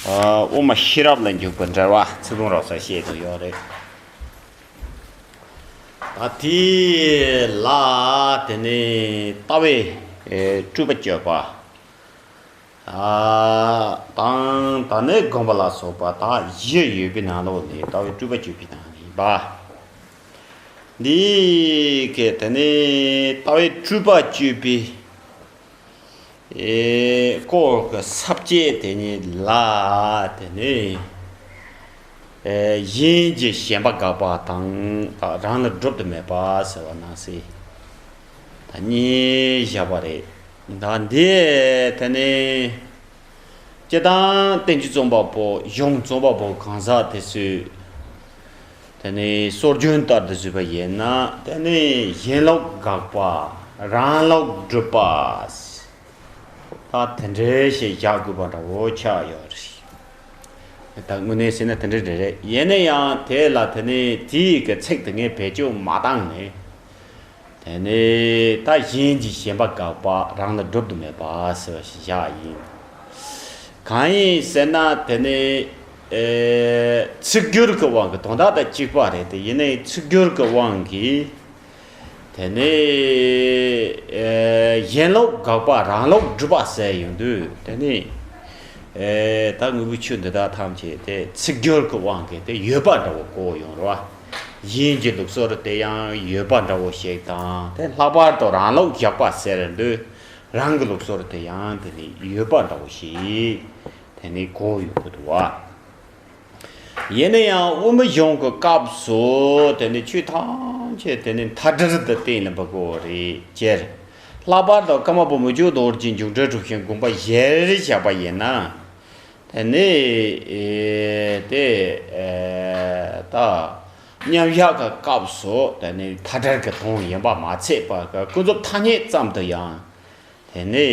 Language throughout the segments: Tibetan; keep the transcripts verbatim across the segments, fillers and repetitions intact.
དབུ་མ་ཤེས་རབ་ལ་འཇུག་པའི་འགྲེལ་བ་ཚིག་དོན་རོབ་ཙམ་བཤད་དུ་ཡོད་རེད། ད་དེ་ལ་དེ་ནས་ལྟ་བའི་སྤྲུལ་པ་བཅོས་པ། དང་ད་ནི་སྒོམ་པ་ལ་སོགས་པ་ད་བཞི་ཡོད་པའི་ནང་ལོགས་ནས་ལྟ་བའི་སྤྲུལ་པ་བཅོས་པའི་ནང་ནས་ཡིན་པ། འདི་གའི་དེ་ནས་ལྟ་བའི་སྤྲུལ་པ་བཅོས་པའི་སྐོར་གྱི་ས་བཅད་དེ་ཉིད་ལ་དེ་ནས་གཞན་གྱི་ཞེན་པ་དགག་པ་དང་རང་ལ་སྒྲུབ་ཏུ་མེད་པ་ཟེར་བ་ནང་གསེས་ད་གཉིས་བཞག་པ་རེད། ད་འདི་དེ་ནས་སྤྱིར་བཏང་བསྟན་བཅོས་རྩོམ་པ་པོ་གཞུང་རྩོམ་པ་པོ་གང་ཟག་དེ་ཚོས་དེ་ནས་སྲོལ་རྒྱུན་ལྟར་དུ་བཟོས་པ་ཡིན་ན་དེ་ནས་གཞན་ལུགས་དགག་པ་རང་ལུགས་སྒྲུབ་པ། ད་དེ་འདྲའི་ཞིག་བཞག་དགོས་པ་འདྲ་བོ་ཆགས་ཡོད་རེད། ད་དངོས་གནས་ཟེར་ན་དེ་འདྲ་རེད་རེད། ཡིན་ན་ཡང་དེ་ལ་དེ་ནས་དེའི་གི་ཚིག་དེ་ངས་བེད་སྤྱོད་མ་བཏང་ནས། དེ་ནས་ད་གཞན་གྱི་ཞེན་པ་དགག་པ་རང་ལ་སྒྲུབ་ཏུ་མེད་པ་ཟེར་བ་ཞིག་བཞག་ཡིན། གང་ཡིན་ཟེར་ན་དེ་ནས་ཚིག་སྦྱོར་གྱི་དབང་གིས་དོན་དག་དང་གཅིག་པ་རེད་དེ། ཡིན་ནའི་ཚིག་སྦྱོར་གྱི་དབང་གིས། དེ་ནས་གཞན་ལུགས་དགག་པ་རང་ལུགས་སྒྲུབ་པ་ཟེར་ཡོང་དུས་དེ་ནས་ད་དངོས་པོའི་ཆོས་འདི་དག་ཐམས་ཅད་དེ་ཚིག་སྦྱོར་གྱི་དབང་གིས་དེ་ཡོད་པ་འདྲ་བོ་གོ་ཡོང་རོ། གཞན་གྱི་ལུགས་སྲོལ་དེ་ཡང་ཡོད་པ་འདྲ་བོ་ཞིག་དང་དེ་ལྷག་པར་དུ་རང་ལུགས་བཞག་པ་ཟེར་དུས་རང་གི་ལུགས་སྲོལ་དེ་ཡང་དེ་ནས་ཡོད་པ་འདྲ་བོ་ཞིག་དེ་ནས་གོ་ཡོང་གི་འདུག་བ། ཡིན་ན་ཡང་དབུ་མ་གཞུང་གི་སྐབས་སུ་དེ་ནི་ཆོས་ཐམས་ཅད་དེ་ནི་མཐའ་བྲལ་དུ་གཏན་ལ་འབེབས་དགོས་རེད་ཅེས། ལྷག་པར་དུ་ཀརྨ་པ་མི་བསྐྱོད་རྡོ་རྗེའི་འཇུག་འགྲེལ་གྲུབ་ཆེན་དགོངས་པ་བཞིར་བཞག་པ་ཡིན་ན། དེ་ནི་དེ་ད་མཉམ་བཞག་གི་སྐབས་སུ་དེ་ནི་མཐའ་བྲལ་གྱི་དོན་ཡིན་པ་མ་ཚད་པ་ཀུན་རྫོབ་ཐ་སྙད་ཙམ་དུ་ཡང་དེ་ནི་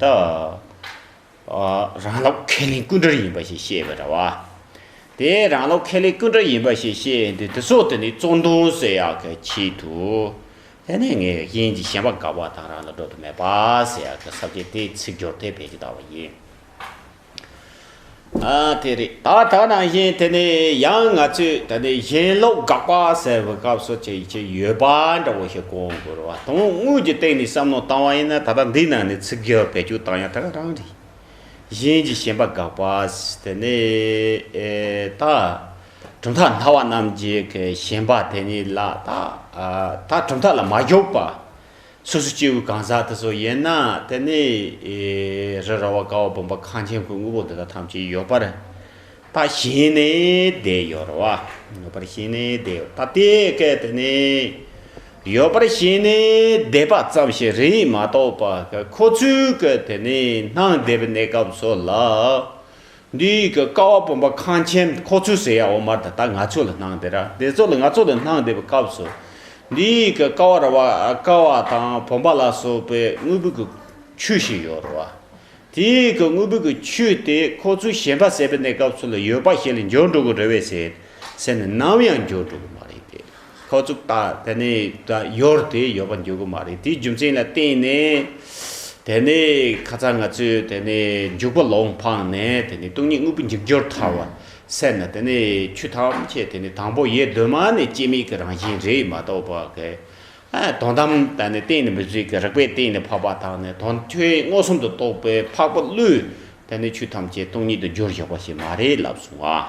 ད། རང་ལུགས་ཁས་ལེན་ཀུན་བྲལ་ཡིན་པ་ཞིག་བཤད་པ་འདྲ་བ། དེ་རང་ལུགས་ཁས་ལེན་ཀུན་བྲལ་ཡིན་པ་ཞིག་བཤད་དེ་དེ་སོགས་དེ་ནི་རྩོད་ལྡོག་ཟེར་ཡག་གི་ཆེད་དུ། དེ་ནས་ངས་གཞན་གྱི་ཞེན་པ་དགག་པ་དང་རང་ལ་སྒྲུབ་ཏུ་མེད་པ་ཟེར་ཡག་གི་ས་བཅད་དེའི་ཚིག་སྦྱོར་དེ་བེད་ཀྱི་བཏང་བ་ཡིན། ཨ་དེ་རེད། ད་ད་ནང་བཞིན་དེ་ནས་ཡང་ང་ཚོས་དེ་ནས་གཞན་ལུགས་དགག་པ་ཟེར་བའི་སྐབས་སུ་ཅིག་ཅིག་ཡོད་པ་འདྲ་བོ་ཞིག་གོ་དགོས་རེད་བ། དོན་དངོས་ཀྱི་སྟེང་ནས་བསམ་བློ་བཏང་བ་ཡིན་ན་ད་ལྟ་འདིའི་ནང་ནས་ཚིག་སྦྱོར་བེད་སྤྱོད་བཏང་ཡག་དེ་ག་རང་རེད། གཞན་གྱི་ཞེན་པ་དགག་པ། དེ་ནས་ཨེ་ད་གྲུབ་མཐའ་སྨྲ་བ་རྣམས་ཀྱི་གི་ཞེན་པ་དེ་ཉིད་ལ་ད་ཨ་ད་གྲུབ་མཐའ་ལ་མ་ཞུགས་པ། སོ་སོ་སྐྱེ་བོའི་གང་ཟག་དེ་ཚོ་ཡིན་ན་དེ་ནས་ཨེ་རི་ར་བ་ཀ་བ་བུམ་པ་ཁང་ཆེན་གྱི་དངོས་པོ་འདི་དག་ཐམས་ཅད་ཡོད་པར་ད་ཞེན་ནས་བསྡད་ཡོད་རེད་བ། ཡོད་པར་ཞེན་ནས་བསྡད་ཡོད། ད་དེ་སྐད་དེ་ནས། ཡོད་པར་ཞེན་ནས་བསྡད་པ་ཙམ་ཞིག་རེད་མ་གཏོགས་པ་ཁོ་ཚོའི་གི་དེ་ནས་སྣང་བསྡད་པའི་གནས་སྐབས་སུ་ལ། འདིའི་གི་ཀ་བ་བུམ་པ་ཁང་ཆེན་ཁོ་ཚོས་ཟེར་ཡ་འོ་མ་ད་ལྟ་ང་ཚོ་ལ་སྣང་བསྡད་ར་དེ་ཚོ་ལ་ང་ཚོ་ལ་སྣང་བསྡད་པའི་སྐབས་སུ། འདིའི་གི་ཀ་བ་ར་བ་ཀ་བ་དང་བུམ་པ་ལ་སོགས་པའི་དངོས་པོའི་གི་ཆོས་ཤིག་ཡོད་རེད་བ། དེའི་གི་དངོས་པོའི་གི་ཆོས་དེ་ཁོ་ཚོའི་ཞེན་པ་ཟད་པའི་གནས་སྐབས་སུ་ལ་ཡོད་པ་ཞིག་ལ་འགྱུར་འགྲོ་གི་རེད་བས་ཟེར་ཟེར་ནས་ནམ་ཡང་འགྱུར་འགྲོ་གི་མ་རེད་དེ། ཁོ་ཚོ་ད་དེ་ནས་ད་ཡོད་དེ་ཡོད་པ་འགྱུར་གི་མ་རེད། དེའི་རྒྱུ་མཚན་ལ་བརྟེན་ནས་དེ་ནས་ཁ་ཚ་ང་ཚོས་དེ་ནས་འཇུག་པ་ལུང་འཕངས་ནས་དེ་ནས་སྟོང་ཉིད་དངོས་པོ་འཇིག་འགྱུར་ཐལ་བ་ཟེར་ན་དེ་ནས་ཆོས་ཐམས་ཅད་དེ་ནས་དང་པོ་ཡེ་གདོད་མ་ནས་སྐྱེ་མེད་ཀྱི་རང་བཞིན་རེད་མ་གཏོགས་པ་གི། ཨ་དོན་དམ་ད་ནི་གཏན་ནས་མི་འཇིག་གི་རིགས་པས་གཏན་ནས་འཕགས་པ་དང་ནི་དོན་ཆོས་མངོན་སུམ་དུ་རྟོགས་པའི་འཕགས་པ་ཀླུས་ད་ནི་ཆོས་ཐམས་ཅད་སྟོང་ཉིད་དུ་འགྱུར་བཞག་པ་ཞིག་མ་རེད་ལབ་སོང་ཨ།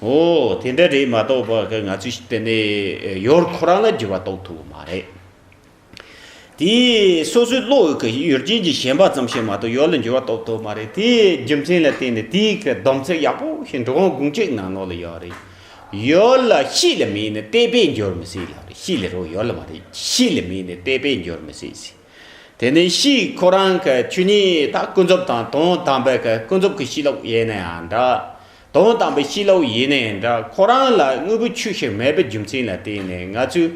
འོ་དེ་འདྲ་རེད་མ་གཏོགས་པ་ང་ཚོས་དེ་ནི་ཡོད་ཁོ་རང་ལ་འགྱུར་བ་གཏོང་ཐུབ་ཀྱི་མ་རེད། དེ་སོ་སོའི་བློ་ཡི་གི་ཡུལ་ཅན་གྱི་ཞེན་པ་ཙམ་ཞིག་མ་གཏོགས་ཡོད་ལ་འགྱུར་བ་གཏོང་ཐུབ་མ་རེད། དེའི་རྒྱུ་མཚན་ལ་བརྟེན་ནས་དེའི་གི་སྡོམ་ཚིག་ཡག་པོ་ཞིག་འགྲོ་འོང་དགོངས་གཅིག་ནང་ནོར་ལ་ཡོད་རེད། ཡོད་ལ་ཤེས་ལ་མེད་ནི་བལྟས་པས་འགྱུར་མི་སྲིད་ལབ་རེད། ཤེས་ལ་རོ་ཡོད་ལ་མ་རེད། ཤེས་ལ་མེད་ནི་བལྟས་པས་འགྱུར་མི་སྲིད་ཟེར། དེ་ནས་ཤེས་ཁོ་རང་གི་ཆོས་ཉིད་ད་ཀུན་རྫོབ་དང་དོན་དམ་པའི་གི་ཀུན་རྫོབ་ཀྱི་ཤེས་ལུགས་ཡིན་ན་ཡང་འདྲ། དོན་དམ་པའི་ཤེས་ལུགས་ཡིན་ན་ཡང་འདྲ། ཁོ་རང་ལ་དངོས་པོའི་ཆོས་ཤིག་མེད་པའི་རྒྱུ་མཚན་ལ་བརྟེན་ནས་ང་ཚོས་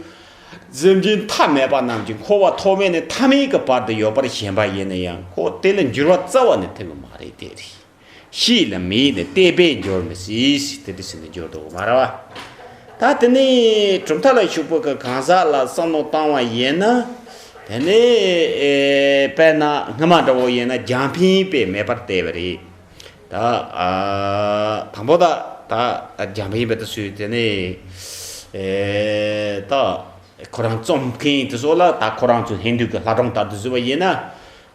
སེམས་ཅན་ཐ་མལ་པ་རྣམས་ཀྱི་འཁོར་བ་ཐོག་མེད་ནས་ཐ་མའི་གི་བར་དུ་ཡོད་པར་ཞེན་པ་ཡིན་ན་ཡང་ཁོ་དེ་ལ་འགྱུར་བ་རྩ་བ་ནས་ཐེབས་ཀྱི་མ་རེད་དེ་རེད། ཤེས་ལ་མེད་ནས་བལྟས་པས་འགྱུར་མི་སྲིད། དེ་འདྲ་ཟེར་ནས་འགྱུར་འདུག་མ་རེད་བ། ད་དེ་ནས་གྲུབ་མཐའ་ལ་ཞུགས་པའི་གི་གང་ཟག་ལ་བསམ་བློ་བཏང་བ་ཡིན་ན། དེ་ནས་ཨེ་དཔེར་ན་སྔ་མ་འདྲ་བོ་ཡིན་ན་རྒྱང་འཕེན་པས་མེད་པར་བལྟས་པ་རེད། ད་ཨ་དང་པོ་ད་ད་རྒྱ་མི་ཡིན་པ་དེ་ཚོས་དེ་ནས་ཨེ་ད་ཁོ་རང་རྩོམ་མཁན་དེ་ཚོ་ལ་ད་ཁོ་རང་ཚོ་ཧིན་རྡུ་གི་ལྷ་སྒྲུང་ལྟར་དུ་བཟོས་པ་ཡིན་ན།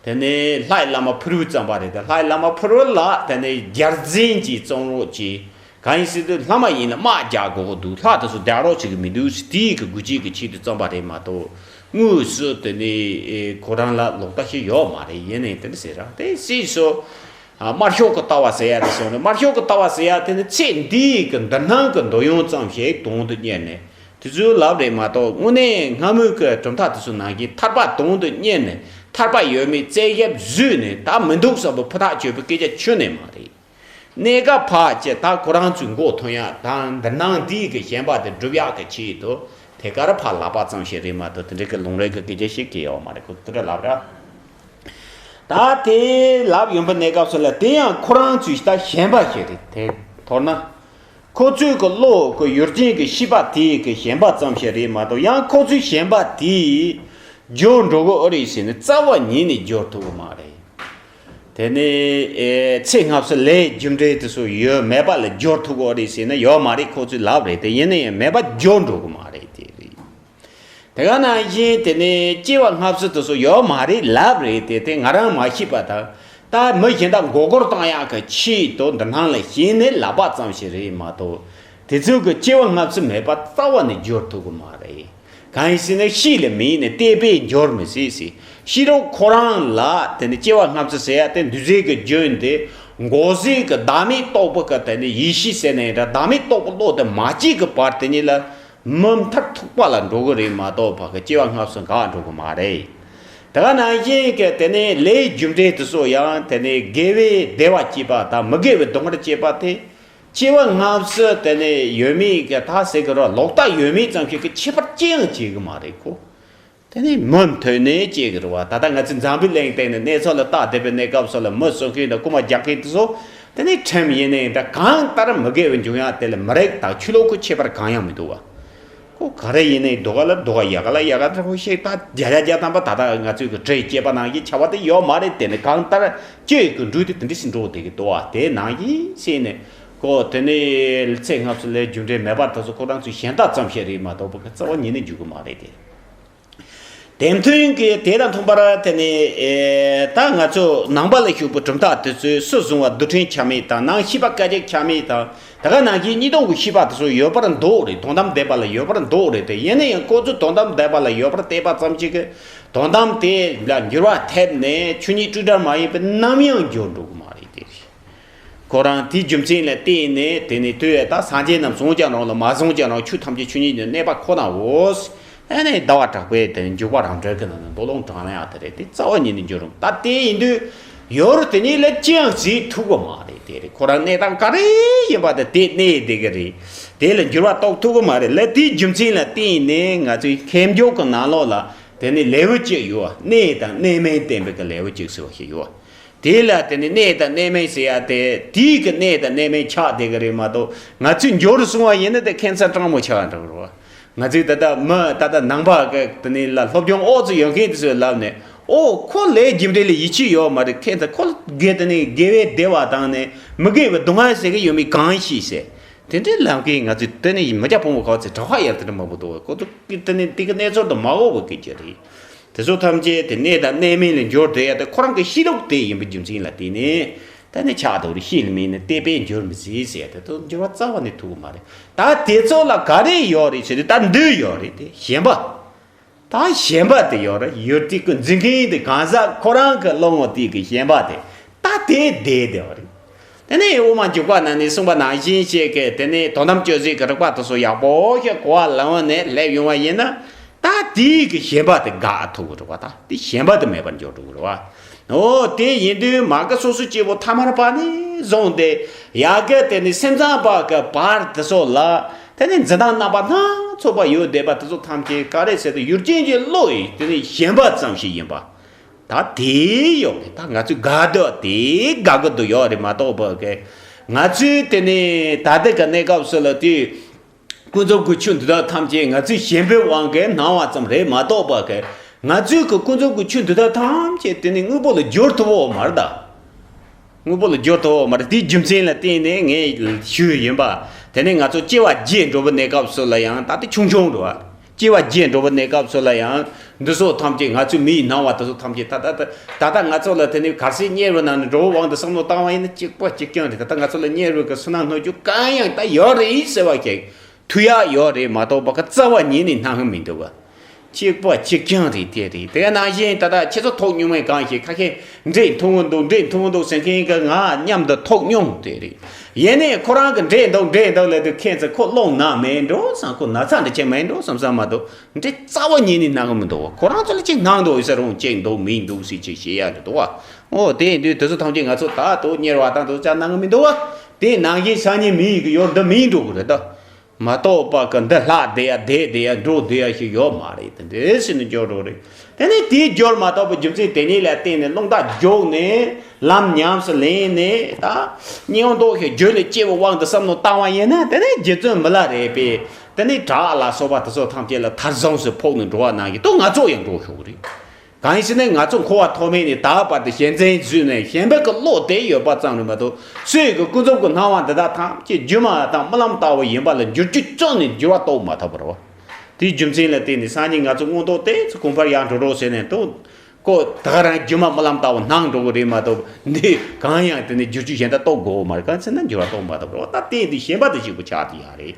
དེ་ནས་ལྷའི་བླ་མ་ཕུར་བུས་བརྩམས་པ་རེད། དེ་ལྷའི་བླ་མ་ཕུར་བུ་ལ་དེ་ནས་རྒྱལ་མཚན་གྱིས་བརྩམས་རོགས་གྱིས། གང་ཡིན་ཟེར་དུས་ལྷ་མ་ཡིན་ན་དམག་རྒྱག་དགོས་ཀྱི་འདུག་ལྷ་དེ་ཚོ་རྒྱག་རོགས་བྱེད་ཀྱི་མི་འདུག་ཟེར། དེའི་གི་དགོས་ཆེད་ཀྱི་ཆེད་དུ་བརྩམས་པ་རེད་མ་གཏོགས། དངོས་སུ་དེ་ནས་ཨེ་ཁོ་རང་ལ་ལོག་ལྟ་ཞིག་ཡོད་མ་རེད། ཡིན་ནའི་དེ་འདྲ་ཟེར་ར་དེ་སྲིད་སོ། ཨ་དམར་ཤོག་གི་ལྟ་བ་ཟེར་ཡ་དེ་སོང་ནས། དམར་ཤོག་གི་ལྟ་བ་ཟེར་ཡ་དེ་ནི་ཚེ་འདིའི་གི་འདུན་སྣང་གི་འདོད་ཡོན་ཙམ་ཞིག་དོན་དུ་གཉེར་ནས་དེ་ཚོའི་ལབ་རེད་མ་གཏོགས། དངོས་གནས་སྔ་མོའི་གི་གྲུབ་མཐའ་དེ་ཚོ་ནང་གི་ཐར་པ་དོན་དུ་གཉེར་ནས་ཐར་པ་ཡོད་མེད་རྩད་ཞིབ་བཟོས་ནས་ད་མི་འདུག་བསམ་པའི་ཕུ་ཐག་ཆོད་པའི་སྐད་ཆ་ཁྱོན་ནས་མ་རེད། གནས་སྐབས་ཕར་བྱས་ད་ཁོ་རང་ཚོའི་མགོ་ཐོན་ཡ་དང་འདུན་སྣང་འདིའི་གི་ཞེན་པ་དེ་སྒྲུབ་ཡག་གི་ཆེད་དུ་དེ་གར་ཕར་ལབ་པ་ཙམ་ཞིག་རེད་མ་གཏོགས། དེ་འདྲའི་གི་ལུང་རིགས་གི་སྐད་ཆ་ཞིག་གི་ཡོད་མ་རེད། ཁོ་དེ་འདྲ་ལབ་ར། ད་དེ་ལབ་ཡོང་པའི་གནས་སྐབས་སུ་ལ་དེ་ཡང་ཁོ་རང་ཚོའི་ད་ཞེན་པ་ཞིག་རེད། དེ་མདོར་ན་ཁོ་ཚོའི་གི་བློ་གི་ཡུལ་ཅན་གི་ཤེས་པ་དེའི་གི་ཞེན་པ་ཙམ་ཞིག་རེད་མ་གཏོགས། ཡང་ཁོ་ཚོའི་ཞེན་པ་དེ་འགྱུར་འགྲོ་གི་ཨེ་རེད་ཟེར་ན་རྩ་བ་ཉིད་ནས་འགྱུར་ཐུབ་གི་མ་རེད། དེ་ནས་ཨེ་ཚེ་སྔ་ཕྱི་ལས་རྒྱུ་འབྲས་དེ་ཚོ་ཡོད་མེད་པ་ལ་འགྱུར་ཐུབ་གི་ཨེ་རེད་ཟེར་ན་ཡོད་མ་རེད། ཁོ་ཚོས་ལབ་རེད་དེ། ཡིན་ན་ཡང་མེད་པ་འགྱུར་འགྲོ་གི་མ་རེད། དེ་རེད། དེ་ག་ནང་བཞིན་དེ་ནས་སྐྱེ་བ་སྔ་ཕྱི་དེ་ཚོ་ཡོད་མ་རེད་ལབ་རེད་དེ། དེ་ང་རང་མ་ཤེས་པ་དང་། ད་མི་གཞན་དག་མགོ་སྐོར་བཏང་ཡག་གི་ཆེད་དུ་འདུན་སྣང་ལ་ཞེན་ནས་ལབ་པ་ཙམ་ཞིག་རེད་མ་གཏོགས། དེ་ཚོའི་གི་སྐྱེ་བ་སྔ་ཕྱི་མེད་པ་རྩ་བ་ནས་འགྱུར་ཐུབ་གི་མ་རེད། གང་ཡིན་ཟེར་ན་ཤེས་ལ་མིན་ནས་བལྟས་པས་འགྱུར་མི་སྲིད་ཟེར། ཤེས་རབ་ཁོ་རང་ལ་དེ་ནི་སྐྱེ་བ་སྔ་ཕྱི་ཟེར་ཡ་དེ་འདུས་བྱས་ཀྱི་རྒྱུན་དེ། འགོག་བྱེད་ཀྱི་བདག་མེད་རྟོགས་པ་གི་དེ་ནི་ཡེ་ཤེས་ཟེར་ནའི་འདྲ། བདག་མེད་རྟོགས་པ་བློ་དེ་མ་སྐྱེས་ཀྱི་བར་དེ་ཉིད་ལ་མུ་མཐར་ཐུག་པ་ལ་འགྲོ་གི་རེད་མ་གཏོགས། ཕ་གི་སྐྱེ་བ་སྔ་ཕྱི་འགག་འགྲོ་གི་མ་རེད། དེ་ག་ནང་བཞིན་གྱི་དེ་ནས་ལས་རྒྱུ་འབྲས་དེ་ཚོ་ཡང་དེ་ནས་དགེ་བའི་བདེ་བ་སྐྱེས་པ་དང་མི་དགེ་བའི་སྡུག་བསྔལ་སྐྱེས་པ་དེ། སྐྱེ་བ་སྔ་ཕྱི་དེ་ནས་ཡོད་མེད་ཀྱི་ད་ཟེར་གི་རོ། ལོག་ལྟ་ཡོད་མེད་ཙམ་ཞིག་གི་ཁྱད་པར་ཅི་ཡང་བྱེད་གི་མ་རེད་ཁོ། དེ་ནས་མུ་མཐུད་ནས་སྐྱེ་གི་རེད་བ། ད་ལྟ་ང་ཚོས་འཛམ་བུའི་གླིང་སྟེང་ནས་གནས་ཚུལ་ལ་བལྟ་བསྡད་པའི་གནས་སྐབས་སུ་ལ་མུ་གསོད་མཁན་དང་རྐུན་མ་རྒྱག་མཁན་དེ་ཚོ་དེ་ནས་ཁྲིམས་ཡིན་ནའི་འདྲ། གང་ལྟར་མི་དགེ་བའི་འབྱུང་ཡག་དེ་ལ་མི་རེག་དང་ཆོས་ལུགས་ཀྱི་ཁྱད་པར་གང་ཡང་མི་འདུག་བ། ཁོ་ག་རེ་ཡིན་ནའི་སྡུག་ག་ལ་སྡུག་ག་ཡག་ག་ལ་ཡག་ག་འདྲ་བོ་ཞིག་ད་བརྒྱ་ཆ་བརྒྱ་ཐམ་པ་ད་ལྟ་ང་ཚོའི་གི་གྲས་སྐྱེས་པ་ནང་བཞིན་བྱ་བ་དེ་ཡོད་མ་རེད། དེ་ནི་གང་ལྟར་སྐྱེ་གི་འགྲོས་དེ་དེ་འདྲ་ཞིག་འགྲོ་བསྡད་ཀྱི་འདུག་བ། དེ་ནང་བཞིན་བྱས་ནས་ཁོ་དེ་ནི་ཚེ་སྔ་ཕྱི་ལས་རྒྱུ་འབྲས་མེད་པར་ཐལ་སོང་། ཁོ་རང་ཚོའི་ཞེན་ལྟ་ཙམ་ཞིག་རེད་མ་གཏོགས་པ་གི་རྩ་བ་ཉིད་ནས་འགྱུར་གི་མ་རེད་དེ། དེ་མཐུན་གྱི་དེ་དང་མཐུན་པར་དེ་ནི་ཨེ་ད་ང་ཚོ་ནང་པ་ལ་ཞུགས་པའི་གྲུབ་མཐའ་དེ་ཚོས་སུ་བཟུང་བ་རྡུལ་ཕྲན་ཆ་མེད་དང་ནང་ཤེས་པ་སྐད་ཅིག་ཆ་མེད་དང་། དེ་ག་ནང་བཞིན་གཉིས་སྟོང་གི་ཤེས་པ་དེ་ཚོ་ཡོད་པར་འདོད་རེད། དོན་དམ་བདེན་པ་ལ་ཡོད་པར་འདོད་རེད་དེ། ཡིན་ན་ཡང་ཁོ་ཚོས་དོན་དམ་བདེན་པ་ལ་ཡོད་པར་བལྟས་པ་ཙམ་ཞིག་གིས་དོན་དམ་དེ་ལ་འགྱུར་བ་ཐེབས་ནས་ཆོས་ཉིད་སྤྲོས་བྲལ་མ་ཡིན་པའི་ནམ་ཡང་འགྱུར་འགྲོ་གི་མ་རེད་དེ། ཁོ་རང་དེའི་རྒྱུ་མཚན་ལ་བརྟེན་ནས་དེ་ནི་དུས་ད་སངས་རྒྱས་རྣམས་བྱུང་ཀྱང་རུང་ལ་མ་བྱུང་ཀྱང་རུང་ཆོས་ཐམས་ཅད་ཆོས་ཉིད་ཀྱི་གནས་པ་ཁོ་ན་འོ། ཨ་ནི་ཟླ་བ་གྲགས་པས་དེ་འཇུག་པ་རང་གྲོལ་གྱི་ནང་ནས་མདོ་ལུང་དྲངས་ཡག་དེ་རེད་དེ། རྩ་བ་ཉིད་ནས་འགྱུར་རུང་ད་དེ་ཡིན་དུས་ཡོད་རུང་དེ་ཉིད་ལ་ཅི་ཡང་བྱེད་ཐུབ་ཀྱི་མ་རེད། དེ་རེད། ཁོ་རང་གནས་སྟངས་ག་རེ་ཡིན་པ་དེ་དེ་གནས་བསྡད་ཀྱི་རེད། དེ་ལ་འགྱུར་བ་གཏོང་ཐུབ་ཀྱི་མ་རེད་ལ། དེའི་རྒྱུ་མཚན་ལ་བརྟེན་ནས་ང་ཚོའི་མཁས་མཆོག་གི་ནང་ལོགས་ལ་དེ་ནི་ལེའུ་གཅིག་ཡོད། གནས་དང་གནས་མིན་བསྟན་པའི་གི་ལེའུ་གཅིག་ཟེར་བ་ཞིག་ཡོད། དེ་ལ་དེ་ནི་གནས་དང་གནས་མིན་ཟེར་ཡ་དེ་དེའི་གི་གནས་དང་གནས་མིན་ཆགས་བསྡད་གི་རེད་མ་གཏོགས། ང་ཚོས་འགྱུར་སོང་བ་ཡིན་ན་དེ་ཁྱད་མཚར་སྤྲང་མོ་ཆགས་འགྲོ་གི་རེད་བ། ང་ཚོས་ད་ལྟ་མི་ད་ལྟ་ནང་པ་གི་དེ་ནི་ལ་སློབ་སྦྱོང་ཨོ་ཙི་ཡོད་མཁན་དེ་ཚོས་ལབ་ནས། ཨོ་ཁོ་ལས་རྒྱུ་འབྲས་ལ་ཡིད་ཆེས་ཡོད་མ་རེད། ཁྱད་མཚར་ཁོ་དགེ་དེ་ནི་དགེ་བའི་བདེ་བ་དང་ནི་མི་དགེ་བའི་སྡུག་བསྔལ་ཟེར་གི་ཡོད་མེད་གང་ཤེས་ཟེར། དེ་འདྲའི་ལམ་ཁའི་ང་ཚོས་དེ་ནི་མི་སྐྱ་ཕོ་མོ་ག་བ་ཚོས་གྲྭ་པ་ཡར་དེ་འདྲ་མང་པོ་འདུག་བ། ཁོ་ཚོ་གི་དེ་ནི་དེ་གི་གནས་ཚུལ་དུ་མ་འོངས་པ་གི་ཅི་རེད། དེ་ཚོ་ཐམས་ཅད་དེ་གནས་དང་གནས་མིན་ལ་འགྱུར་བསྡད་ཡ་དེ་ཁོ་རང་གི་ཤེས་ལུགས་དེ་ཡིན་པའི་རྒྱུ་མཚན་ལ་བརྟེན་ནས་ད་ནི་ཆགས་འདུག་རེད། ཤེས་ལ་མིན་ནས་བལྟས་པས་འགྱུར་མི་སྲིད་ཟེར་ཡ་དེ་ཚོ་འགྱུར་བ་རྩ་བ་ནས་ཐུབ་ཀྱི་མ་རེད། ད་དེ་ཚོ་ལ་ག་རེ་ཡོད་རེད་ཟེར་དུས་ད་འདི་ཡོད་རེད་དེ། ཞེན་པ། ད་ཞེན་པ་དེ་ཡོད་རེད། ཡུལ་དེ་ཀུན་འཛིན་མཁན་དེ་གང་ཟག་ཁོ་རང་གི་བློ་ངོ་དེ་གི་ཞེན་པ་དེ་ད་དེ་བསྡད་བསྡད་པ་རེད། དེ་ནས་དབུ་མ་འཇུག་པ་ནང་ནས་གསུངས་པ་ནང་བཞིན་བྱས་ཀྱི་དེ་ནས་དོན་དམ་དཔྱོད་བྱེད་ཀྱི་རིགས་པ་དེ་ཚོ་ཡག་པོ་ཞིག་གོ་བ་ལོན་ནས་སླེབས་ཡོང་བ་ཡིན་ན། ད་དེའི་གི་ཞེན་པ་དེ་འགག་ཐུབ་ཀྱི་རེད་བ། ད་དེ་ཞེན་པ་དེ་མེད་པར་འགྱུར་འགྲོ་གི་རེད་བ། འོ་དེ་ཡིན་དུས་མ་གི་སོ་སོ་སྐྱེ་བོ་ཐ་མལ་པ་ནས་བཟུང་སྟེ་ཡ་གི་དེ་ནི་སེམས་ཙམ་པ་གི་བར་དེ་ཚོ་ལ་དེ་ནི་འཛིན་སྟངས་རྣམ་པ་སྣ་ཚོགས་པ་ཡོད་བསྡད་པ་དེ་ཚོ་ཐམས་ཅད་ག་རེ་ཟེར་དུས་ཡུལ་ཅན་གྱི་བློ་ཡི་དེ་ནི་ཞེན་པ་ཙམ་ཞིག་ཡིན་པ། ད་དེ་ཡོད་གི། ད་ང་ཚོས་དགའ་འདོད་དེ་དགའ་གི་འདུག་ཡོད་རེད་མ་གཏོགས་པ་གི། ང་ཚོས་དེ་ནི་ད་ལྟ་གི་གནས་སྐབས་སུ་ལ་དེ། ཀུན་རྫོབ་ཀྱི་ཆོས་འདི་དག་ཐམས་ཅད་ང་ཚོའི་ཞེན་པའི་དབང་གིས་སྣང་བ་ཙམ་རེད་མ་གཏོགས་པ་གི། ང་ཚོའི་གི་ཀུན་རྫོབ་ཀྱི་ཆོས་འདི་དག་ཐམས་ཅད་དེ་ནི་དངོས་པོ་ལ་སྦྱོར་ཐུབ་བོ་མ་རེད་ད། དངོས་པོ་ལ་སྦྱོར་ཐུབ་པ་མ་རེད། དེའི་རྒྱུ་མཚན་ལ་བརྟེན་ནས་ངས་ཞུས་ཡིན་པ། དེ་ནས་ང་ཚོ་སྐྱེ་བ་བརྒྱད་འགྲོ་བའི་གནས་སྐབས་སུ་ལ་ཡང་ད་ལྟ་ཆུང་ཆུང་འགྲོ་བ། སྐྱེ་བ་བརྒྱད་འགྲོ་བའི་གནས་སྐབས་སུ་ལ་ཡང་འདི་ཚོ་ཐམས་ཅད་ང་ཚོའི་མི་ཡི་སྣང་བ་དེ་ཚོ་ཐམས་ཅད་ད་ད་ད་ད་ལྟ་ང་ཚོ་ལ་དེ་ནས་གལ་སྲིད་དམྱལ་བའི་ནང་ནས་འགྲོ་བའི་དབང་དུ་བསམ་བློ་བཏང་བ་ཡིན་ན་གཅིག་པ་གཅིག་རྐྱང་རེད། ད་ལྟ་ང་ཚོ་ལ་དམྱལ་བའི་གི་བསོད་ནམས་སྣོད་བཅུད་གང་ཡང་ད་ཡོད་རེད་ཟེར་བ་གི་ཐུག་ཡག་ཡོད་རེད་མ་གཏོགས་པ་གི་རྩ་བ་ཉིད་ནས་སྣང་གི་མི་འདུག་བ། གཅིག་པ་གཅིག་རྐྱང་རེད། དེ་རེད། དེ་ནང་བཞིན་ད་ལྟ་ཁྱེད་ཚོ་ཐོག་ཉུང་མའི་གང་ཞིག་ཁ་ཤས་འདྲེ་མཐུང་གི་འདུག་འདྲེ་མཐུང་གི་འདུག་ཟེར་མཁན་གྱི་ང་མཉམ་དུ་ཐོག་ཉུང་དེ་རེད། ཡིན་ནའི་ཁོ་རང་གི་འདྲེ་འདུག་འདྲེ་འདུག་ལབ་དུས་ཁྱེད་ཚོ་ཁོ་སློང་ན་མེད་འགྲོ་བསམ། ཁོ་ན་ཚ་འདྲ་ཆེ་མེད་འགྲོ་བསམ་བསམ་མ་གཏོགས་འདྲེ་རྩ་བ་ཉིད་ནས་སྣང་གི་མི་འདུག་ཁོ་རང་ཚོ་ལ་ཅིག་སྣང་འདུག་ཡོད་ས་རུང་ཅིག་འདུག་མི་འདུག་ཟེར་ཅིག་བཤད་ཡག་འདྲ་འདུག་བ། ཨོ་དེ་ཡིན་དུས་དེ་ཚོ་ཐམས་ཅད་ང་ཚོ་ད་དུང་དམྱལ་བ་དང་དུ་ཅག་སྣང་གི་མི་འདུག་བ། དེ་ནང་བཞིན་སང་ཉིན་མི་ཡི་གི་ཡོད་འདི་མི་འགྲོ་གི་རེད་ད། མ་གཏོགས་པ་གི་འདི་ལྷག་བསྡད་ཡ་བསྡད་བསྡད་ཡ་འགྲོ་བསྡད་ཡ་ཞིག་ཡོད་མ་རེད། དེ་འདྲ་ཟེར་ནས་སྐྱོར་འགྲོ་རེད། དེ་ནས་དེའི་རྒྱུར་མ་གཏོགས་པའི་རྒྱུ་མཚན་དེ་ཉིད་ལ་བརྟེན་ནས་རླུང་རྟ་རྒྱུག་ནས་ལམ་ཉམས་སུ་ལེན་ནས་ད་སྙིང་མདོག་ཞིག་རྒྱུད་ལ་སྐྱེ་བའི་དབང་དུ་བསམ་བློ་བཏང་བ་ཡིན་ན་དེ་ནས་རྗེ་བཙུན་མི་ལ་རས་པས་དེ་ནས་བྲག་ལ་སོགས་པ་དེ་ཚོ་ཐམས་ཅད་ལ་ཐར་ཟམ་སུ་ཕོག་ནས་འགྲོ་བ་ནང་བཞིན་དུ་ང་ཚོ་ཡང་འགྲོ་ཆོག་གི་རེད། གང་ཡིན་ཟེར་ན་ང་ཚོ་འཁོར་བ་ཐོག་མེད་ནས་ད་བར་དུ་ཞེན་ཚན་བཟོས་ནས་ཞེན་པའི་གི་བློ་དེ་ཡོད་པ་ཙམ་རེད་མ་གཏོགས་སུས་གི་ཀུན་རྫོབ་ཀྱི་སྣང་བ་འདི་དག་ཐམས་ཅད་སྒྱུ་མ་དང་རྨི་ལམ་ལྟ་བུ་ཡིན་པ་ལ་འགྱུར་རྒྱུ་བཅོམ་ནས་འགྱུར་བ་རྟོགས་མ་ཐུབ་པ་རེད་བ། དེའི་རྒྱུ་མཚན་ལ་བརྟེན་ནས་སང་ཉིན་ང་ཚོ་མངོན་རྟོགས་དེ་ཚོ་གོང་འཕེལ་ཡང་འགྲོ་རོགས་ཟེར་ནས་དུ་ཀོ་ད་ག་རང་སྒྱུ་མ་རྨི་ལམ་ལྟ་བུ་སྣང་འགྲོ་གི་རེད་མ་གཏོགས་འདི་གང་ཡང་དེ་ནས་འགྱུར་རྒྱུ་གཞན་དག་རྟོགས་དགོས་མ་རེད། གང་ཟེར་ན་འགྱུར་བ་རྟོགས་མ་ཐུབ་པ་རེད་བ། ད་དེ་འདི་ཞེན་པ་དེ་གཅིག་པུ་ཆགས་དེ་ཡང་རེད།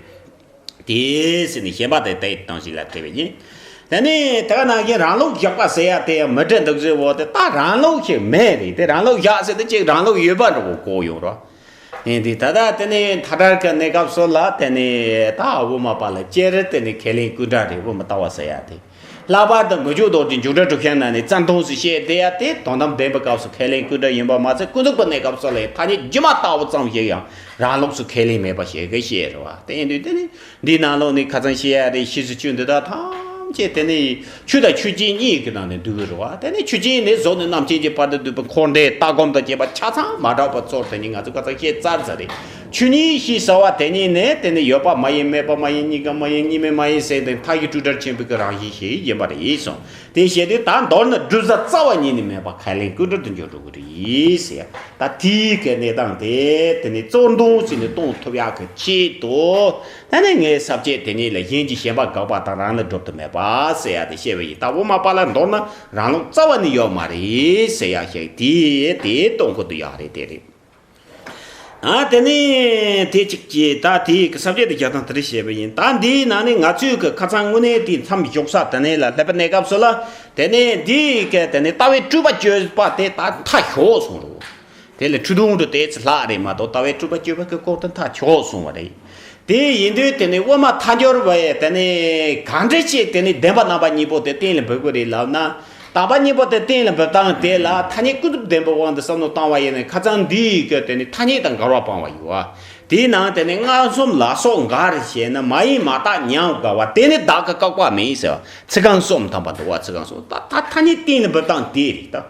དེ་ཟེར་ནས་ཞེན་པ་དེ་དེ་དང་ཞིག་ལ་སྤྲད་པའི་ཉིན། དེ་ནས་དེ་ག་ནང་བཞིན་རང་ལུགས་བཞག་པ་ཟེར་ཡ་དེ་ཡང་མི་འདྲ་འདུག་ཟེར་བོ་དེ་ད་རང་ལུགས་ཤིག་མེད་རེད། དེ་རང་ལུགས་བཞག་ཟེར་དེ་ཅིག་རང་ལུགས་ཡོད་པ་འདྲ་བོ་གོ་ཡོང་རོགས། ཡིན་དེ་ད་ལྟ་དེ་ནས་མཐའ་བྲལ་གྱི་གནས་སྐབས་སུ་ལ་དེ་ནས་ད་དབུ་མ་པ་ལ་སྤྱིར་དེ་ནས་ཁས་ལེན་ཀུན་བྲལ་རེད། དབུ་མ་ལྟ་བ་ཟེར་ཡ་དེ། ལྷག་པར་དུ་མི་འཇུག་རྡོ་རྗེ་འཇུག་སྒྲ་གྲུབ་ཆེན་ནང་ནས་རྩ་ལྟུང་ཟེར་བཤད་བསྡད་ཡ་དེ་དོན་དམ་བདེན་པའི་སྐབས་སུ་ཁས་ལེན་ཀུན་བྲལ་ཡིན་པ་མ་ཟད་ཀུན་རྫོབ་ཀྱི་གནས་སྐབས་སུ་ལ་ཡང་ཐ་སྙད་སྒྱུ་མ་ལྟ་བུ་ཙམ་ཞིག་ཡང་རང་ལུགས་སུ་ཁས་ལེན་མེད་པ་ཞིག་གི་བཤད་རེད་བ། དེ་ཡིན་དུས་དེ་ནི་འདིའི་ནང་ལོགས་ནས་ཁ་སང་བཤད་ཡ་རེད། ཤེས་སུ་ཆོས་འདི་དག་ཐམས་ཅད་དེ་ནི་ཆོས་དང་ཆོས་ཅན་གཉིས་ཀྱི་ནང་ནས་འདུས་ཀྱི་རེད་བ། དེ་ནི་ཆོས་ཅན་ནི་གཟུགས་ནས་རྣམ་མཁྱེན་གྱི་བར་དུ་འདུས་པའི་འཁོར་འདས་ལྟ་སྒོམ་དང་བཅས་པ་ཆ་ཚང་མ་འདྲ་བ་ཚོར་དེ་ནི་ང་ཚོ་ཁ་སང་བཤད་ཚར་ཚར་རེད། ཆོས་ཉིད་ཞེས་བྱ་བ་དེ་ཉིད་ནི་དེ་ནི་ཡོད་པ་མ་ཡིན། མེད་པ་མ་ཡིན། གཉིས་ཀ་མ་ཡིན། གཉིས་མེད་མ་ཡིན་ཟེར་ཏེ་མཐའ་བཞི་སྤྲོས་བྲལ་ཆེན་པོའི་གི་རང་བཞིན་ཞིག་ཡིན་པ་རེད་གསུངས། དེ་བཤད་དུས་ད་མདོར་ན་སྒྲུབ་ས་རྩ་བ་ཉིད་ནས་མེད་པ་ཁས་ལེན་ཀུན་བྲལ་དུ་འགྱུར་འགྲོ་གི་རེད་ཟེར། ད་དེའི་གི་གནས་སྟངས་དེ་དེ་ནི་གཙོར་འདོན་ཟེར་ནས་གཏོང་ཐུབ་ཡག་གི་ཆེད་དུ་ད་ནི་ངའི་ས་བཅད་དེ་ཉིད་ལ་གཞན་གྱི་ཞེན་པ་དགག་པ་དང་རང་ལ་སྒྲུབ་ཏུ་མེད་པ་ཟེར་ཡ་དེ་བཤད་པ་ཡིན། ད་དབུ་མ་པ་ལ་མདོར་ན་རང་ལུགས་རྩ་བ་ནས་ཡོད་མ་རེད་ཟེར་ཡ་ཞིག་དེ་དེ་གཏོང་ཁུལ་དུ་ཡག་རེད། དེ་རེད། ཨ་དེ་ནས་དེ་གཅིག་གིས་ད་དེའི་གི་ས་བཅད་དེ་རྒྱག་སྟངས་དེ་འདྲ་བཤད་པ་ཡིན། ད་འདིའི་ནང་ནས་ང་ཚོས་གི་ཁ་སང་དངོས་གནས་དེའི་མཚམས་འཇོག་ས་དེ་ནས་ལ་སླེབས་པའི་གནས་སྐབས་སུ་ལ་དེ་ནས་འདིའི་གི་དེ་ནས་ལྟ་བའི་སྤྲོས་པ་གཅོད་པ་དེ་ད་མཐའ་ཞོག་སོང་རོ། དེ་ལས་འཁྲུལ་སྡོམ་འགྲོ་དེ་ཚེ་ལྷག་རེད་མ་གཏོགས་ལྟ་བའི་སྤྲོས་པ་གཅོད་པ་གི་སྐོར་དེ་མཐའ་ཞོག་སོང་བ་རེད། དེ་ཡིན་དུས་དེ་ནས་དབུ་མ་ཐལ་འགྱུར་བས་དེ་ནས་གང་འདྲ་ཞིག་དེ་ནས་བདེན་པ་རྣམ་པ་གཉིས་པོ་དེ་གཏན་ལ་འབེབས་དགོས་རེད་ལབ་ན། དམ་པ་གཉིས་པོ་དེ་གཏན་ལ་འབེབས་སྟངས་དེ་ལ་ཐ་སྙད་ཀུན་རྫོབ་བདེན་པའི་དབང་དུ་བསམ་བློ་བཏང་བ་ཡིན་ན་ཁ་སང་འདིའི་གི་དེ་ནི་ཐ་སྙད་དང་འགལ་བ་སྤང་བ་ཡོད་བ། དེའི་ནང་དེ་ནི་སྔགས་གསུམ་ལ་སོགས་འགལ་རེ་བྱས་ན་མ་ཡིན་མ་བརྟགས་ཉམས་དགའ་བ་དེ་ནི་བདག་གི་བཀག་པ་མིན་ཟེར་བ། ཚིག་རྐང་གསུམ་ཐམ་པ་འདུག་བ། ཚིག་རྐང་གསུམ་ད་ད་ཐ་སྙད་གཏན་ལ་འབེབས་སྟངས་དེ་རེད་ད།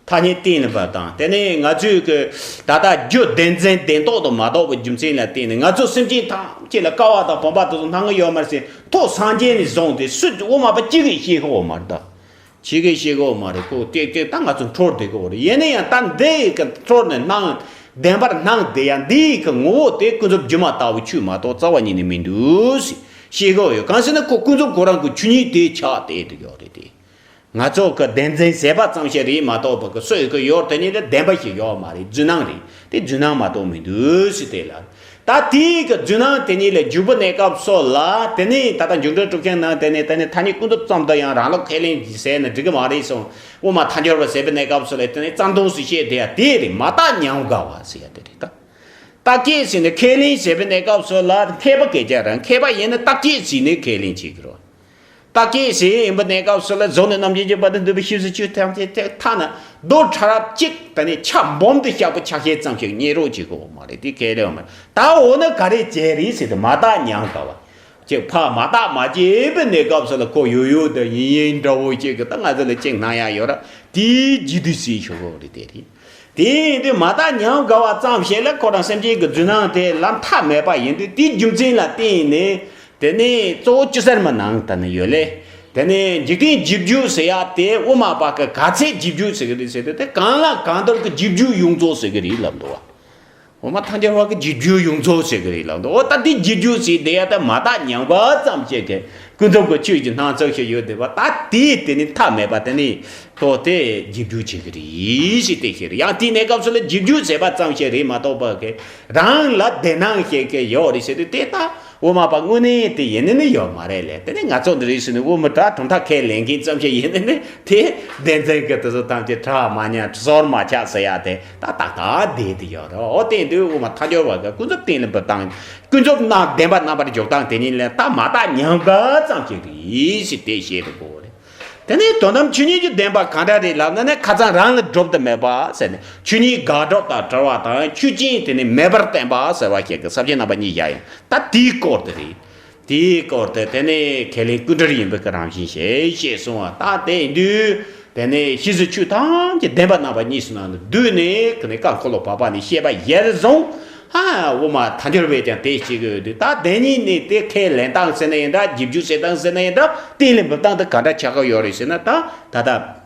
ཐ་སྙད་གཏན་ལ་འབེབས་སྟངས་དེ་ནི་ང་ཚོས་གི་ད་ལྟ་རྒྱུ་བདེན་འཛིན་བདེན་རྟོག་ཏུ་མ་གཏོགས་པའི་རྒྱུ་མཚན་ལ་བརྟེན་ནས་ང་ཚོ་སེམས་ཅན་ཐམས་ཅད་ལ་དཀའ་བ་དང་སྡུག་པ་དེ་ཚོ་སྣང་གི་ཡོད་མ་རེད་ཟེར། ཐོག་སངས་རྒྱས་ནས་བཟུང་སྟེ་སུ་དབུ་མ་པ་གཅིག་གིས་ཤེས་ཀྱི་ཡོད་མ་རེད་ད། ཁྱེད་ཀྱིས་ཤེས་གོ་མ་རེད། ཁོ་ཏེག་ཏེག་ད་ང་ཚོ་འཁྲུལ་བསྡད་གོ་རེད། ཡིན་ན་ཡང་ད་འདི་གི་འཁྲུལ་ནས་སྣང་བདེན་པར་སྣང་བསྡད་ཡ་འདི་གི་ངོ་བོ་དེ་ཀུན་རྫོབ་སྒྱུ་མ་ལྟ་བུ་ཆོས་མ་གཏོགས་རྩ་བ་ཉིད་ནས་མི་འདུག་ཟེར་ཤེས་གོ་ཡོད། གང་ཟེར་ན་ཁོ་ཀུན་རྫོབ་ཁོ་རང་གི་ཆོས་ཉིད་དེ་ཆགས་བསྡད་དུ་ཡོད་རེད་དེ། ང་ཚོ་གི་བདེན་འཛིན་ཟད་པ་ཙམ་ཞིག་རེད་མ་གཏོགས་པ་གི་སུ་ཡོད་གི་ཡོད་དེ་ཉིད་དེ་བདེན་པ་ཞིག་ཡོད་མ་རེད། རྫུན་སྣང་རེད། དེ་རྫུན་སྣང་མ་གཏོགས་མི་འདུག་ཟེར་དེ་ལ། ད་དེའི་གི་རྫུན་སྣང་དེ་ཉིད་ལས་འཇུག་པའི་གནས་སྐབས་སོགས་ལ་དེ་ནས་ད་ལྟ་འཇུག་འགྲེལ་གྲུབ་ཆེན་ནང་དེ་ནས་དེ་ནས་ཐ་སྙད་ཀུན་རྫོབ་ཙམ་དུ་ཡང་རང་ལུགས་ཁས་ལེན་གྱིས་ཟེར་ན་འགྲིག་གི་མ་རེད་གསུངས། དབུ་མ་ཐལ་འགྱུར་བ་ཟེར་བའི་གནས་སྐབས་སོགས་ལ་དེ་ནས་རྩ་ལྟུང་ཟེར་བཤད་དེ་ཡང་དེ་རེད། མ་བརྟགས་ཉམས་དགའ་བ་ཟེར་ཡ་དེ་རེད་ད། བརྟག་དཔྱད་ཟེར་ནས་ཁས་ལེན་ཟེར་བའི་གནས་སྐབས་སོགས་ལ་མཁས་པ་སྐད་ཆ་རང་མཁས་པ་ཡིན་ན་བརྟག་དཔྱད་ཟེར་ནས་ཁས་ལེན་བྱེད་ཀྱི་རེད། བརྟག་དཔྱད་ཟེར་ཡིན་པའི་གནས་སྐབས་སུ་ལ་གཟུགས་ནས་རྣམ་མཁྱེན་གྱི་བར་དུ་འདུས་པའི་ཤེས་སུ་ཆོས་ཐམས་ཅད་ཐ་ན་རྡོ་ཕྲ་རབ་གཅིག་དང་ནི་ཆ་སྦོམ་དུ་བཞག་པའི་ཆ་ཤས་ཙམ་ཞིག་རྙེད་རོགས་བྱེད་དགོས་མ་རེད། དེ་གལ་ལེ་བ་མ་རེད། ད་འོ་ན་ག་རེ་བྱས་རེད་ཟེར་དུས་མ་བརྟགས་ཉམས་དགའ་བ་ཅིག་ཕར་མ་བརྟགས་མ་དཔྱད་པའི་གནས་སྐབས་སུ་ལ་ཁོ་ཡོད་ཡོད་དུ་ཡིན་ཡིན་འདྲ་བོ་ཅིག་གི་ད་ང་ཚོ་ལ་ཅིག་སྣང་ཡ་ཡོད་ར། དེའི་རྗེས་དུས་སྲིད་ཞུ་དགོས་རེད། དེ་རེད། དེ་ཡིན་དུས་མ་བརྟགས་ཉམས་དགའ་བ་ཙམ་ཞིག་ལ་ཁོ་རང་སེམས་ཅན་གྱི་རྫུན་སྣང་དེ་ལམ་ཐག་མེད་པ་ཡིན་དུས་དེའི་རྒྱུ་མཚན་ལ་བརྟེན་ནས། དེ་ནས་གཙོ་བོ་ཅི་ཟེར་མ་ནང་ད་ནི་ཡོད་ལེ། དེ་ནས་འཇིག་རྟེན་རྗེས་འཇུག་ཟེར་ཡ་དེ་དབུ་མ་པ་གི་ག་ཚད་རྗེས་འཇུག་ཟེར་གི་རེད་ཟེར་དུས་དེ་གང་ལ་གང་འདུལ་གྱི་རྗེས་འཇུག་ཡོངས་རྫོགས་ཟེར་གི་རེད་ལབ་འདུག་བ། དབུ་མ་ཐལ་འགྱུར་བ་གི་རྗེས་འཇུག་ཡོངས་རྫོགས་ཟེར་གི་རེད་ལབ་འདུག་འོ་ད་དེ་རྗེས་འཇུག་ཟེར་དེ་ཡ་ད་མ་དག་ཉམས་པ་ཙམ་ཞིག་གི་ཀུན་རྫོབ་ཀྱི་ཆོས་ཀྱི་སྣང་ཚུལ་ཞིག་ཡོད་དེ་བ་ད་དེ་དེ་ནི་མཐའ་མེད་པ་དེ་ནི་ཐོག་དེ་རྗེས་འཇུག་བྱེད་གི་རེད་ཞེས་དེ་ཞིག་རེད། ཡང་དེའི་གནས་སྐབས་སུ་ལ་རྗེས་འཇུག་ཟེར་བ་ཙམ་ཞིག་རེད་མ་གཏོགས་པ་གི་རང་ལ་བདེན་སྣང་ཞིག་གི་ཡོད་རེད་ཟེར་དུས་དེ་ད། དབུ་མ་པ་དངོས་གནས་དེ་ཡིན་ནི་ནི་ཡོད་མ་རེད་ལས། དེ་ནས་ང་ཚོ་འདི་རིགས་སུ་ནི་དབུ་མའི་སྒྲ་གྲུབ་མཐའ་ཁས་ལེན་མཁན་ཙམ་ཞིག་ཡིན་ནི་ནི་དེ་བདེན་འཛིན་གྱི་དེ་ཚོ་ཐམས་ཅད་གྲགས་མ་ཉན་སོར་མ་ཆག་ཟེར་ཡ་དེ་ད་ཏག་ཏག་བསྡད་དེ་ཡོད་རེད། འོ་དེ་དུས་དབུ་མ་ཐལ་འགྱུར་བ་གི་ཀུན་རྫོབ་གཏན་ལ་འབེབས་སྟངས་ཀུན་རྫོབ་རྣམ་བདེན་པ་རྣམ་པར་འཇོག་སྟངས་དེ་ཉིད་ལས་ད་མ་དག་ཉམས་པ་ཙམ་ཞིག་རེད་ཞེས་དེ་བཤད་དགོས་རེད། དེ་ནས་དོན་དམ་ཆོས་ཉིད་ཀྱི་བདེན་པ་གང་འདྲ་རེད་ལབ་ན་ནི་ཁ་སང་རང་ལ་སྒྲུབ་ཏུ་མེད་པ་ཟེར་ནས་ཆོས་ཉིད་དགག་སྒྲུབ་དང་བྲལ་བ་དང་ཆོས་ཅན་དེ་ནི་མེད་པར་བསྟན་པ་ཟེར་བ་ཞིག་གི་ས་བཅད་རྣམ་པ་གཉིས་བཞག་ཡིན། ད་དེའི་སྐོར་དེ་རེད། དེའི་སྐོར་དེ་དེ་ནི་ཁས་ལེན་ཀུན་འབྲེལ་ཡིན་པའི་གི་རང་བཞིན་ཞེས་ཞེས་གསུངས་པ་ད་དེ་ཡིན་དུས་དེ་ནི་ཤེས་བྱའི་ཆོས་ཐམས་ཅད་བདེན་པ་རྣམ་པ་གཉིས་སུ་སྣང་ནས་བསྡུས་ནས་ཁོ་ནི་བཀའ་འཁོར་ལོ་བར་པ་ནས་བཤད་པ་ཡར་བཟུང་། ཧ། དབུ་མ་ཐལ་འགྱུར་བས་ཀྱང་དེ་བྱེད་ཀྱི་ཡོད་དུས་ད་དེ་ཉིད་ནི་དེ་ཁས་ལེན་སྟངས་ཟེར་ན་ཡིན་འདྲ་རྗེས་འཇུག་བྱེད་སྟངས་ཟེར་ན་ཡིན་འདྲ་གཏན་ལ་འབེབས་སྟངས་དེ་ག་འདྲ་ཆགས་ཀྱི་ཡོད་རེད་ཟེར་ན་ད་ད་ལྟ་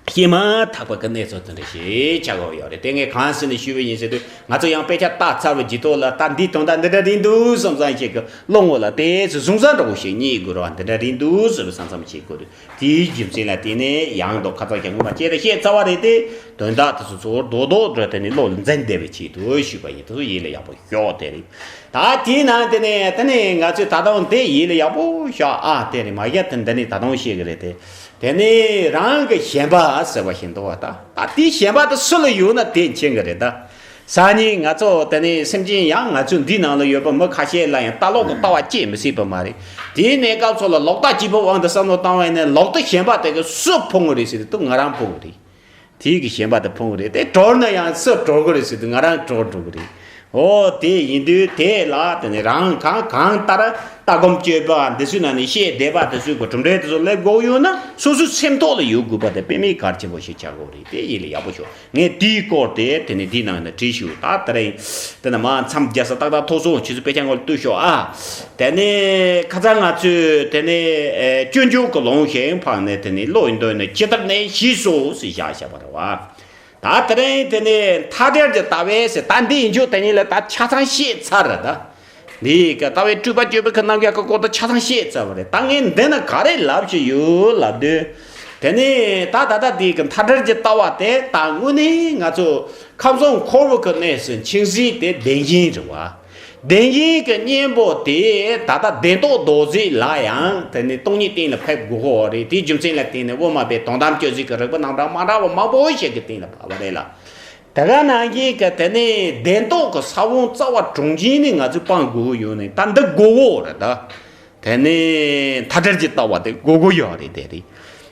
བཤད་མ་ཐག་པ་གི་གནས་ཚུལ་དེ་འདྲ་ཞིག་ཆགས་ཀྱི་ཡོད་རེད། དེ་ངས་གང་ཟེར་ནས་ཞུས་པ་ཡིན་ཟེར་དུས་ང་ཚོ་ཡང་དཔེ་ཆ་བལྟས་ཚར་བའི་རྗེས་ཐོག་ལ་ད་འདིའི་དོན་དག་འདི་འདྲ་རེད་འདུག་བསམ་བསམ་ཞིག་གི་བློ་ངོ་ལ་དེ་ཚོ་བཟུང་ས་འདྲ་བོ་ཞིག་རྙེད་དགོས་རེད་བ། འདི་འདྲ་རེད་འདུག་ཟེར་བསམ་བསམ་བྱེད་དགོས་རེད། དེའི་རྒྱུ་མཚན་ལ་བརྟེན་ནས་ཡང་དག་ཁ་ཚ་ཞིག་སྔོན་མ་བཅད་དེ་བཤད་ཚར་བ་རེད་དེ། དོན་དག་དེ་ཚོ་གཙོ་བོར་རྡོག་རྡོག་འགྲོ་དེ་ནི་བློ་ལ་འཛིན་བདེ་བའི་ཆེད་དུ་ཞུས་པ་ཡིན། དེ་ཚོ་ཡིད་ལ་ཡག་པོ་ཤོག་དེ་རེད། ད་དེའི་ནང་དེ་ནས་དེ་ནས་ང་ཚོས་ད་དུང་དེ་ཡིད་ལ་ཡག་པོ་ཤོག་ཨ་དེ་རེད་མ་གཞི་དེ་འདི་ནས་ད་དུང་བཤད་གི་རེད་དེ། དེ་ནས་རང་གི་ཞེན་པ་ཟེར་བ་ཞིག་འདུག་བ། ད་ད་དེའི་ཞེན་པ་དེ་སུ་ལ་ཡོད་ན་དེ་མཁྱེན་གི་རེད་ད། སང་ཉིན་ང་ཚོ་དེ་ནས་སེམས་ཅན་ཡང་ང་ཚོའི་འདི་ནང་ལ་ཡོད་པ་མི་ཁ་ཤས་ལ་ཡང་ལྟ་ལོག་གི་ལྟ་བ་སྐྱེ་མི་སྲིད་པ་མ་རེད། དེའི་གནས་སྐབས་ཚོ་ལ་ལོག་ལྟ་སྐྱེས་པའི་དབང་དུ་བསམ་བློ་བཏང་བ་ཡིན་ན་ལོག་ལྟ་ཞེན་པ་དེ་གི་སུ་ཕོངས་གི་རེད་ཟེར་དུས་ང་རང་ཕོངས་གི་རེད། དེའི་གི་ཞེན་པ་དེ་ཕོངས་གི་རེད་དེ་གྲོལ་ན་ཡང་སུ་གྲོལ་གི་རེད་ཟེར་དུས་ང་རང་གྲོལ་འགྲོ་གི་རེད། འོ་དེ་ཡིན་དུས་དེ་ལ་དེ་ནས་རང་གང་གང་ལྟར་ལྟ་སྒོམ་སྤྱོད་པ་འདི་ཚོའི་ནང་ནས་བཤད་བསྡད་པ་དེ་ཚོའི་གི་གྲུབ་འབྲས་དེ་ཚོ་སླེབས་དགོས་ཡོད་ན་སོ་སོའི་སེམས་ཐོག་ལ་ཡོད་དགོས་པ་དེ་དཔེ་མེད་གལ་ཆེན་པོ་ཞིག་ཆགས་དགོས་རེད། དེ་ཡིད་ལ་ཡག་པོ་ཤོག་ངས་དེའི་སྐོར་དེ་དེ་ནས་འདིའི་ནང་ནས་བྲིས་ཞུ། ད་དེ་རིང་དེ་ནས་མ་མཚམས་རྒྱག་ས་ཏག་ཏག་ཐུག་སོང་། ཁྱེད་ཚོ་དཔེ་ཆ་ངོ་ལ་ལྟོས་ཤོག་ཨ། དེ་ནས་ཁ་སང་ང་ཚོས་དེ་ནས་ཨེ་སྤྱོད་འཇུག་གི་ལུང་ཞིག་འཕངས་ནས་དེ་ནས་བློ་ཡི་འདོད་ནི་ཇི་ལྟར་གནས་ཤེས་སོ་ཟེར་བཞག་བཞག་པ་རེད་བ། ད་དེ་རིང་དེ་ནས་མཐའ་བྲལ་གྱི་ལྟ་བས་ཟེར་ད་འདི་ཡིན་ཆོག་དེ་ཉིད་ལ་ད་ཆ་ཚང་བཤད་ཚར་རེད་ད། འདི་གི་ལྟ་བའི་སྤྲོས་པ་གཅོད་པའི་གི་རྣམ་གཞག་གི་སྐོར་དུ་ཆ་ཚང་བཤད་ཚར་བ་རེད། ད་ངས་འདི་ན་ག་རེ་ལབ་ཀྱི་ཡོད་ལབ་དུས། དེ་ནས་ད་ད་ལྟ་འདི་གི་མཐའ་བྲལ་གྱི་ལྟ་བ་དེ་ད་དངོས་གནས་ང་ཚོ་ཁམས་གསུམ་འཁོར་བ་གི་གནས་སུ་འཆིང་སྲིད་དེ་བདེན་ཞེན་རེད་བ། བདེན་ཞེན་གྱི་གཉེན་པོ་དེ་ད་ལྟ་བདེན་རྟོག་ལྡོག་རྫས་ལ་ཡང་དེ་ནི་སྟོང་ཉིད་གཏན་ལ་ཕེབས་དགོས་ཀྱི་ཡོད་རེད། དེའི་རྒྱུ་མཚན་ལ་བརྟེན་ནས་དབུ་མ་པས་དོན་དམ་དཔྱོད་བྱེད་ཀྱི་རིགས་པ་རྣམ་གྲངས་མ་འདྲ་བ་མང་པོ་ཞིག་གི་སྟེང་ལ་ཕབ་པ་རེད་ལ། དེ་ག་ནང་བཞིན་གྱི་དེ་ནི་བདེན་རྟོག་གི་ས་བོན་རྩ་བ་དྲུང་འཇིན་ནི་ང་ཚོས་སྤང་དགོས་ཀྱི་ཡོད་ནི་ད་འདི་དགོས་ཀྱི་ཡོད་རེད་ད། དེ་ནི་མཐའ་བྲལ་གྱི་ལྟ་བ་དེ་དགོས་ཀྱི་ཡོད་རེད་དེ་རེད།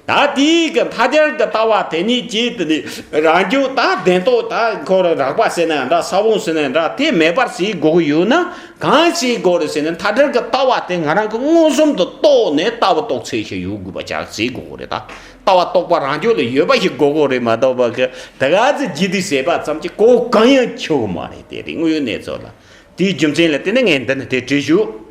ད་དེའི་གི་མཐའ་བྲལ་གྱི་ལྟ་བ་དེ་ཉིད་ཀྱིས་དེ་ནི་རང་རྒྱུད་ད་བདེན་རྟོག་ད་ཁོ་ར་རགས་པ་ཟེར་ན་འདྲ་ས་བོན་ཟེར་ན་འདྲ་དེ་མེད་པར་བྱེད་དགོས་ཀྱི་ཡོད་ན་གང་བྱེད་དགོས་རེད་ཟེར་ན་མཐའ་བྲལ་གྱི་ལྟ་བ་དེ་ང་རང་གི་མངོན་སུམ་དུ་རྟོགས་ནས་ལྟ་བ་རྟོགས་ཚད་ཞིག་ཡོད་དགོས་པ་ཅག་བྱེད་དགོས་རེད་ད། ལྟ་བ་རྟོགས་པ་རང་རྒྱུད་ལ་ཡོད་པ་ཞིག་དགོས་ཀྱི་རེད་མ་གཏོགས་པ་གི་དེ་ག་ཚོད་རྒྱུད་དུ་ཟེར་བ་ཙམ་གྱིས་གོ་གང་ཡང་ཆོག་གི་མ་རེད་དེ་རེད་དངོས་ཡོད་གནས་ཚུལ་ལ། དེའི་རྒྱུ་མཚན་ལ་བརྟེན་ནས་ངས་འདི་ནས་དེ་བྲིས་ཞུ།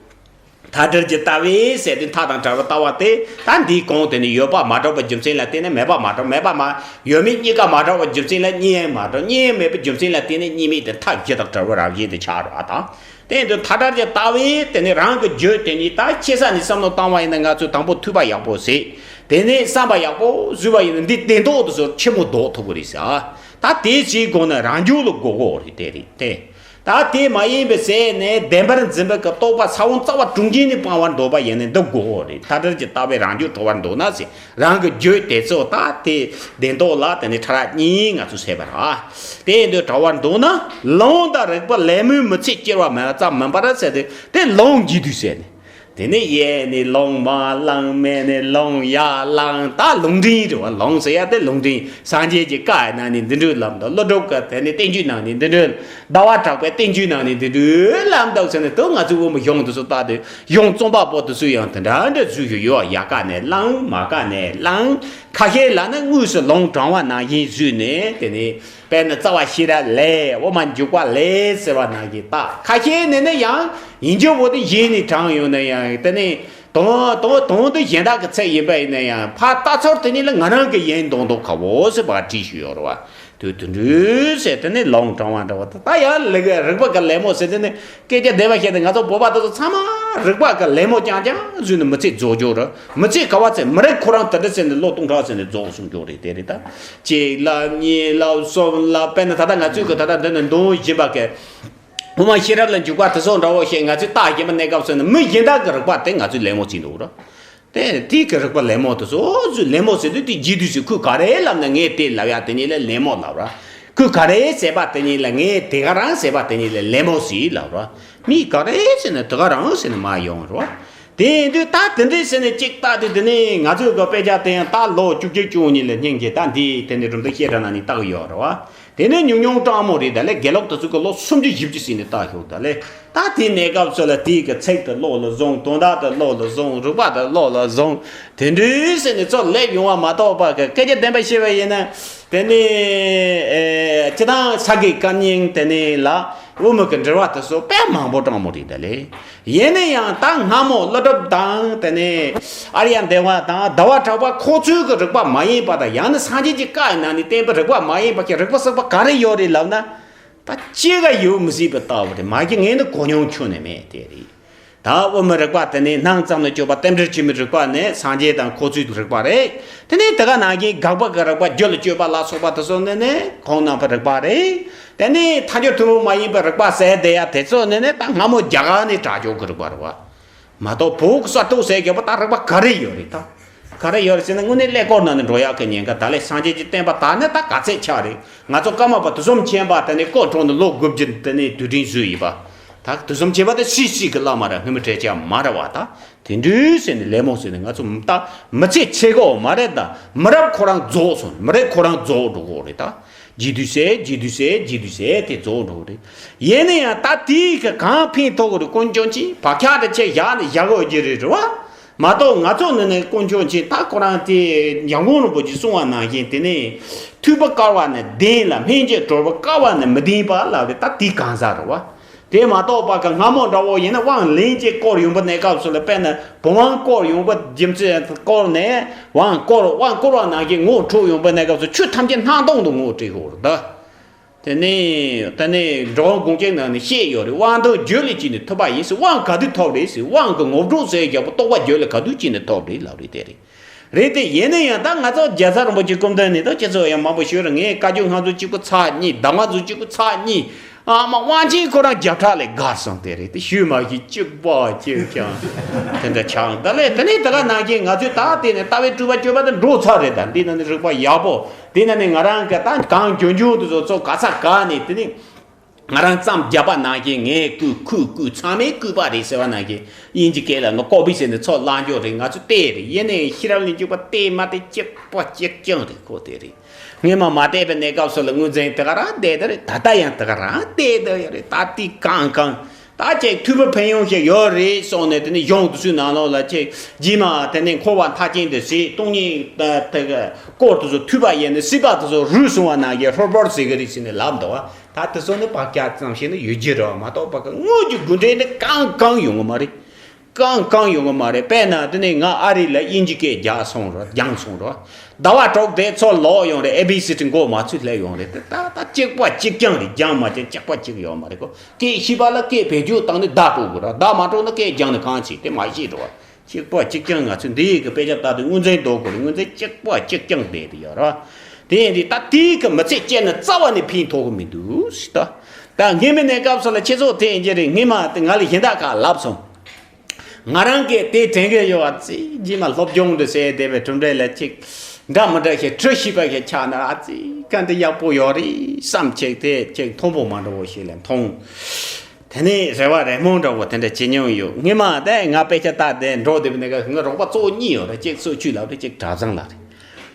མཐའ་བྲལ་གྱི་ལྟ་བས་ཟེར་དུས་མཐའ་དང་བྲལ་བའི་ལྟ་བ་དེ་ད་འདིའི་གོང་དེ་ནི་ཡོད་པ་མ་གྲུབ་པའི་རྒྱུ་མཚན་ལ་བརྟེན་ནས་མེད་པ་མ་གྲུབ་མེད་པ་མ་ཡོད་མེད་གཉིས་ཀ་མ་གྲུབ་པའི་རྒྱུ་མཚན་ལ་གཉིས་ཡང་མ་གྲུབ་གཉིས་ཡང་མེད་པའི་རྒྱུ་མཚན་ལ་བརྟེན་ནས་གཉིས་མེད་དེ་མཐའ་བཞི་དང་བྲལ་བའི་རང་བཞིན་དུ་ཆགས་རོགས་ཨ་དང་། དེ་ཡིན་དུས་མཐའ་བྲལ་གྱི་ལྟ་བས་དེ་ནི་རང་གི་རྒྱུད་དེ་ཉིད་ད་ཁྱད་ས་ནས་བསམ་བློ་བཏང་བ་ཡིན་ན་ང་ཚོས་དང་པོ་ཐོས་པ་ཡག་པོ་ཟེར། དེ་ནས་བསམ་པ་ཡག་པོ་བཟོས་པ་ཡིན་ན་འདི་བདེན་རྟོག་དེ་ཚོ་ཆེན་མོ་ལྡོག་ཐུབ་ཀྱི་རེད་ཟེར་ཨ། ད་དེ་བྱེད་དགོས་ན་རང་རྒྱུད་ལ་དགོས་ཀྱི་རེད་དེ་རེད་དེ། ད་དེ་མ་ཡིན་པའི་ཟེར་ནས་བདེན་པར་འཛིན་པའི་གི་རྟོག་པ་ས་བོན་རྩ་བ་དྲུང་འཇིན་ནས་སྤང་བར་འདོད་པ་ཡིན་ན་འདི་དགོས་ཀྱི་རེད། མཐའ་བྲལ་གྱི་ལྟ་བས་རང་རྒྱུད་གྲོལ་བར་འདོད་ན་ཟེར། རང་གི་རྒྱུད་དེ་ཚོ་ད་དེ་བདེན་རྟོག་ལ་དེ་ནི་ཕྲ་རགས་གཉིས་ང་ཚོས་ཟེར་བ་རེད། དེ་ཡིན་དུས་གྲོལ་བར་འདོད་ན་ལུང་དང་རིགས་པ་ལས་སྨོས་མི་ཚད་སྐྱེ་བ་མེད་པ་ཙམ་མིན་པར་ཟེར་ཏེ་དེ་ལུང་གིས་དུས་ཟེར་ནས། དེ་ནས་ཡས་ནས་ལུང་མ་བླངས་མེད་ནས་ལུང་ཡ་བླངས་ད་ལུང་འདྲེན་རེད་བ། ལུང་ཟེར་ཡ་དེ་ལུང་འདྲེན་སངས་རྒྱས་ཀྱི་བཀའ་ཡི་ནང་ནས་འདི་འདྲའི་ལམ་དང་ཀླུ་སྒྲུབ་ཀྱི་དེ་ནས་བསྟན་བཅོས་ནང་ནས་འདི་འདྲའི་ཟླ་བ་གྲགས་པའི་བསྟན་བཅོས་ནང་ནས་འདི་འདྲའི་ལམ་དང་ཟེར་ནས་དུ་ང་ཚོའི་བོད་མི་གཞུང་དེ་ཚོ་ལྟ་དུས། གཞུང་རྩོམ་པ་པོ་དེ་ཚོས་ཡང་དེ་འདྲ་འདྲ་བཟོས་ཞུ་ཡོད། ཡ་ག་ནས་བླངས་མ་ག་ནས་བླངས། ཁ་ཤས་ལ་ནི་དངོས་སུ་ལུང་དྲངས་པ་ནང་བཞིན་བཟོས་ནས་དེ་ནས་དཔེར་ན་རྩ་བ་ཤེས་རབ་ལས་དབུ་མ་འཇུག་པ་ལས་ཟེར་བ་ནང་བཞིན་ད་ཁ་ཤས་ནས་ནི་ཡང་ཡིན་རྒྱུ་བོ་དེ་གཞན་ནས་དྲངས་ཡོང་ན་ཡང་དེ་ནས་ དང་དང་དང་དུ་གཞན་དག་གི་ཚད་ཡིན་པ་ཡིན་ན་ཡང་ཕར་ལྟ་ཚུལ་དེ་ཉིད་ལ་ང་རང་གི་ཡིན་མདོག་མདོག་ཁ་བོ་ཟེར་བ་བྲིས་ཞུས་ཡོད་རེད་བ། དུས་དུས་འདྲུ་ཟེར་དེ་ནི་ལོང་དྲང་བ་འདྲ་བ་དེ་ད་ཡང་ལེགས་རིག་པ་གི་ལད་མོ་ཟེར་དེ་ནི་སྐད་ཆ་བདེན་པ་བཤད་དེ་ང་ཚོ་བོད་པ་དེ་ཚོ་ཚང་མ་རིག་པ་གི་ལད་མོ་རྐྱང་རྐྱང་བཟོས་ནས་མི་ཚེ་རྫོགས་འགྱོ་རེད། མི་ཚེ་ག་བ་ཚེ་མི་རིགས་ཁོ་རང་དེ་འདྲ་ཟེར་ནས་ལོ་སྟོང་ཕྲག་ཟེར་ནས་རྫོགས་སོང་འགྱོ་རེད། དེ་རེད། ད་གཅིག་ལབ་གཉིས་ལབ་གསུམ་ལབ་དཔེར་ན་ད་ལྟ་ང་ཚོས་གི་ད་ལྟ་འདི་ནས་འདོན་བཞིན་པ་གི་དབུ་མ་ཤེས་རབ་ལ་འཇུག་པ་དེ་ཚོ་འདྲ་བོ་ཞིག་ང་ཚོས་རྟགས་བརྒྱན་པ་གནས་སྐབས་སུ་ནི་མི་གཞན་དག་གི་རིག་པ་དེ་ང་ཚོས་ལད་མོ་བྱེད་འདུག་ར། དེ་དེའི་གི་རིག་པ་ལད་མོ་དེ་ཚོ་ཚོས་ལད་མོ་ཟེར་དུས་དེ་རྗེས་དུས་སུ་ཁོས་ག་རེ་ལབ་ན་ངས་དེ་ལབ་ཡ་དེ་ཉིད་ལ་ལད་མོ་ལབ་ར། ཁོས་ག་རེ་ཟེར་བ་དེ་ཉིད་ལ་ངས་དེ་ག་རང་ཟེར་བ་དེ་ཉིད་ལ་ལད་མོ་ཟེར་ལབ་ར། མིས་ག་རེ་ཟེར་ན་དེ་ག་རང་ཟེར་ན་མ་ཡོང་ར། དེ་ཡིན་དུས་ད་དེ་འདྲས་ཟེར་ནས་གཅིག་ལྟ་དུས་དེ་ནས་ང་ཚོའི་གི་དཔེ་ཆ་དེ་ཡང་ད་ལོ་བཅུ་གཅིག་བཅུ་གཉིས་ལ་སྙིང་རྗེ་ད་འདི་དེ་ནས་རུམ་དུ་བཤད་གྲྭ་ནང་ནས་བལྟ་གི་ཡོད་རེད་བ། དེ་ནས་ཉུང་ཉུང་སྤྲང་མོ་རེད། ད་ལས་དགེ་ལོག་དེ་ཚོ་གི་ལོ་སུམ་ཅུ་བཞི་བཅུ་ཟིན་ནས་ལྟ་ཤོག་ད་ལས་ད་དེའི་གནས་སྐབས་ཚོ་ལ་དེའི་གི་ཚིག་དེ་བློ་ལ་བཟུང་། དོན་དག་དེ་བློ་ལ་བཟུང་། རིག་པ་དེ་བློ་ལ་བཟུང་། དེ་འདྲའི་ཟེར་ནས་ཚོ་སླེབས་ཡོང་བ་མ་གཏོགས་པ་གི་སྐད་ཆ་བདེན་པ་བཤད་པ་ཡིན་ན་དེ་ནས་ཨེ་སྤྱི་བཏང་ས་དགེ་བཀའ་རྙིང་དེ་ནས་ལ་དབུ་མ་གི་འགྲེལ་བ་དེ་ཚོ་དཔེ་མང་པོ་སྤྲང་མོ་རེད། ད་ལས། ཡིན་ན་ཡང་ད་སྔ་མོ་ཀླུ་སྒྲུབ་དང་དེ་ནས་ཨཱརྱ་དེ་ཝ་དང་ཟླ་བ་གྲགས་པ་ཁོ་ཚོའི་གི་རིག་པ་མ་ཡིན་པ་དང་ཡང་ན་སངས་རྒྱས་ཀྱི་བཀའ་ཡི་ནང་ནས་བསྟན་པའི་རིག་པ་མ་ཡིན་པ་གི་རིག་པ་གསར་པ་ག་རེ་ཡོད་རེད་ལབ་ན། ད་ཅི་ག་ཡོད་མི་སྲིད་པ་ལྟ་བུ་རེད། མ་གི་ངས་ནི་གོ་མྱོང་ཁྱོན་ནས་མེད། དེ་རེད། ད་དབུ་མའི་རིག་པ་དེ་ནས་སྣང་ཙམ་ལ་དཔྱོད་པ་རྟེན་འབྲེལ་ཆོས་མིན་རིག་པ་ནི་སངས་རྒྱས་དང་ཁོ་ཚོའི་རིག་པ་རེད། དེ་ནས་དེ་ག་ནང་བཞིན་དགག་པ་གི་རིག་པ་རྒྱུད་ལ་དཔྱོད་པ་ལ་སོགས་པ་དེ་ཚོ་ནི་ནི་ཁོང་རྣམ་པའི་རིག་པ་རེད། དེ་ནས་ཐལ་འགྱུར་ཐུན་མོང་མ་ཡིན་པའི་རིག་པ་ཟེར་བསྡད་ཡ་དེ་ཚོ་ནི་ནི་ད་སྔ་མོ་རྒྱ་གར་ནས་དྲག་སྐྱོང་གི་རིག་པ་རེད་བ། མ་གཏོགས་བོད་ཀྱི་གསར་གཏོད་ཟེར་རྒྱུ་བ་ད་རིག་པ་ག་རེ་ཡོད་རེད་ད། ག་རེ་ཡོད་རེད་ཟེར་ན་དངོས་གནས་ཀླད་ཀོར་ནང་ནས་འགྲོ་ཡག་གི་ཉེན་ཁ། ད་ལས་སངས་རྒྱས་ཀྱི་བསྟན་པ་དར་ནི་ད་ག་ཚད་ཆགས་རེད། ང་ཚོ་ཀརྨ་པ་དུས་གསུམ་མཁྱེན་པ་དེ་ནས་སྐུ་འཁྲུངས་ནས་ལོ་དགུ་བཅུ་དེ་ནས་དུས་དྲན་བཟོས་ཡིན་པ། ད་དུས་གསུམ་མཁྱེན་པ་དེ་སུས་སྲིད་ཀྱི་བླ་མ་རེད། སྔོན་མ་འཕྲད་ཅག་མ་རེད་བ། ད་དེ་འདྲའི་ཟེར་ནས་ལད་མོ་ཟེར་ནས་ང་ཚོ་ད་མི་ཚེ་ཆད་གོ་མ་རེད། ད་མི་རབས་ཁོ་རང་རྫོགས་སོང་། མི་རབས་ཁོ་རང་རྫོགས་འགྲོ་གོ་རེད་ད། རྗེས་དུས་ཟེར་རྗེས་དུས་ཟེར་རྗེས་དུས་ཟེར་དེ་རྫོགས་འགྲོ་རེད། ཡིན་ན་ཡང་ད་དེའི་གི་གང་ཕན་ཐོགས་གི་རེད། དཀོན་མཆོག་མཁྱེན། བག་ཆགས་དེ་ཆེ་བཞག་ནས་བཞག་དགོས་ཀྱི་རེད་རེད་བ། མ་གཏོགས་ང་ཚོ་ནི་ནི་དཀོན་མཆོག་མཁྱེན། ད་ཁོ་རང་དེ་འཇམ་མགོན་རིན་པོ་ཆེས་གསུངས་པ་ནང་བཞིན་དེ་ནི་ཐོས་པ་དཀའ་བ་ནི་བདེན་ལ། སྨན་གྱི་གྲོལ་བ་དཀའ་བ་ནི་མི་བདེན་པ་ལབ་རེད། ད་དེའི་གང་ཟག་རེད་བ། དེ་མ་གཏོགས་པ་གི་སྔ་མོ་འདྲ་བོ་ཡིན་ན་དབང་ལེན་གྱི་སྐོར་ཡོང་པ་གནས་སྐབས་སུ་ལ་དཔེར་ན་བུམ་དབང་སྐོར་ཡོང་པ་རྒྱུ་མཚན་སྐོར་ནས་དབང་བསྐུར། དབང་བསྐུར་བ་ནང་བཞིན་ངོ་འཕྲོད་ཡོང་པ་གནས་སྐབས་སུ་ཆོས་ཐམས་ཅད་སྣང་སྟོང་དུ་ངོ་སྤྲད་ཡོད་རེད་ད། དེ་ནས་དེ་ནས་འགྲོ་བ་དགོངས་འགལ་ནང་ནས་བཤད་ཡོད་རེད། དབང་དོན་རྒྱུད་ལ་སྐྱེས་ནས་ཐོབ་པ་ཡིན་ཟེར། དབང་ག་དུས་ཐོབ་རེད་ཟེར། དབང་གི་ངོ་སྤྲོད་ཟེར་རྒྱག་པ་རྟོགས་པ་རྒྱུད་ལ་ག་དུས་སྐྱེས་ནས་ཐོབ་རེད་ལབ་རེད། དེ་རེད། རེད་དེ་ཡིན་ན་ཡང་ད་ང་ཚོ་རྒྱལ་ཚབ་རིན་པོ་ཆེ་སྐུ་མདུན་ནས་ད་ཁྱེད་ཚོ་ཡང་མང་པོ་ཞུས་རེད། ངས་བཀའ་བརྒྱུད་སྔགས་མཛོད་གཅིག་པུ་ཚར་གཉིས། གདམས་ངག་མཛོད་གཅིག་པུ་ཚར་གཉིས། ཨ་མ་དབང་ཆེན་ཁོ་རང་བརྒྱ་ཕྲག་ལས་བརྒལ་སོང་། དེ་རེད་དེ་ཞུས་མ་ཞུས་གཅིག་པ་གཅིག་རྐྱང་དེ་འདྲ་ཆགས། ད་ལས་དེ་ནས་ད་ག་ནང་བཞིན་ང་ཚོས་ད་དེ་ནས་ལྟ་བའི་སྤྲུལ་པ་སྤྱོད་པ་དེ་འགྲོ་ཚར་རེད། ད་འདི་ནང་ནས་རིག་པ་ཡག་པོ། དེ་ནང་ནས་ང་རང་གི་ད་གང་གྱོན་གྱོན་དུ་བཟོ་ཚོ་ག་ས་ག་ནས་དེ་ནས་ང་རང་ཙམ་བརྒྱབ་པ་ནང་བཞིན་ངས་བརྐུས་ཁོས་བརྐུས་ཚང་མས་བརྐུས་པ་རེད་ཟེར་བ་ནང་བཞིན་དབྱིན་ཇི་སྐད་ལ་ནི་ཀོ་པི་ཟེར་ནས་ཚོ་བླང་རྒྱུ་རེད། ང་ཚོ་བལྟས་རེད། ཡིན་ནའི་ཤེས་རབ་ལ་འཇུག་པ་བལྟས་མ་བལྟས་གཅིག་པ་གཅིག་རྐྱང་རེད། ཁོ་དེ་རེད། སྔོན་མ་མ་བལྟས་པའི་གནས་སྐབས་སུ་ལ་དངོས་འཛིན་དེ་ག་རང་བལྟས་དེ་རེད། ད་ལྟ་ཡང་དེ་ག་རང་བལྟས་དེ་ཡོད་རེད། ད་ལྟའི་གང་གང་ད་ཅིག་ཐོས་པ་ཕན་ཡོན་ཞིག་ཡོད་རེད་སོང་ནས་དེ་ནི་གཞུང་དེ་ཚོའི་ནང་ལོགས་ལ་ཅིག་རྗེས་མ་དེ་ནི་འཁོར་བ་མཐའ་ཅན་དུ་ཟེར། སྟོང་ཉིད་དེ་གི་སྐོར་དེ་ཚོ་ཐོས་པ་ཡིན་ནི་སྲིད་པ་དེ་ཚོ་རུལ་སོང་བ་ནང་བཞིན་ཧྲོལ་པོར་ཟེར་གི་རེད་ཟེར་ནས་ལབ་འདུག་བ། ད་དེ་ཚོ་ནི་བག་ཆགས་ཙམ་ཞིག་ནི་ཡོད་ཀྱི་རེད་བ། མ་གཏོགས་པ་གི་དངོས་ཀྱི་དགོས་འབྲེལ་ནི་གང་གང་ཡོང་གི་མ་རེད། གང་གང་ཡོང་གི་མ་རེད། དཔེར་ན་དེ་ནས་ང་ཨ་རི་ལ་དབྱིན་ཇི་སྐད་རྒྱག་སོང་རོགས། སྦྱངས་སོང་རོགས། ཟླ་བ་དྲུག་དེ་ཚོ་ལོག་ཡོང་རེད། ཨེ་བི་སི་ཌི་མགོ་མ་ཚོས་སླེབས་ཡོང་རེད། དེ་ད་ད་གཅིག་པ་གཅིག་རྐྱང་རེད། སྦྱངས་མ་སྦྱངས་གཅིག་པ་གཅིག་ཡོད་མ་རེད་གོ། སྐད་ཤེས་པ་ལ་སྐད་བེད་སྤྱོད་བཏང་ནས་བརྡ་སྤྲོད་དགོས་ར། བརྡ་མ་སྤྲོད་ན་སྐད་སྦྱངས་ནས་གང་བྱེད། དེ་མ་ཤེས་འགྲོ་བ། གཅིག་པ་གཅིག་རྐྱང་། ང་ཚོས་འདི་ཡི་གི་དཔེ་ཆ་ལྟ་དུས་དངོས་འཛིན་ལྡོག་དགོས་རེད། དངོས་འཛིན་གཅིག་པ་གཅིག་རྐྱང་བསྡད་དེ་ཡོད་ར། དེ་ཡིན་དུས་ད་དེའི་གི་མི་ཚེ་སྐྱེལ་ན་རྩ་བ་ནས་ཕན་ཐོགས་གི་མི་འདུག་ཟེར། ད་ད་སྔོན་མའི་གནས་སྐབས་སུ་ལ་ཁྱེད་ཚོ་དེ་ཡིན་གྱི་རེད། སྔོན་མ་དེ་ང་ལ་གཞན་དག་ག་ལབ་སོང་། ང་རང་གིས་དེ་དྲན་གི་ཡོད་པ་ཙི་རྗེས་མ་སློབ་སྦྱོང་དུ་ཟེར་བསྡད་པའི་གྲུབ་འབྲས་ལ་ཅིག་འདྲ་མི་འདྲ་ཞིག་བྲི་ཤེས་པ་ཞིག་ཆགས་ན་ཨ་ཙི་ག་འདི་ཡག་པོ་ཡོད་རེད་བསམ་ཅིག་དེ་ཅིག་མཐོང་པོ་མ་འདྲ་བོ་ཞིག་ལ་མཐོང་། དེ་ནས་རེ་བ་རེ་སྨོན་འདྲ་བོ་དེ་འདྲ་བྱེད་མྱོང་ཡོད། སྔོན་མ་དེ་ང་དཔེ་ཆ་ལྟ་དེ་འགྲོ་བསྡད་པའི་གནས་སྐབས་ང་རོགས་པ་གཙོ་བོ་གཉིས་ཡོད་རེད། གཅིག་གསོ་བཅུད་ལབ་རེད། གཅིག་གྲྭ་ཚང་ལབ་རེད།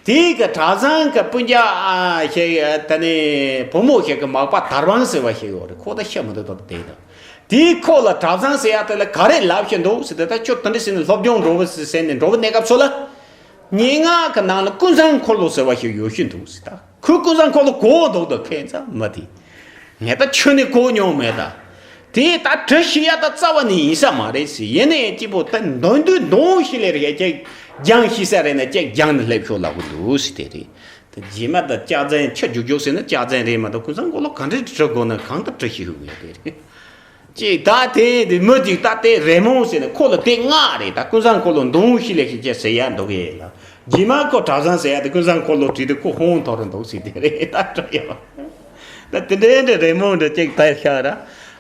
དེའི་གི་གྲྭ་ཚང་གི་སྤུན་ཀྱག་ཨ་ཞིག་དེ་ནས་བུ་མོ་ཞིག་གི་མག་པ་དར་བང་ཟེར་བ་ཞིག་ཡོད་རེད། ཁོ་ད་ཤི་མི་འདུག་ད་བསྡད་འདུག་དེའི་ཁོ་ལ་གྲྭ་ཚང་ཟེར་ཡ་དེ་ལ་ག་རེ་ལབ་ཤི་འདུག་ཟེར་ཏེ། ད་ཁྱོད་དེ་འདྲ་ཟེར་ནས་སློབ་སྦྱོང་འགྲོ་བ་ཟེར་ནས་འགྲོ་བའི་གནས་སྐབས་སུ་ལ། སྙན་ངག་གི་ནང་ལ་ཀུན་བཟང་འཁོར་ལོ་ཟེར་བ་ཞིག་ཡོད་ཤི་འདུག་ཟེར། ད་ཁོས་ཀུན་བཟང་འཁོར་ལོ་གོ་འདུག་ད་ཁྱེད་ཚང་མ་དེ། ངས་ད་ཁྱོན་ནས་གོ་མྱོང་མེད་ད། དེ་ད་བྲི་ཤེས་ཡ་ད་རྩ་བ་ནས་ཡིན་ས་མ་རེད་ཟེར། ཡིན་ནའི་སྐྱིད་པོ་ད་འདོན་དུས་འདོན་ཤེས་ལེ་རེད། ཅིག་སྦྱང་ཤེས་ས་རེད་ན་ཅིག་སྦྱང་ནས་སླེབས་ཤོག་ལབ་གི་འདུག་ཟེར། དེ་རེད། ད་རྗེས་མ་ད་ལྕགས་རྫན་ཆུ་རྒྱུག་རྒྱུག་ཟེར་ན་ལྕགས་རྫན་རེད་མ་གཏོགས་ཀུན་བཟང་འཁོར་ལོ་ག་འདྲ་བྲི་དགོས་ན་གང་ལྟར་བྲི་ཤེས་ཡོད་ཡ་དེ་རེད། ཅིག་ད་དེ་དེ་མི་ཅིག་ད་དེ་རི་མོ་ཟེར་ན་ཁོ་ལ་དེ་ལྔ་རེད། ད་ཀུན་བཟང་འཁོར་ལོ་འདོན་ཤེས་ལེ་ཤེས་ཅིག་ཟེར་ཡ་འདུག་ཡེ་ལ། རྗེས་མ་ཁོ་གྲྭ་བཟང་ཟེར་ཡ་དེ་ཀུན་བཟང་འཁོར་ལོ་བྲིས་ཏེ་ཁོ་ཧོང་ཐོར་འདུག་ཟེར་དེ་རེད། ད་བྲི་ཡ། ད་དེ་འདྲའི་འདྲ་རི་མོ་འདྲ་ཅིག་ད་ཤར་ར།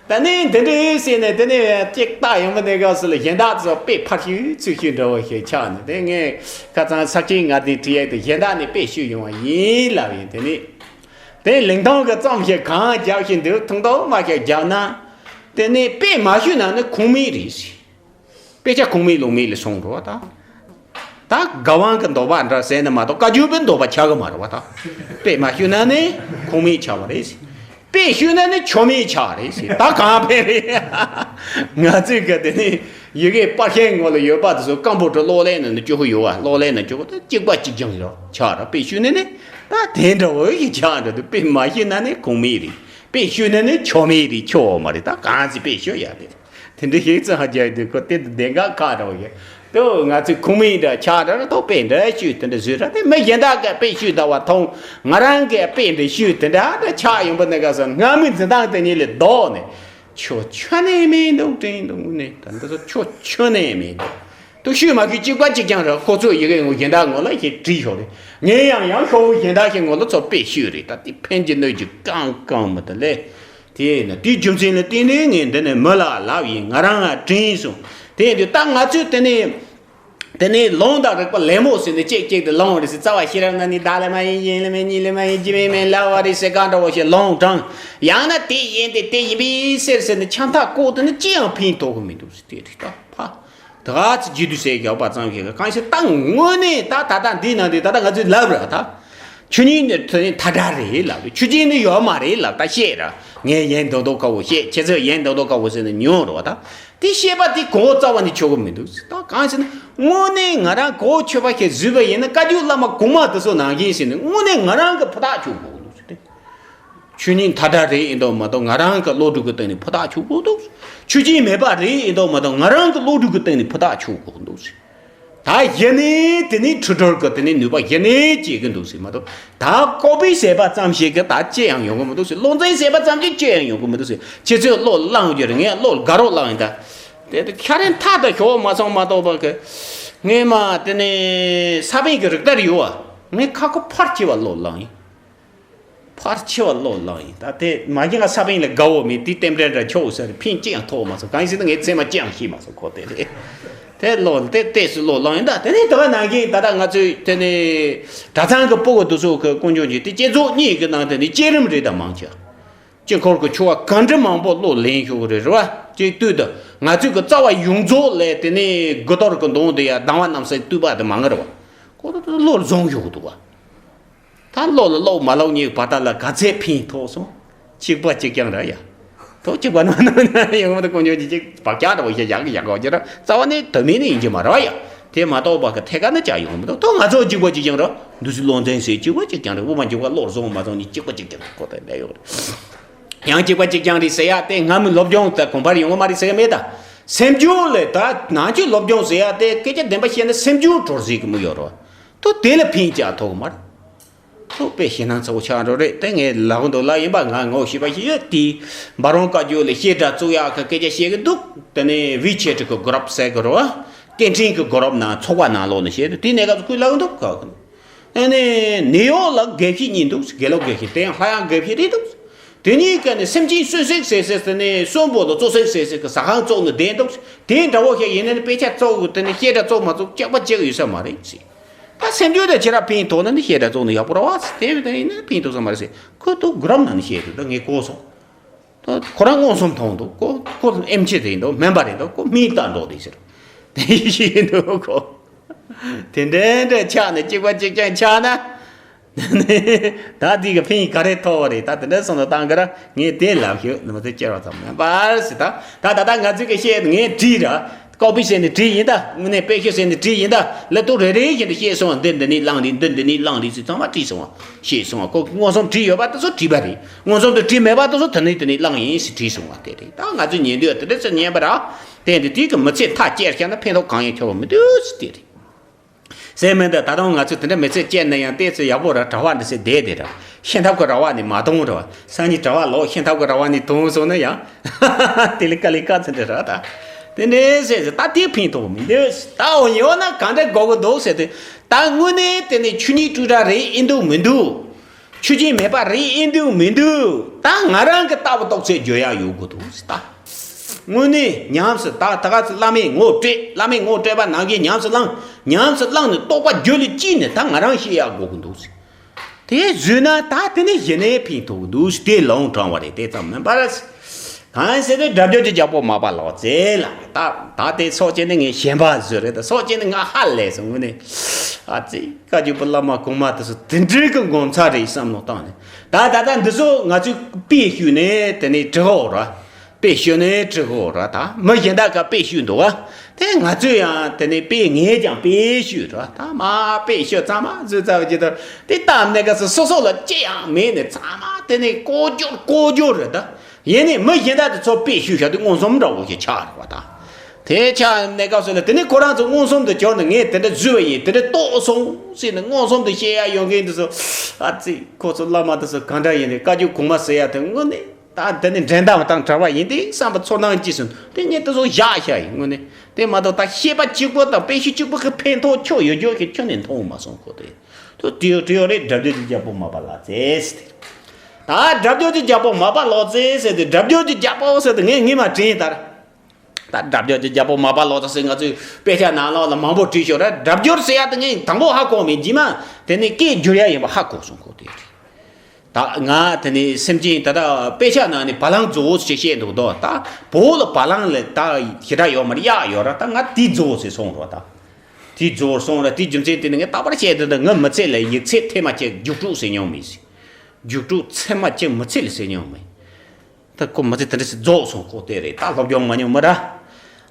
ད་ནི་དེ་འདྲའི་ཟེར་ནས་དེ་ནས་ཅིག་ལྟ་ཡོང་བ་ནས་སྐབས་སུ་ལ་གཞན་དག་ཚོ་དཔེ་ཕར་བཤུས་ཚུར་བཤུས་འདྲ་བོ་ཞིག་ཆགས་ནས། དེ་ངས་ཁ་སང་ས་སྐྱའི་ངར་ལྡན་བྲིས་ཡས་དེ་གཞན་དག་ནས་དཔེ་བཤུས་ཡོང་བ་ཡིན་ལབ་ཡིན། དེ་ནི་དེ་ལིང་ཐང་གི་རྩོམ་ཞིག་གང་རྒྱག་བཞིན་འདུག་ཐུང་ཐུང་མ་ཞིག་རྒྱག་ན། དེ་ནི་དཔེ་མ་བཤུས་ན་ནི་ཁུངས་མེད་རེད་ཟེར། དཔེ་ཆ་ཁུངས་མེད་ལུང་མེད་ལ་སོང་འགྲོ་བ་དང་། ད་དགའ་དབང་གི་འདོད་པ་འདྲ་ཟེར་ནས་མ་གཏོགས་བཀའ་བརྒྱུད་པའི་འདོད་པ་ཆགས་གི་མ་རེད་བ་དང་། དཔེ་མ་ཤོད་ན་ནི་ཁུངས་མེད་ཆགས་པ་རེད། དཔེ་ཤོད་ན་ནི་ཆོ་མེད་ཆགས་རེད་ཟེར། ད་གང་ཕན་རེད། ང་ཚོས་ག་དེ་ནི་ཡི་གེ་པར་ཤིང་ངོ་ལ་ཡོད་པ་དེ་ཚོ་སྐམ་པོ་དུ་གློག་ཀླད་ནང་ནས་སྐྱོ་གི་ཡོད་བ། གློག་ཀླད་ནང་སྐྱོ་གི་ད་གཅིག་པ་གཅིག་རྐྱང་རེད་ཆགས་ར། དཔེ་ཤོད་ན་ནི་ད་དེ་འདྲ་བོ་ཞིག་ཆགས་འགྲོ་དུས་དཔེ་མ་ཤོད་ན་ནི་ཁུངས་མེད་རེད། དཔེ་ཤོད་ན་ནི་ཆོ་མེད་རེད། ཆོ་བ་མ་རེད། ད་གང་ཚེ་དཔེ་ཤོད་ཡ་རེད། དེ་འདྲ་ཞིག་ཙང་རྒྱག་དུས་ཁོ་དེ་དུ་བདེན་ཁ་ཁ་འདྲ་བོ་ཞིག་ཏོ་ང་ཚོའི་ཁུངས་མེད་འདྲ་ཆགས་འདྲ་ཏོ་དཔེ་འདྲ་ཤོད་དེ་འདྲ་བཟོས་ར། དེ་མི་གཞན་དག་གི་དཔེ་ཤོད་ད་བ་མཐོང་། ང་རང་གི་དཔེ་འདྲ་ཤོད་དེ་འདྲ་འདྲ་ཆགས་ཡོང་པ་ནི་ག་ས་སྔ་མོའི་འཛིན་སྟངས་དེ་ཉིད་ལས་ལྡོག་ནས། ཆོ་ཆོ་ནས་མེད་འདུག་དྲན་འདུག་ནས་ད་འདི་ཚོ་ཆོ་ཆོ་ནས་མེད་འདུག་ཏུ་ཤོད་མ་ཤོད་གཅིག་པ་གཅིག་རྐྱང་རེད། ཁོ་ཚོས་ཡི་གེ་ངོ་གཞན་དག་ངོ་ལ་ཞིག་བྲིས་ཤོག་རེད། ངས་ཡང་ཡང་ཤོག་བུ་གཞན་དག་ཞིག་ངོ་ལ་ཚོ་དཔེ་ཤོད་རེད། ད་དེ་ཕན་གྱི་གནོད་ཀྱི་གང་གང་མི་ད་ལས། དེས་ན་དེའི་རྒྱུ་མཚན་ལ་བརྟེན་ནས་ངས་འདི་ནས་མི་ལ་ལབ་ཡིན། ང་རང་ང་དྲན་སོང་། དེ་ཡིན་དུས་ད་ང་ཚོས་དེ་ནས་དེ་ནས་ལུང་དང་རིགས་པ་ལད་མོ་ཟེར་ནས་གཅིག་གཅིག་ཏུ་ལུང་རེད་ཟེར། རྩ་བ་ཤེས་རབ་ན་ནི་བདག་ལ་མ་ཡིན། གཞན་ལ་མེད། གཉིས་ལ་མ་ཡིན། རྒྱུ་མེད་མེད་ལབ་པ་རེད་ཟེར་གང་འདྲ་བོ་ཞིག་ལུང་དྲངས། ཡང་ན་དེ་ཡིན་ཏེ་དེ་ཡིན་པའི་ཟེར་ཟེར་ནས་ཆང་ཐག་བཀོག་དེ་ནི་ཅི་ཡང་ཕན་ཐོགས་གི་མི་འདུག་ཟེར། དེ་རེད་ད་ཕ། ད་ག་ཚོད་རྒྱུ་དུས་ཟེར་རྒྱག་པ་ཙམ་ཞིག་གང་ཞིག་ད་དངོས་གནས་ད་ད་ལྟ་འདི་ན་འདི་ད་ལྟ་ང་ཚོས་ལབ་ར་ད། ཆོས་ཉིད་ནི་ཐ་དད་རེད་ལབ། ཆོས་ཅན་ནི་ཡོད་མ་རེད་ལབ། ད་བཤད་ར། ངས་ཡན་མདོག་མདོག་ཁ་བོ་བཤད། ཁྱེད་ཚོས་ཡན་མདོག་མདོག་ཁ་བོ་ཟེར་ནས་ཉོན་རོགས་ད། དེ་བཤད་པ་དེ་གོ་རྩ་བ་ནས་ཆོག་གི་མི་འདུག་ད་གང་ཞིག་ན་དངོས་གནས་ང་རང་གོ་ཆོད་པ་ཞིག་བཟོས་པ་ཡིན་ན། བཀའ་བརྒྱུད་བླ་མ་གོང་མ་དེ་ཚོ་ནང་བཞིན་ཟེར་ནས་དངོས་གནས་ང་རང་གི་ཕུ་ཐག་ཆོད་དགོས་ཀྱི་འདུག་ཟེར་ཏེ། ཆོས་ཉིད་ཐ་དད་རེད་ཡིན་མདོག་མ་གཏོགས་ང་རང་གི་བློ་གྲོས་ཀྱི་སྟེང་ནས་ཕུ་ཐག་ཆོད་དགོས་འདུག་ཆོས་ཅན་མེད་པ་རེད་ཡིན་མདོག་མ་གཏོགས་ང་རང་གི་བློ་གྲོས་ཀྱི་སྟེང་ནས་ཕུ་ཐག་ཆོད་དགོས་འདུག་ད་གཞི་ནས་དེ་ནས་འཁྲུལ་སྒྲུབ་ཀྱི་དེ་ནས་ནུས་པ་གཞི་ནས་སྐྱེ་གི་འདུག་ཟེར་མ་གཏོགས། ད་ཀོ་པི་བྱས་པ་ཙམ་ཞིག་གིས་ད་ཅི་ཡང་ཡོང་གི་མི་འདུག་ཟེར། བློ་འཛིན་བྱས་པ་ཙམ་གྱིས་ཅི་ཡང་ཡོང་གི་མི་འདུག་ཟེར། ཁྱེད་ཚོས་བློ་བླངས་རྒྱུ་རེད། ངས་བློ་དགའ་རོགས་བླངས་ཡིན་ད། དེ་དེ་ཁྱ་རེ་མཐའ་དང་ཞོག་མ་སོང་མ་གཏོགས་པ་གི། ངས་མ་དེ་ནས་ས་བོན་གྱི་རིགས་ལྟར་ཡོད་བ། ངས་ཁ་ཁོ་ཕར་ཆེ་བ་བློ་བླངས་ཡིན། ཕར་ཆེ་བ་བློ་བླངས་ཡིན། ད་དེ་མ་གཞི་ང་ས་བོན་ལ་དགའ་བོ་མེད། དེ་རྟེན་འབྲེལ་འདྲ་ཆོག་ཟེར་ཕན་ཅི་ཡང་ཐོགས་མ་སོང་། གང་ཡིན་ཟེར་ན་ངས་ཚད་མ་ཅི་ཡང་ཤེས་མ་སོང་ཁོ་དེ་རེད། དེ་བློ་དེ་ཏོག་ཙམ་བློ་བླངས་ཡིན། ད་དེ་ནས་དེ་བ་ནང་བཞིན་ད་ལྟ་ང་ཚོས་དེ་ནས་གྲྭ་ཚང་གི་སྤུ་གུ་དེ་ཚོ་གི་དཀོན་མཆོག་གི་དེ་བསྐྱེད་རྫོགས་གཉིས་ཀྱི་ནང་དེ་ནས་བསྐྱེད་རིམ་རེ་ད་མང་ཆེ། དཀྱིལ་འཁོར་གྱི་ཆོ་ག་གང་འདྲ་མང་པོ་བློ་ལེན་ཞུ་གི་རེད། རེད་བ། གཅིག་ལྟོས་དང་ང་ཚོས་གི་རྩ་བ་ཡོངས་རྫོགས་ལས་དེ་ནས་དགུ་གཏོར་གྱི་མདོངས་དེ་ཡ་སྡང་བ་རྣམ་སེལ་བསྟོད་པ་དེ་མང་གི་རེད་བ། ཁོ་ཚོ་བློར་བཟུང་ཞུ་གི་འདུག་བ། ད་བློ་ལ་བློ་མ་བློ་གཉིས་བར་ཐག་ལ་ག་ཚད་ཕན་ཐོགས་སོང་། གཅིག་པ་གཅིག་རྐྱང་ར་ཡ། ཐོག་གཅིག་པ་ནང་ནང་ན་ཡོང་མ་ཐུབ། དཀོན་མཆོག་གི་གཅིག་བག་ཆགས་འདྲ་བོ་ཞིག་ཡག་གི་ཡག་གོ་ཅི་ར་རྩ་བ་ནས་དོན་མེད་ནི་ཡིན་གྱི་མ་རེད་བ་ཡ། དེ་མ་གཏོགས་པ་གི་ཐད་ཀ་ནི་ཅག་ཡོང་མི་འདུག་ཐོག་ང་ཚོ་གཅིག་པ་གཅིག་རྐྱང་ར། འདུ་ཤེས་བློ་འཛིན་ཟེར་གཅིག་པ་གཅིག་རྐྱང་ར། དབུ་མ་འཇུག་པ་བློར་བཟུང་མ་བཟུང་གཉིས་གཅིག་པ་གཅིག་རྐྱང་ར་ཁོ་ཐག་ལས་ཡོད་རེད། ཡང་གཅིག་པ་གཅིག་རྐྱང་རེད་ཟེར་ཡ་དེ་སྔ་མོའི་སློབ་སྦྱོང་དང་གོང་འཕེལ་ཡོང་གི་མ་རེད་ཟེར་གི་མེད་ད། སེམས་སྦྱོང་ལས་ད་ནང་ཆོས་སློབ་སྦྱོང་ཟེར་ཡ་དེ་སྐད་ཆ་བདེན་པ་བཤད་ན་སེམས་སྦྱོང་གྲོལ་ཟེར་གི་མི་ཡོད་རེད་བ། ཐོག་དེ་ལ་ཕན་ཅག་ཐོགས་གི་མ་རེད། ཐུག་པའི་ཞེད་སྣང་ཚ་བོ་ཆགས་འགྲོ་རེད། དེ་ངས་ལབ་གི་འདུག་ལབ་ཡིན་པ་ང་ངོ་ཤེས་པ་ཞིག་ཡོད་དེ། འབའ་རོང་བཀའ་བརྒྱུད་ལ་བཤད་གྲྭ་བཙུགས་ཡག་གི་སྐད་ཆ་བཤད་གི་འདུག་དེ་ནས་ཝི་ཆེ་ཊི་གི་གུ་རབ་ཟེར་གི་རེད་བ། སྐད་འཕྲིན་གི་གུ་རབ་ནང་ཚོགས་པ་ནང་ལོགས་ནས་བཤད་འདུག་དེ་ནས་ག་ཚོད་ཁོས་ལབ་གི་འདུག་ག་གི་འདུག་ཨ་ནི་ནིའུ་ཡོག་ལ་དགེ་བཤེས་གཉིས་འདུག་དགེ་ལུགས་དགེ་བཤེས་དེ་ཡང་ཧ་ཡང་དགེ་བཤེས་རེད་འདུག་དེ་གཉིས་ཀ་ནས་སེམས་ཅན་གསོན་བསྲེགས་ཟེར་ཟེར་དེ་ནས་གསོན་པོ་དང་གཙོ་བསྲེགས་ཟེར་ཟེར་གི་ཟ་ཁང་བཙུགས་ནས་བསྡད་འདུག་དེ་འདྲ་བོ་ཞིག་ཡིན་ན་ནི་དཔེ་ཆ་བཙུགས་དེ་ནས་བཤད་གྲྭ་བཙུགས་མ་བཙུགས་སྐྱག་པ་གཅིག་ཡོད་ས་མ་རེད་ཟེར། ད་སེམས་རྒྱུད་དེ་ཁྱེད་རང་ཕན་ཐོགས་ན་ནི་བཤད་གྲྭ་བཙུགས་ནས་ཡག་པོ་རེད་བ། དེ་བས་ད་ཡིན་ན་ཕན་ཐོགས་ས་མ་རེད་ཟེར། ཁོས་ཐུག་གུ་རམ་ནང་ནས་བཤད་འདུག་ད་ངས་གོ་སོང་། ད་ཁོ་རང་མངོན་སུམ་མཐོང་འདུག་ཁོ་ཁོ་ཨེམ་ཆི་རེད་འདུག་མེམ་བར་རེད་འདུག་ཁོ་མིང་བཏགས་འགྲོ་དེ་ཟེར། དེ་བཤད་འདུག་ཁོ། དེ་འདྲ་འདྲ་ཆགས་ནས་གཅིག་པ་གཅིག་རྐྱང་ཆགས་ན། ད་འདི་གི་ཕན་ག་རེ་ཐོགས་པ་རེད། ད་དེ་འདྲ་སོང་ན་བཏང་གི་ར། ངས་དེ་ལབ་ཤོད་ནི་མ་ཚད་སྐྱེ་བ་ཙམ་མེམ་བར་ཟེར། ད་ད་ད་ད་ང་ཚོས་གི་བཤད་ངས་བྲིས་ར། ཀོ་པི་ཟེར་ནས་བྲིས་ཡིན་ད། དངོས་གནས་དཔེ་ཤོད་ཟེར་ནས་བྲིས་ཡིན་ད། ལ་དུ་རེ་རེ་བཞིན་དུ་ཤེས་སོང་། འདི་འདི་ནས་བླངས་རེད། འདི་འདི་ནས་བླངས་རེད་ཟེར་ཚང་མ་བྲིས་སོང་། ཤེས་སོང་། ཁོ་མངོན་སུམ་བྲིས་ཡོད་པ་དེ་ཚོ་བྲིས་པ་རེད། མངོན་སུམ་དུ་བྲིས་མེད་པ་དེ་ཚོ་དེ་ནས་དེ་ནས་བླངས་ཡིན་ཟེར་བྲིས་སོང་བ་དེ་རེད། ད་ང་ཚོས་ཉན་དུས་དེ་འདྲ་ཟེར་ཉན་པ་ར། དེ་འདི་དེ་གི་མི་ཚེ་མཐའ་བསྐྱལ་བཞག་ན་ཕན་ཐོགས་གང་ཡང་ཐོགས་མི་འདུག་ཟེར་དེ་རེད། ཟེར་མིན་ད། ད་དུང་ང་ཚོས་དེ་འདྲ་མི་ཚེ་སྐྱེལ་ན་ཡང་ཏོག་ཙམ་ཡག་པོ་ར། གྲྭ་བ་འདི་ཚོས་བསྡད་དེ་ར། ཤེས་ཐབས་ཀྱི་ར་བ་ནས་མ་གཏོང་ར། སང་ཉིན་གྲྭ་བ་ལོག་ཤེས་ཐབས་ཀྱི་ར་བ་ནས་གཏོང་སོང་ན་ཡང་དེ་ལས་དཀའ་ལས་ཁག་ཚ་འདྲ་ར་ད། དེ་འདྲའི་ཟེར་ཟེར་ད་དེ་ཕན་ཐོགས་མི་འདུག་ད་འོ་ཡོད་ན་གང་འདྲ་དགོས་ཀྱི་འདུག་ཟེར་དུས། ད་དངོས་གནས་དེ་ནས་ཆོས་ཉིད་སྤྲོས་བྲལ་རེད་ཨེ་འདུག་མི་འདུག་ཆོས་ཅན་མེད་པ་རེད་ཨེ་འདུག་མི་འདུག་ད་ང་རང་གི་ལྟ་བ་རྟོགས་ཚད་བརྗོད་ཡག་ཡོད་དགོས་འདུག་ཟེར་ད། དངོས་གནས་ཉམས་སུ་ད་ད་ག་ཚོད་བླ་མས་ངོ་སྤྲད། བླ་མས་ངོ་སྤྲད་པ་ནང་བཞིན་ཉམས་སུ་བླངས། ཉམས་སུ་བླངས་ནས་རྟོགས་པ་རྒྱུད་ལ་སྐྱེས་ནས་ད་ང་རང་ཤེས་ཡག་དགོས་ཀྱི་འདུག་ཟེར། དེ་བཟོས་ན་ད་དེ་ནས་གཞི་ནས་ཕན་ཐོགས་ཀྱི་འདུག་ཟེར། དེ་ལུང་དྲངས་པ་རེད། དེ་ཙམ་མིན་པར། གང་ཟེར་ན་སྒྲ་སྦྱོར་གྱི་རྒྱལ་པོ་མར་པ་ལོ་ཙཱ་ལ་ད་ད་དེ་སོགས་བྱས་ནས་ངས་ཞེན་པ་བཟོས་རེད། ད་སོགས་བྱས་ནས་ང་ཧ་ལས་སོང་། དངོས་གནས་ཨ་ཙི། བཀའ་བརྒྱུད་པའི་བླ་མ་གོང་མ་དེ་ཚོ་དེ་འདྲའི་གི་ངོ་མཚར་རེད་བསམ་བློ་བཏང་ནས། ད་ད་ལྟ་འདི་ཚོ་ང་ཚོས་དཔེ་ཞུས་ནས་དེ་ནས་འབྲི་གོ་ར། དཔེ་ཞུས་ནས་འབྲི་གོ་ར། ད་མི་གཞན་དག་ག་དཔེ་ཞུས་འདུག་བ། དེ་ང་ཚོས་ཡང་དེ་ནས་དཔེ་ངས་ཀྱང་དཔེ་ཞུས་ར། ད་མ་དཔེ་ཞུ་ཚང་མ་བཟོས་ཚར་བ་ཅིག་ད་དེ་ལྟ་གནད་འགག་སོ་སོ་ལ་ཅི་ཡང་མེད་ནས་ཚང་མ་དེ་ནས་ལྐོག་གྱུར་ལྐོག་གྱུར་རེད་ད། ཡིན་ནའི་མི་གཞན་དག་དེ་ཚོ་དཔེ་ཞུས་བཞག་དུས་མངོན་སུམ་འདྲ་བོ་ཞིག་ཆགས་རེད་བ་ད། དེ་ཆ་གནས་སྐབས་སུ་ལ་དེ་ནས་ཁོ་རང་ཚོ་མངོན་སུམ་དུ་གྱུར་ནས་ངས་དེ་འདྲ་བཟོས་པ་ཡིན། དེ་འདྲ་རྟོགས་སོང་ཟེར་ནས་མངོན་སུམ་དུ་བཤད་ཡ་ཡོང་མཁན་དེ་ཚོ། ཨ་ཙི། ཁོ་ཚོ་བླ་མ་དེ་ཚོ་གང་འདྲ་ཡིན་ནས་བཀའ་བརྒྱུད་གོང་མ་ཟེར་ཡ་དེ་དངོས་གནས་ད་དེ་ནས་འགྲན་ཟླ་བ་དང་བྲལ་བ་ཡིན་ཏེ་བསམ་པ་ཚོར་སྣང་སྐྱེས་སོང་། དེ་ངས་དེ་ཚོ་བཞག་བཞག་ཡིན་དངོས་གནས། དེ་མ་གཏོགས་ད་བཤད་པ་གཅིག་པོ་དང་དཔེ་ཤུགས་གཅིག་པོ་གི་ཕན་ཐོགས་ཁྱོན་ཡོད་རྒྱུ་ཞིག་ཁྱོན་ནས་མཐོང་མ་སོང་ཁོ་དེ། དེ་དེ་ཡོད་དེ་ཡོད་རེད། སྒྲ་སྦྱོར་གྱི་རྒྱལ་པོ་མར་པ་ལོ་ཙཱ་ཟེར་དེ། ད་སྒྲ་སྦྱོར་གྱི་རྒྱལ་པོ་མར་པ་ལོ་ཙཱ་ཟེར་དེ། སྒྲ་སྦྱོར་གྱི་རྒྱལ་པོ་ཟེར་དེ་ངས་ངས་མ་དྲན་ཡིན་ད། ད་སྒྲ་སྦྱོར་གྱི་རྒྱལ་པོ་མར་པ་ལོ་ཙཱ་ཟེར་ང་ཚོའི་དཔེ་ཆ་ནང་ལོགས་ལ་མང་པོ་བྲིས་ཤོག་ར། སྒྲ་སྦྱོར་ཟེར་ཡ་དེ་ངས་དང་པོ་ཧ་གོ་མེད། རྗེས་མ་དེ་ནས་སྐད་སྒྱུར་ཡ་ཡིན་པ་ཧ་གོ་སོང་ཁོ་དེ། ད་ང་དེ་ནས་སེམས་ཅན་ད་ལྟ་དཔེ་ཆ་ནང་ནས་བ་ལང་རྫོགས་ཞེས་བཤད་འདུག་དོ། ད་བོད་ལ་བ་ལང་ལ་ད་ཞེ་དྲག་ཡོད་མ་རེད། གཡག་ཡོད་ར། ད་ང་དེ་རྫོགས་ཟེར་སོང་རོ། ད་དེ་རྫོགས་སོང་ར། དེ་རྒྱུ་མཚན་དེ་ནི་ངས་རྟག་པར་བཤད་དེ། ད་ངའི་མི་ཚེ་ལ་ཡིག་ཚད་ཐེངས་མ་གཅིག་རྒྱུགས་སྤྲོད་ཟེར་མྱོང་མེད་ཟེར། རྒྱུགས་སྤྲོད་ཚད་མ་གཅིག་མི་ཚེ་ལ་ཟེར་མྱོང་མེད། ད་ཁོ་མི་ཚེ་དེ་འདྲ་ཞིག་རྫོགས་སོང་ཁོ་དེ་རེད། ད་སློབ་སྦྱོང་མ་མྱོང་མི་ར།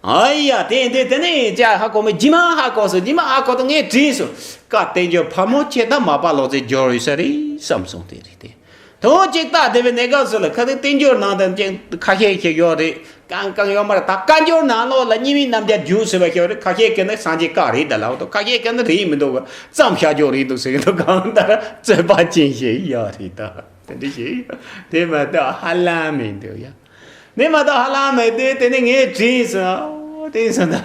ཨ་ཡ་དེ་དེ་དེ་ནས་ཅག་ཧ་གོ་མེད། རྗེས་མ་ཧ་གོ་སོང་། རྗེས་མ་ཧ་གོ་དུས་ངས་དྲིས་སོང་། བཀའ་བསྟན་འགྱུར་ཕལ་མོ་ཆེ་ད་མར་པ་ལོ་ཙཱའི་སྦྱོར་ཡོད་ས་རེད་བསམ་སོང་། དེ་རེད་དེ། དོན་གཅིག་ད་དེ་བས་གནས་སྐབས་སུ་ལ་ཁ་ཚིག་བསྟན་འགྱུར་ནང་དུ་ཅིག་ཁ་ཤས་ཤིག་ཡོད་རེད། གང་གང་ཡོད་མ་རེད། ད་བཀའ་འགྱུར་ནང་ལོགས་ལ་གཉིས་མེད་རྣམ་རྒྱལ་རྒྱུགས་ཟེར་བ་ཞིག་ཡོད་རེད། ཁ་ཤས་ཀྱིས་ནི་སངས་རྒྱས་བཀའ་རེད་ད་ལབ་འདུག་ཁ་ཤས་ཀྱིས་ནི་རེད་མི་འདུག་ག་བརྩམས་བཞག་རྒྱུ་རེད་འདུག་ཟེར་གྱི་འདུག་གང་ལྟར་རྩོད་པ་ཅན་ཞིག་ཡོད་རེད་ད། དེ་འདྲ་ཞིག་དེ་མ་གཏོགས་ཧ་ལམ་མི་འདུག་ཡ། དེ་མ་གཏོགས་ཧ་ལམ་མི་འདུག་དེ་ནས་ངས་དྲིས་སོང་། དྲིས་སོང་ད།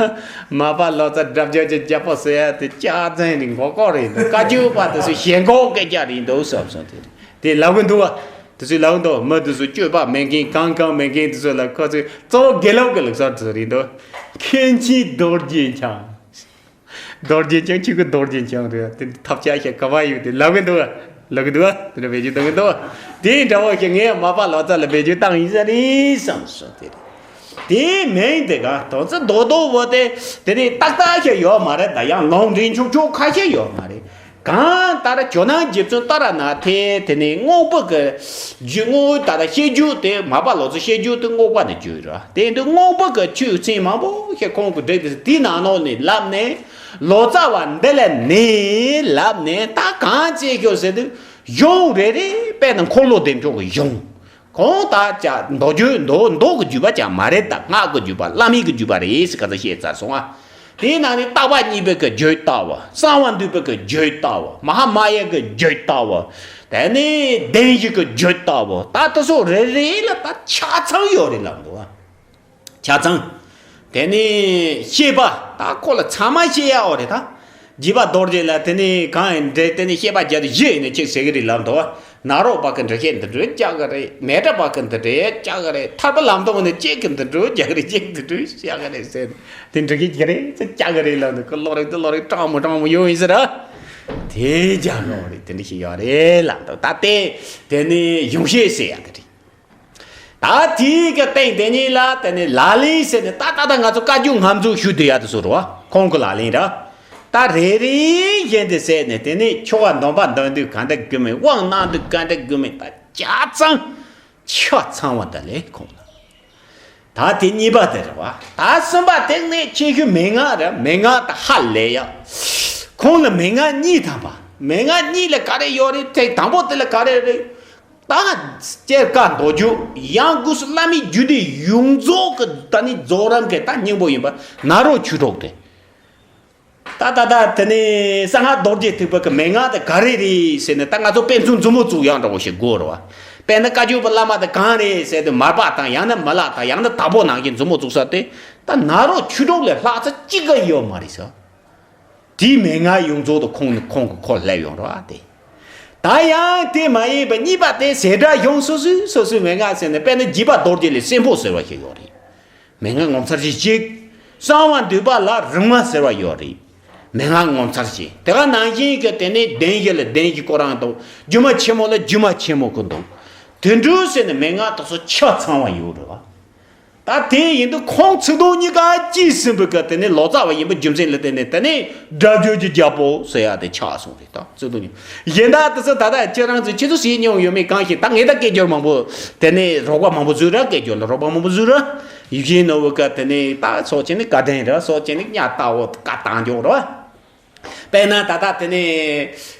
མར་པ་ལོ་ཙཱ་སྒྲ་སྦྱོར་གྱི་རྒྱལ་པོ་ཟེར་ཡ་དེ་སྐྱག་རྫུན་རེད། མགོ་སྐོར་རེད་འདུག་བཀའ་བརྒྱུད་པ་དེ་ཚོ་ཞེན་ཁོག་སྐད་ཆ་རེད་འདུག་བསམ་སོང་། དེ་རེད། དེ་ལབ་གི་འདུག་བ། དེ་ཚོས་ལབ་གི་འདུག་མི་དེ་ཚོ་སྤྱོད་པ་མེད་མཁན་གང་གང་མེད་མཁན་དེ་ཚོ་ལ་ཁོ་ཚོས་གཙོ་བོ་དགེ་ལུགས་ཀྱི་ལུགས་སྲོལ་དེ་ཚོ་རེད་འདུག་མཁན་ཆེན་རྡོ་རྗེ་འཆང་། རྡོ་རྗེ་འཆང་ཆོས་ཀྱི་རྡོ་རྗེ་འཆང་རེད། དེ་ཐབས་ཆག་ཞིག་ག་བ་ཡོད་དེ་ལབ་གི་འདུག་བ། ལབ་གི་འདུག་བ། དེ་འདྲ་བེད་སྤྱོད་གཏོང་གི་འདུག་བ། དེ་འདྲ་བོ་ཞིག་ངས་མར་པ་ལོ་ཙཱ་ལ་བེད་སྤྱོད་བཏང་ཡིན་ས་རེད་བསམ་སོང་། དེ་རེད། དེ་མིན་དེ་ག་དོན་ཚན་རྡོག་རྡོག་བོ་དེ་དེ་ནས་ཏག་ཏག་ཞིག་ཡོད་མ་རེད། ད་ཡང་ལུང་འདྲེན་ཆོག་ཆོག་ཁ་ཤས་ཡོད་མ་རེད། གང་ལྟར་ཇོ་ནང་རྗེ་བཙུན་ཏཱ་ར་ནཱ་ཐའི་དེ་ནས་དངོས་པོ་གི་རྒྱུད། དངོས་པོ་ད་ལྟ་བཤད་རྒྱུད་དེ་མར་པ་ལོ་ཙཱའི་བཤད་རྒྱུད་དེ་དངོས་པོ་ནས་བརྒྱུད་ར། དེ་འདི་དངོས་པོ་གི་ཆོས་ཚན་མང་པོ་ཞིག་ཁོང་གིས་བསྒྲིགས་ཏེ་དེའི་ནང་ལོགས་ནས་ལབ་ནས། ལོ་ཙཱ་བ་འདི་ལ་ནས་ལབ་ནས་ད་གང་བྱེད་ཤོག་ཟེར་དུས། གཞུང་རེ་རེ་དཔེར་ན་འཁོར་ལོ་བདེ་མཆོག་གི་གཞུང་། ཁོང་ད་ཅག་མདོ་རྒྱུད་མདོ་མདོ་གི་བརྒྱུད་པ་ཅང་མ་རེད། ད་སྔགས་ཀྱི་བརྒྱུད་པ་བླ་མེད་ཀྱི་བརྒྱུད་པ་རེད་ཟེར་ག་ཚོད་བཤད་ཚར་སོང་ང་། དེའི་ནང་ནས་བརྟག་པ་གཉིས་པའི་གི་རྒྱུད་ལྟ་བུ། གསང་བ་འདུས་པའི་གི་རྒྱུད་ལྟ་བུ། མ་ཧཱ་མ་ཡ་གི་རྒྱུད་ལྟ་བུ། དེ་ནས་བདེན་བཞི་གི་རྒྱུད་ལྟ་བུ། ད་དེ་ཚོ་རེ་རེ་ལ་ད་ཆ་ཚང་ཡོད་རེད་ལབ་འདུག་ཨ། ཆ་ཚང་། དེ་ནས་བཤད་པ་ད་ཁོ་ལ་ཚང་མ་བཤད་ཡག་ཡོད་རེད་ད། རྒྱས་པ་རྡོ་རྗེ་ལ་དེ་ནས་གང་ཡིན་འདྲ། དེ་ནས་བཤད་པ་བརྒྱ་དང་བཞི་ཡིན་ན་གཅིག་ཟེར་གི་རེད་ལབ་འདུག་ནཱ་རོ་པ་གི་འགྲེལ་བཤད་འདི་འདྲ་རྒྱག་གི་རེད། མེ་ཏྲ་པ་གི་འདི་འདྲ་རྒྱག་གི་རེད། ཐར་པ་ལམ་སྟོན་ནི་གཅིག་གི་འདི་འདྲ་རྒྱག་གི་རེད། གཅིག་འདི་འདྲ་བཤད་གི་རེད་ཟེར། དེ་འདྲ་གི་རྒྱག་རེད་ཟེར། རྒྱག་གི་རེད་ལབ་འདུག་ཁོ་ལོག་རེད། དེ་ལོག་རེད། དྲང་མོ་དྲང་མོ་ཡོང་ཡིན་ཟེར་ར། དེ་རྒྱག་ཡོང་རེད། དེ་འདྲ་ཞིག་ཡོད་རེད་ལབ་འདུག་ད་དེ་དེ་ནས་གཞུང་བཤད་ཟེར་ཡག་དེ་རེད། ད་དེའི་གི་སྟེང་དེ་ཉིད་ལ་དེ་ནས་ལག་ལེན་ཟེར་ནས་ད་ད་ད་ང་ཚོ་བཀའ་བརྒྱུད་ངོ་མཚར་ཞུ་བསྡད་ཡག་དེ་ཚོ་རེད་བ། ཁོང་གི་ལག་ལེན་ར། ད་རེ་རེ་བཞིན་དུ་ཟེར་ནས་དེ་ནས་ཆོ་ག་འདོན་པ་འདོན་དུས་ག་འདྲ་དགོས་མིན། དབང་གནང་དུས་ག་འདྲ་དགོས་མིན། ད་ཆ་ཚང་ཆ་ཚང་བ་ད་ལས་ཁོང་ལ། ད་དེ་གཉིས་པ་དེ་རེད་བ། ད་གསུམ་པ་དེ་ནས་ཆེ་ཤོས་མན་ངག་རེད། མན་ངག་ད་ཧ་ལས་ཡ། ཁོང་ལ་མན་ངག་གཉིས་ཐམ་པ། མན་ངག་གཉིས་ལ་ག་རེ་ཡོད་རེད། ཐེངས་དང་པོ་དེ་ལ་ག་རེ་རེད། ད་སྐྱེ་རྒ་མདོ་རྒྱུད། ཡང་སྒོས་སུ་བླ་མའི་རྒྱུད་སྡེ་ཡོངས་རྫོགས་ཀྱི་ད་ནི་རྫོགས་རིམ་གྱི་ད་སྙིང་པོ་ཡིན་པ་ནཱ་རོ་ཆོས་གྲོགས་དེ། ད་ད་ད་དེ་ནས་གསང་སྔགས་རྡོ་རྗེ་ཐེག་པ་གི་མན་ངག་དེ་ག་རེ་རེད་ཟེར་ནས། ད་ང་ཚོ་དཔེ་མཚོན་མཛུབ་མོ་བཙུགས་ཡག་འདྲ་བོ་ཞིག་དགོས་རེད་བ། དཔེར་ན་བཀའ་བརྒྱུད་པ་བླ་མ་དེ་གང་རེད་ཟེར་དུས། མར་པ་དང་། ཡང་ན་མི་ལ་དང་། ཡང་ན་དྭགས་པོ་ནང་བཞིན་མཛུབ་མོ་བཙུགས་ས་དེ། ད་ནཱ་རོ་ཆོས་གྲོགས་ལས་ལྷག་ས་གཅིག་ཀ་ཡོད་མ་རེད་ཟེར། དེའི་མན་ངག་ཡོངས་རྫོགས་དེ་ཁོང་ནི་ཁོང་གི་ཁོག་སླེབས་ཡོང་རེད་བ། དེ་ད་ཡང་དེ་མ་ཡིན་པ་གཉིས་པ་དེ། བྱེ་བྲག་གཞུང་སོ་སོའི་སོ་སོའི་མན་ངག་ཟེར་ནས། དཔེར་ན་འཇིགས་པ་རྡོ་རྗེ་ལས་སྲིན་པོ་ཟེར་བ་ཞིག་ཡོད་རེད། མན་ངག་ངོ་མཚར་ཆེ་གཅིག། གསང་བ་འདུས་པ་ལ་རིམ་ལྔ་ཟེར་བ་ཡོད་རེད། མན་ངག་ངོ་མཚར་ཆེ། དེ་ག་ནང་བཞིན་གྱི་དེ་ནས་བདེན་བཞི་ལ་བདེན་བཞི་ཁོ་རང་དང་། སྒྱུ་མ་ཆེན་མོ་ལ་སྒྱུ་མ་ཆེན་མོ་ཁོ་དང་། དོན་གྲུབ་ཟེར་ནས་མན་ངག་དེ་ཚོ་ཆ་ཚང་བ་ཡོད་རེད་བ། ད་དེ་ཡིན་དུས་ཁོང་ཚིག་དོན་གཉིས་ཀ་གཅིག་ཟིན་པའི་སྐབས་དེ་ནས་ལོ་ཙཱ་བ་ཡིན་པའི་རྒྱུ་མཚན་ལ་བརྟེན་ནས། དེ་ནས་སྒྲ་བསྒྱུར་གྱི་རྒྱལ་པོ་ཟེར་ཡ་དེ་ཆགས་སོང་རེད། ད་ཚིག་དོན་གཉིས། གཞན་དག་དེ་ཚོ་ད་ལྟ་ཁྱེད་རང་ཚོས་ཁྱེད་ཚོ་ཤེས་མྱོང་ཡོད་མེད་གང་ཤེས། ད་ངས་ད་སྐད་སྒྱུར་མང་པོ། དེ་ནས་རོགས་པ་མང་པོ་བཟོས་ར། སྐད་སྒྱུར་ལ་རོགས་པ་མང་པོ་བཟོས་ར། ཡིད་བཞིན་ནོར་བུ་སྐབས་དེ་ནས་ད་སོགས་བྱས་ནས་བཀའ་དྲིན་ར། སོགས་བྱས་ནས་གཉའ་ལྟ་བོ་བཀའ་བཏང་འཇོག་ར། དཔེར་ན་ད་ལྟ་དེ་ནས་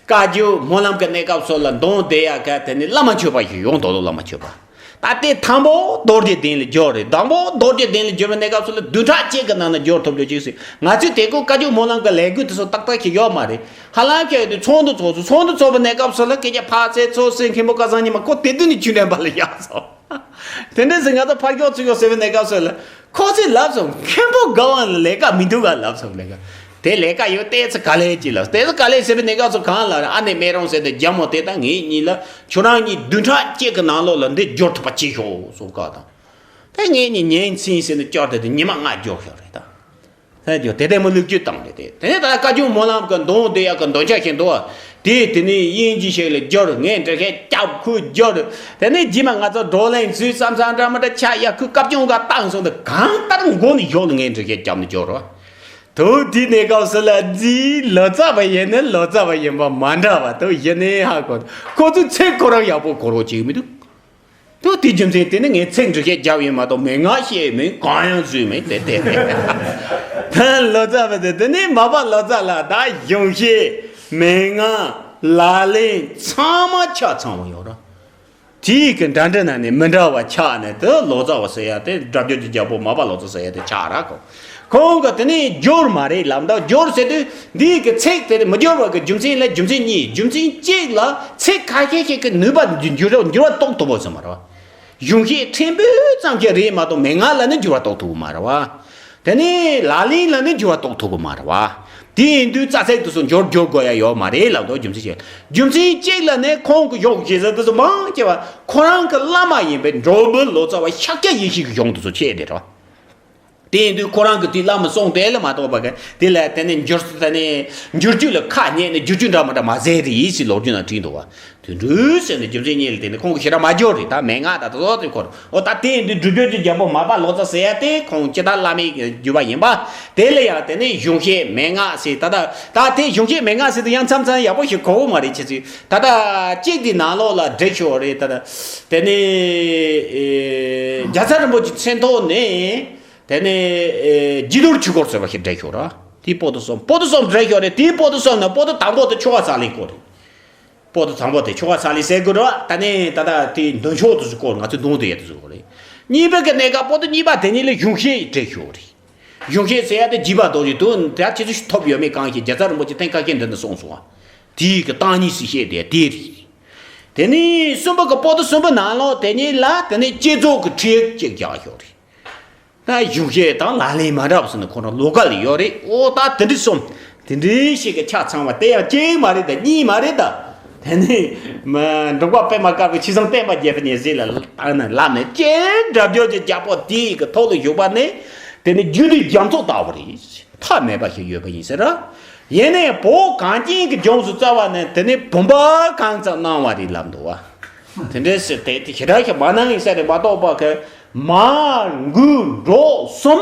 བཀའ་བརྒྱུད་སྨོན་ལམ་གྱི་གནས་སྐབས་སུ་ལ་འདོན་བསྡད་ཡ་ག་དེ་ནས་བླ་མ་མཆོད་པ་ཞིག་ཡོང་། མདོ་ལུགས་བླ་མ་མཆོད་པ། ད་དེ་དང་པོ་རྡོ་རྗེ་གདན་ལ་སྦྱོར་རེད། དང་པོ་རྡོ་རྗེ་གདན་ལ་སྦྱོར་བའི་གནས་སྐབས་སུ་ལ་བདུན་ཕྲག་གཅིག་གི་ནང་ན་སྦྱོར་ཐུབ་རྒྱུ་ཅིག་ཟེར། ང་ཚོས་དེ་སྐོར་བཀའ་བརྒྱུད་སྨོན་ལམ་གྱི་ལས་འགུལ་དེ་ཚོ་ཏག་ཏག་ཞིག་ཡོད་མ་རེད། ཧ་ལམ་ཁྱེད་ཚོ་ཚོགས་འདུ་ཚོགས་སོང་། ཚོགས་འདུ་ཚོགས་པའི་གནས་སྐབས་སུ་ལ་སྐད་ཆ་ཕར་ཚད་ཚོད་ཟེར། མཁན་པོ་སྐལ་བཟང་ཉི་མ་ཁོ་དེ་དུས་ནས་ཆོས་འབྲེལ་པ་ལ་ཡར་སོང་། དེ་འདྲ་ཟེར། ང་ཚོ་ཕར་ཞོག་ཚུར་ཞོག་ཟེར་བའི་གནས་སྐབས་སུ་ལ་ཁོ་ཚོས་ལབ་སོང་། མཁན་པོ་སྐལ་བཟང་ལ་ལས་ཀ་མི་འདུག་ག་ལབ་སོང་། ལས་ཀ་དེ་ལས་ཀ་ཡོད། ཏོག་ཙམ་ག་ལེར་ཅིག་ལབ། ཏོག་ཙམ་ག་ལེར་ཟེར་བའི་གནས་སྐབས་སུ་གང་ལབ་རེད། ཨ་ནེ་མེ་རོང་ཟེར་དེ་རྒྱ་མོ་དེ་དང་ངེད་གཉིས་ལ། ཁྱོད་རང་གཉིས་བདུན་ཕྲག་གཅིག་གི་ནང་ལོགས་ལ་འདི་སྦྱོར་ཐུབ་པ་བྱེད་ཤོག་གསུངས་སྐབས་དང་། དེ་ངེད་གཉིས་ཉན་ཚིག་ཟེར་ནས་སྐྱོར་དེ་དེ་ཉི་མ་ལྔ་སྦྱོར་ཤོག་རེད་ད། ཧེ་ཇོ། དེ་ལྟད་མོ་ལོ་རྒྱུས་བཏང་རེད་དེ། དེ་ནས་ད་བཀའ་བརྒྱུད་སྨོན་ལམ་གྱི་འདོན་བསྡད་ཡག་གི་འདོན་ཆ་ཞིག་འདུག་བ། དེ་དེ་ནས་དབྱིན་ཇི་ཞིག་ལ་བསྒྱུར། ངས་འབྲི་མཁན་རྒྱབ། ཁོས་བསྒྱུར། དེ་ནས་རྗེས་མ་ང་ཚོ་བགྲོ་གླེང་བྱས། བསམ་བསམ་འདྲ་མི་འདྲ་ཆགས་ཡ། ཁོས་སྐབས་བྱུང་ག་བཏང་སོང་། དེ་གང་ལྟར་མགོ་ནས་གཞུག་ལ་ངས་འབྲི་མཁན་རྒྱབ་ནས་བསྒྱུར་རོ། དུ་དེའི་གནས་སྐབས་སུ་ལ་རྗེ་ལོ་ཙཱ་བ་ཡིན་ནི་ལོ་ཙཱ་བ་ཡིན་པ་མ་འདྲ་བ་དུ་གཞི་ནས་ཧ་གོ། ཁོ་ཚོས་ཚིག་ཁོ་རང་ཡག་པོ་གོ་རོགས་བྱེད་ཀྱི་མི་འདུག་དུ་དེའི་རྒྱུ་མཚན་དེ་ནི་ངས་ཚིག་འབྲི་མཁན་རྒྱབ་ཡིན་མ་གཏོགས་མན་ངག་ཤེས་མིན། གང་ཡང་བཟོས་མིན། དེ་དེ་རེད། ད་ལོ་ཙཱ་བ་དེ། དེ་ནས་མར་པ་ལོ་ཙཱ་ལ་ད་གཞུང་བཤད། མན་ངག། ལག་ལེན་ཚང་མ་ཆ་ཚང་བ་ཡོད་ར། དེའི་གི་འདྲ་འདྲ་ན་ནི་མི་འདྲ་བ་ཆགས་ནས། དུ་ལོ་ཙཱ་བ་ཟེར་ཡ་དེ། སྒྲ་བསྒྱུར་གྱི་རྒྱལ་པོ་མར་པ་ལོ་ཙཱ་ཟེར་ཡ་དེ་ཆགས་ར་གོ། ཁོང་གིས་དེ་ནས་བསྒྱུར་མ་རེད་ལབ། ད་བསྒྱུར་ཟེར་དུས་འདིའི་གི་ཚིག་དེ་མི་འགྱུར་བ་གི་རྒྱུ་མཚན་ལ། རྒྱུ་མཚན་གཉིས། རྒྱུ་མཚན་གཅིག་ལ་ཚིག་ཁ་ཤས་ཤིག་གི་ནུས་པ་འགྱུར་འགྱུར་བ་རྟོགས་ཐུབ་པ་ཟེར་མ་རེད་བ། གཞུང་བཤད་ཕྲན་བུ་ཙམ་ཞིག་རེད་མ་གཏོགས་མན་ངག་ལ་ནི་འགྱུར་བ་རྟོགས་ཐུབ་ཀྱི་མ་རེད་བ། དེ་ནས་ལག་ལེན་ལ་ནི་འགྱུར་བ་རྟོགས་ཐུབ་ཀྱི་མ་རེད་བ། དེ་ཡིན་དུས་རྩ་ཚིག་དེ་ཚོ་འགྱུར་འགྱུར་དགོས་ཡ་ཡོད་མ་རེད་ལབ་འདུག་རྒྱུ་མཚན་ཅིག་རྒྱུ་མཚན་གཅིག་ལ་ནི་ཁོང་གི་གཞུང་བཤད་ས་དེ་ཚོ་མང་ཆེ་བ་ཁོ་རང་གི་བླ་མ་ཡིན་པའི་འགྲོ་བའི་ལོ་ཙཱ་བ་ཤཱཀྱ་ཡེ་ཤེས་ཀྱི་གཞུང་དེ་ཚོ་ཆེ་དེ་རེད་བ། དེ་ཡིན་དུས་ཁོ་རང་གི་དེའི་བླ་མ་གསུངས་དེ་ལ་མ་གཏོགས་པ་གི་དེ་ལ་དེ་ནས་འགྱུར་དེ་ནས་འགྱུར་བཅོས་ལ་ཁ་ཉན་ནས་འགྱུར་བཅོས་འདྲ་མི་འདྲ་མ་ཟེར་རེད་ཟེར་ལོ་རྒྱུས་ནང་བྲིས་འདུག་བ། དུད་འགྲོའི་ཟེར་ནས་རྒྱུ་མཚན་གཉིས་ལ་བརྟེན་ནས་ཁོང་གིས་ཞེ་དྲག་མ་བསྒྱུར་རེད། ད་མན་ངག་ད་དེ་ཚོ་དེ་སྐོར། འོ་ད་དེ་ཡིན་དུས་སྒྲུབ་བརྒྱུད་ཀྱི་རྒྱལ་པོ་མར་པ་ལོ་ཙཱ་ཟེར་ཡ་དེ་ཁོང་སྤྱིར་བཏང་བླ་མའི་བརྒྱུད་པ་ཡིན་པ། དེ་ལ་ཡང་དེ་ནས་གཞུང་བཤད་མན་ངག་ཟེར། ད་ད་ད་དེ་གཞུང་བཤད་མན་ངག་ཟེར་དུས་ཡང་མཚམས་མཚམས་ཡག་པོ་ཞིག་གོ་གི་མ་རེད། ཁྱེད་ཚོས་ད་ལྟ་གཅིག་དེ་ནང་ལོགས་ལ་བསྒྲིགས་ཤོག་རེད། ད་ད་དེ་ནས་ཨེ་རྒྱལ་ཚབ་རིན་པོ་ཆེའི་མཚན་ཐོག་ནས་དེ་ནས་ཨེ་རྒྱས་བསྡུས་ཆོས་སྐོར་ཟེར་བ་ཞིག་བསྒྲིགས་ཤོག་ར། དེའི་པོ་ཏི་གསུམ། པོ་ཏི་གསུམ་བསྒྲིགས་ཤོག་རེད། དེའི་པོ་ཏི་གསུམ་ནས་པོ་ཏི་དང་པོ་དེ་ཆོ་ག་ས་ལའི་སྐོར་རེད། པོ་ཏི་དང་པོ་དེ་ཆོ་ག་ས་ལའི་ཟེར་དགོས་རེད་བ། ད་ནས་ད་ལྟ་དེའི་འདོན་ཆོག་དེ་ཚོའི་སྐོར། ང་ཚོས་འདོན་དེ་ཡ་དེ་ཚོའི་སྐོར་རེད། གཉིས་པ་གི་གནས་སྐབས་པོ་ཏི་གཉིས་པ་དེ་ཉིད་ལ་གཞུང་བཤད་བསྒྲིགས་ཤོག་རེད། གཞུང་བཤད་ཟེར་ཡ་དེ་འཇུག་པ་རྡོ་རྗེ་དུ་དེ་ཁྱེད་ཚོས་ཐོབ་ཡོད་མེད་གང་ཤེས། རྒྱལ་ཚབ་རིན་པོ་ཆེ་ཐེངས་ཁ་ཤས་འདི་ནས་གསུངས་སོང་བ། དེའི་གི་བརྟག་གཉིས་སུ་བཤད་དེ་དེ་རེད། དེ་ནས་གསུམ་པ་གི་པོ་ཏི་གསུམ་པའི་ནང་ལོགས་དེ་ཉིད་ལ་དེ་ནས་བསྐྱེད་རྫོགས་ཀྱི་ཁྲིད་ཅིག་རྒྱག་ཤོག་རེད། ད་གཞུང་བཤད་དང་ལག་ལེན་མ་འདྲ་བ་ཟེར་ནས་ཁོ་རང་ལོ་ཀ་ལ་ཡོད་རེད། ཨོ་ད་དེ་འདྲ་གསུམ། དེ་འདྲའི་ཞིག་གི་ཆ་ཚང་བ་དེ་ཡང་གཅིག་མ་རེད་ད། གཉིས་མ་རེད་ད། དེ་ནས་མ་འབྲུག་པ་པད་མ་དཀར་པོའི་ཆོས་སྲུང་བསྟན་པ་རྒྱས་པའི་ཉེར་ཞི་ལ་བཏང་ནས་ལབ་ནས་ཀྱེ་སྒྲ་བསྒྱུར་གྱི་རྒྱལ་པོ་དེའི་གི་ཐོག་ལ་བཞུགས་པ་ནི་དེ་ནི་རྒྱུད་སྡེའི་རྒྱ་མཚོ་ལྟ་བུ་རེད། མཐའ་མེད་པ་ཞིག་ཡོད་པ་ཡིན་ཟེར། ཡིན་ནའི་བོད་གངས་ཅན་གྱི་ལྗོངས་སུ་རྩ་བ་ནས་དེ་ནི་བུམ་པ་གང་ཙམ་སྣང་བ་རེད་ལབ་འདུག་བ། དེ་འདྲའི་ཟེར་དེ་དེ་ཞེ་དྲག་ཞིག་མ་གནང་ཡིན་ས་རེད་མ་གཏོགས་པ་གི་མར་མགོ་འགྲོ་གསུམ་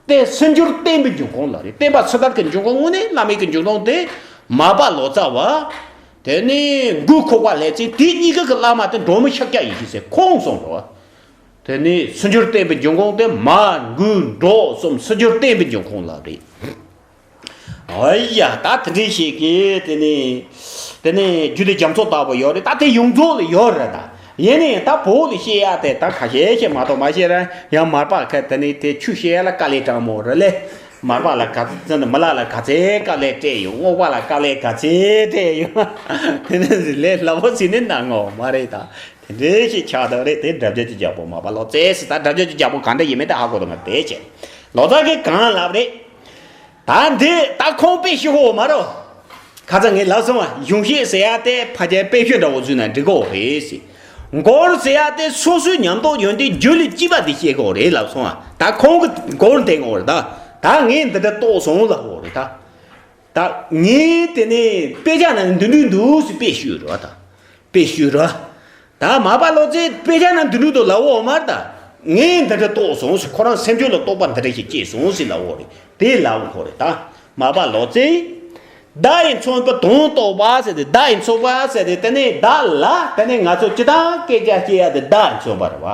དེ་སེམས་སྦྱོར་བསྟན་པའི་འབྱུང་ཁུངས་ལ་རེད། བསྟན་པ་ཕྱི་དར་གྱི་འབྱུང་ཁུངས་དངོས་གནས་བླ་མེད་ཀྱི་འབྱུང་ཁུངས་དེ་མར་པ་ལོ་ཙཱ་བ། དེ་ནས་མགོ་ཁོག་པ་ལྷས་བཙན། དེ་གཉིས་ཀ་གི་བླ་མ་དེ་འབྲོག་མི་ཤཱཀྱ་ཡེ་ཤེས་ཟེར་ཁོང་གསུངས་འདུག་བ། དེ་ནས་སུ་འགྱུར་བསྟན་པའི་འབྱུང་ཁུངས་དེ་མ་དགུ་འགྲོ་གསུམ་སུ་འགྱུར་བསྟན་པའི་འབྱུང་ཁུངས་ལ་རེད། ཨོ་ཡ། ད་དེ་འདྲའི་ཞིག་གིས་དེ་ནས་དེ་ནས་རྒྱུད་སྡེ་རྒྱ་མཚོ་ལྟ་བུ་ཡོད་རེད། ད་དེ་ཡོངས་རྫོགས་ལ་ཡོད་རེད། ད་ཡིན་ནའི་ད་བོད་ལ་བཤད་ཡ་དེ་ད་ཁ་ཤས་ཤིག་མ་གཏོགས་མ་བཤད་ར། ཡང་མར་པ་ཁ་དེ་ནས་དེ་ཆོས་བཤད་ཡ་ལ་དཀའ་ལས་དྲག་མོ་རེད་ལེ། མར་པ་ལ་ག་ཚོད་མི་ལ་ལ་ག་ཚོད་དཀའ་ལས་སྤྲད་ཡོད། རྔོག་པ་ལ་དཀའ་ལས་ག་ཚོད་སྤྲད་ཡོད། དེ་ནས་ལས་སླ་པོ་ཟིན་ནི་གནང་ངོ་མ་རེད། ད་དེ་འདྲའི་ཞིག་ཆགས་འདུག་རེད། དེ་སྒྲ་བརྗོད་ཀྱི་རྒྱལ་པོ་མར་པ་ལོ་ཙཱ་ཟེར། ད་སྒྲ་བརྗོད་ཀྱི་རྒྱལ་པོ་གང་འདྲ་ཡིན་མིན་ད་ཧ་གོ་འདུག་ང་དེ་བྱས། ལོ་ཙཱ་གིས་གང་ལབ་རེད། ད་འདི་ད་ཁོང་དཔེ་ཞིག་ཧོ་མ་རོ། ཁ་ཚ་ངས་ལབ་སོང་བ། གཞུང་བཤད་ཟེར་ཡ་དེ་ཕལ་ཆེར་དཔེ་ཤོད་འདྲ་བོ་བཟོས་ན་འགྲིག་གོ་རེད་ཟེར། མགུར་ཟེར་ཡ་དེ་སོ་སོའི་ཉམས་རྟོགས་ཡོན་ཏན་རྒྱུད་ལ་སྐྱེས་པ་དེ་བཤད་གོ་རེད་ལབ་སོང་བ། ད་ཁོང་གི་མགུར་འདེང་གོ་རེད། ད་ད་ངས་འདི་འདྲ་རྟོགས་སོང་ལབ་གོ་རེད། ད་ད་ངས་དེ་ནས་དཔེ་ཆ་ནང་འདི་འདྲ་འདུག་ཟེར་དཔེ་ཤོད་རོགས། ད་དཔེ་ཤོད་རོགས། ད་མར་པ་ལོ་ཙཱའི་དཔེ་ཆ་ནང་འདི་འདྲ་འདུག་ལབ་འོ་མར། ད་ངས་འདི་འདྲ་རྟོགས་སོང་ཟེར། ཁོ་རང་སེམས་རྒྱུད་ལ་རྟོགས་པ་འདི་འདྲ་ཞིག་སྐྱེས་སོང་ཟེར་ལབ་འོ་རེད། དེ་ལབ་འོ་ཁོ་རེད། ད་མར་པ་ལོ་ཙཱས་བརྡ་ཡིས་མཚོན་པའི་དོན་རྟོགས་པ་ཟེར་ཏེ། བརྡ་ཡིས་མཚོན་པ་ཟེར་ཏེ་དེ་ནས་བརྡ་ལ་དེ་ནས་ང་ཚོ་སྤྱིར་བཏང་སྐད་ཆ་བཤད་ཡ་དེ་བརྡ་ཡིས་མཚོན་པ་རེད་བ།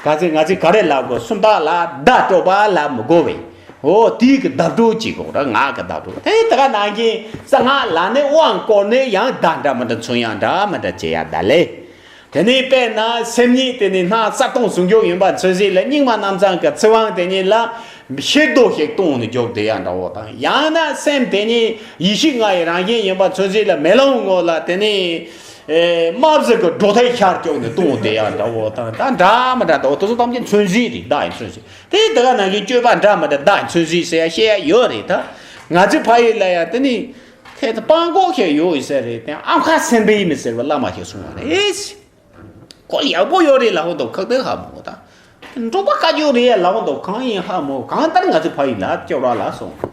ག་ཚོད་ང་ཚོས་ག་རེ་ལབ་དགོས། སུམ་རྟགས་ལ་བརྡ་སྤྲོད་པ་ལབ་མི་དགོས་པས། འོ་དེའི་གི་བརྡ་སྤྲོད་ཅིག་དགོས་ར། ངག་གི་བརྡ་སྤྲོད། དེ་དེ་ག་ནང་བཞིན་གསང་སྔགས་ལ་ནི་དབང་བསྐུར་ནས་ཡང་བརྡ་འདྲ་མི་འདྲ་མཚོན་ཡ་འདྲ་མི་འདྲ་བྱེད་ཡ་ད་ལས། དེ་ནས་དཔེར་ན་སེམས་ཉིད་དེ་ནི་སྣང་གསལ་སྟོང་ཟུང་འཇུག་ཡིན་པ་མཚོན་བྱེད་ལ་སྙིགས་མ་རྣམ་བྱང་གི་ཚིག་དབང་དེ་ཉིད་ལ་ཕྱིར་ལྡོག་ཞིག་སྟོང་ནས་འཇོག་བསྡད་ཡ་འདྲ་བོ་དང་། ཡང་ན་སེམས་དེ་ཉིད་ཡེ་ཤེས་ལྔ་ཡི་རང་བཞིན་ཡིན་པ་མཚོན་བྱེད་ལ་མེ་ལོང་ངོ་ལ་དེ་ནས་ཨེ་དམར་ཟེར་གི་སྒྲོ་ཐལ་ཤར་བཅུག་ནས་སྟོང་བསྡད་ཡ་འདྲ་བོ་དང་། ད་འདྲ་མི་འདྲ་འདྲ་བོ་དེ་ཚོ་ཐམས་ཅད་མཚོན་བྱེད་རེད། བརྡ་ཡི་མཚོན་བྱེད། དེ་དེ་ག་ནང་བཞིན་སྤྱོད་པ་འདྲ་མི་འདྲ་བརྡ་ཡི་མཚོན་བྱེད་ཟེར་ཡ་བཤད་ཡ་ཡོད་རེད། ད་ང་ཚོའི་ཕ་ཡུལ་ལ་ཡ་དེ་ནི་ཁྱེད་ཚོ་སྤང་གོག་ཞིག་ཡོད་ཡོད་ས་རེད། དེ་ཨ་ཁ་སེམས་དཔའི་མི་ཟེར་བ་བླ་མ་ཞིག་གསུང་བ་རེད། ཁོ་ཡག་པོ་ཡོད་རེད་ལབ་འོང་དུ་ཁག་ཏུ་ཧ་མོ་ད། འབྲོག་པ་དཀའ་སྐྱོ་རེད་ལབ་འོང་དུ་གང་ཡིན་ཧ་མོ། གང་ལྟར་ང་ཚོ་ཕ་ཡུལ་ལ་སྐྱོ་ར་ལ་སོང་།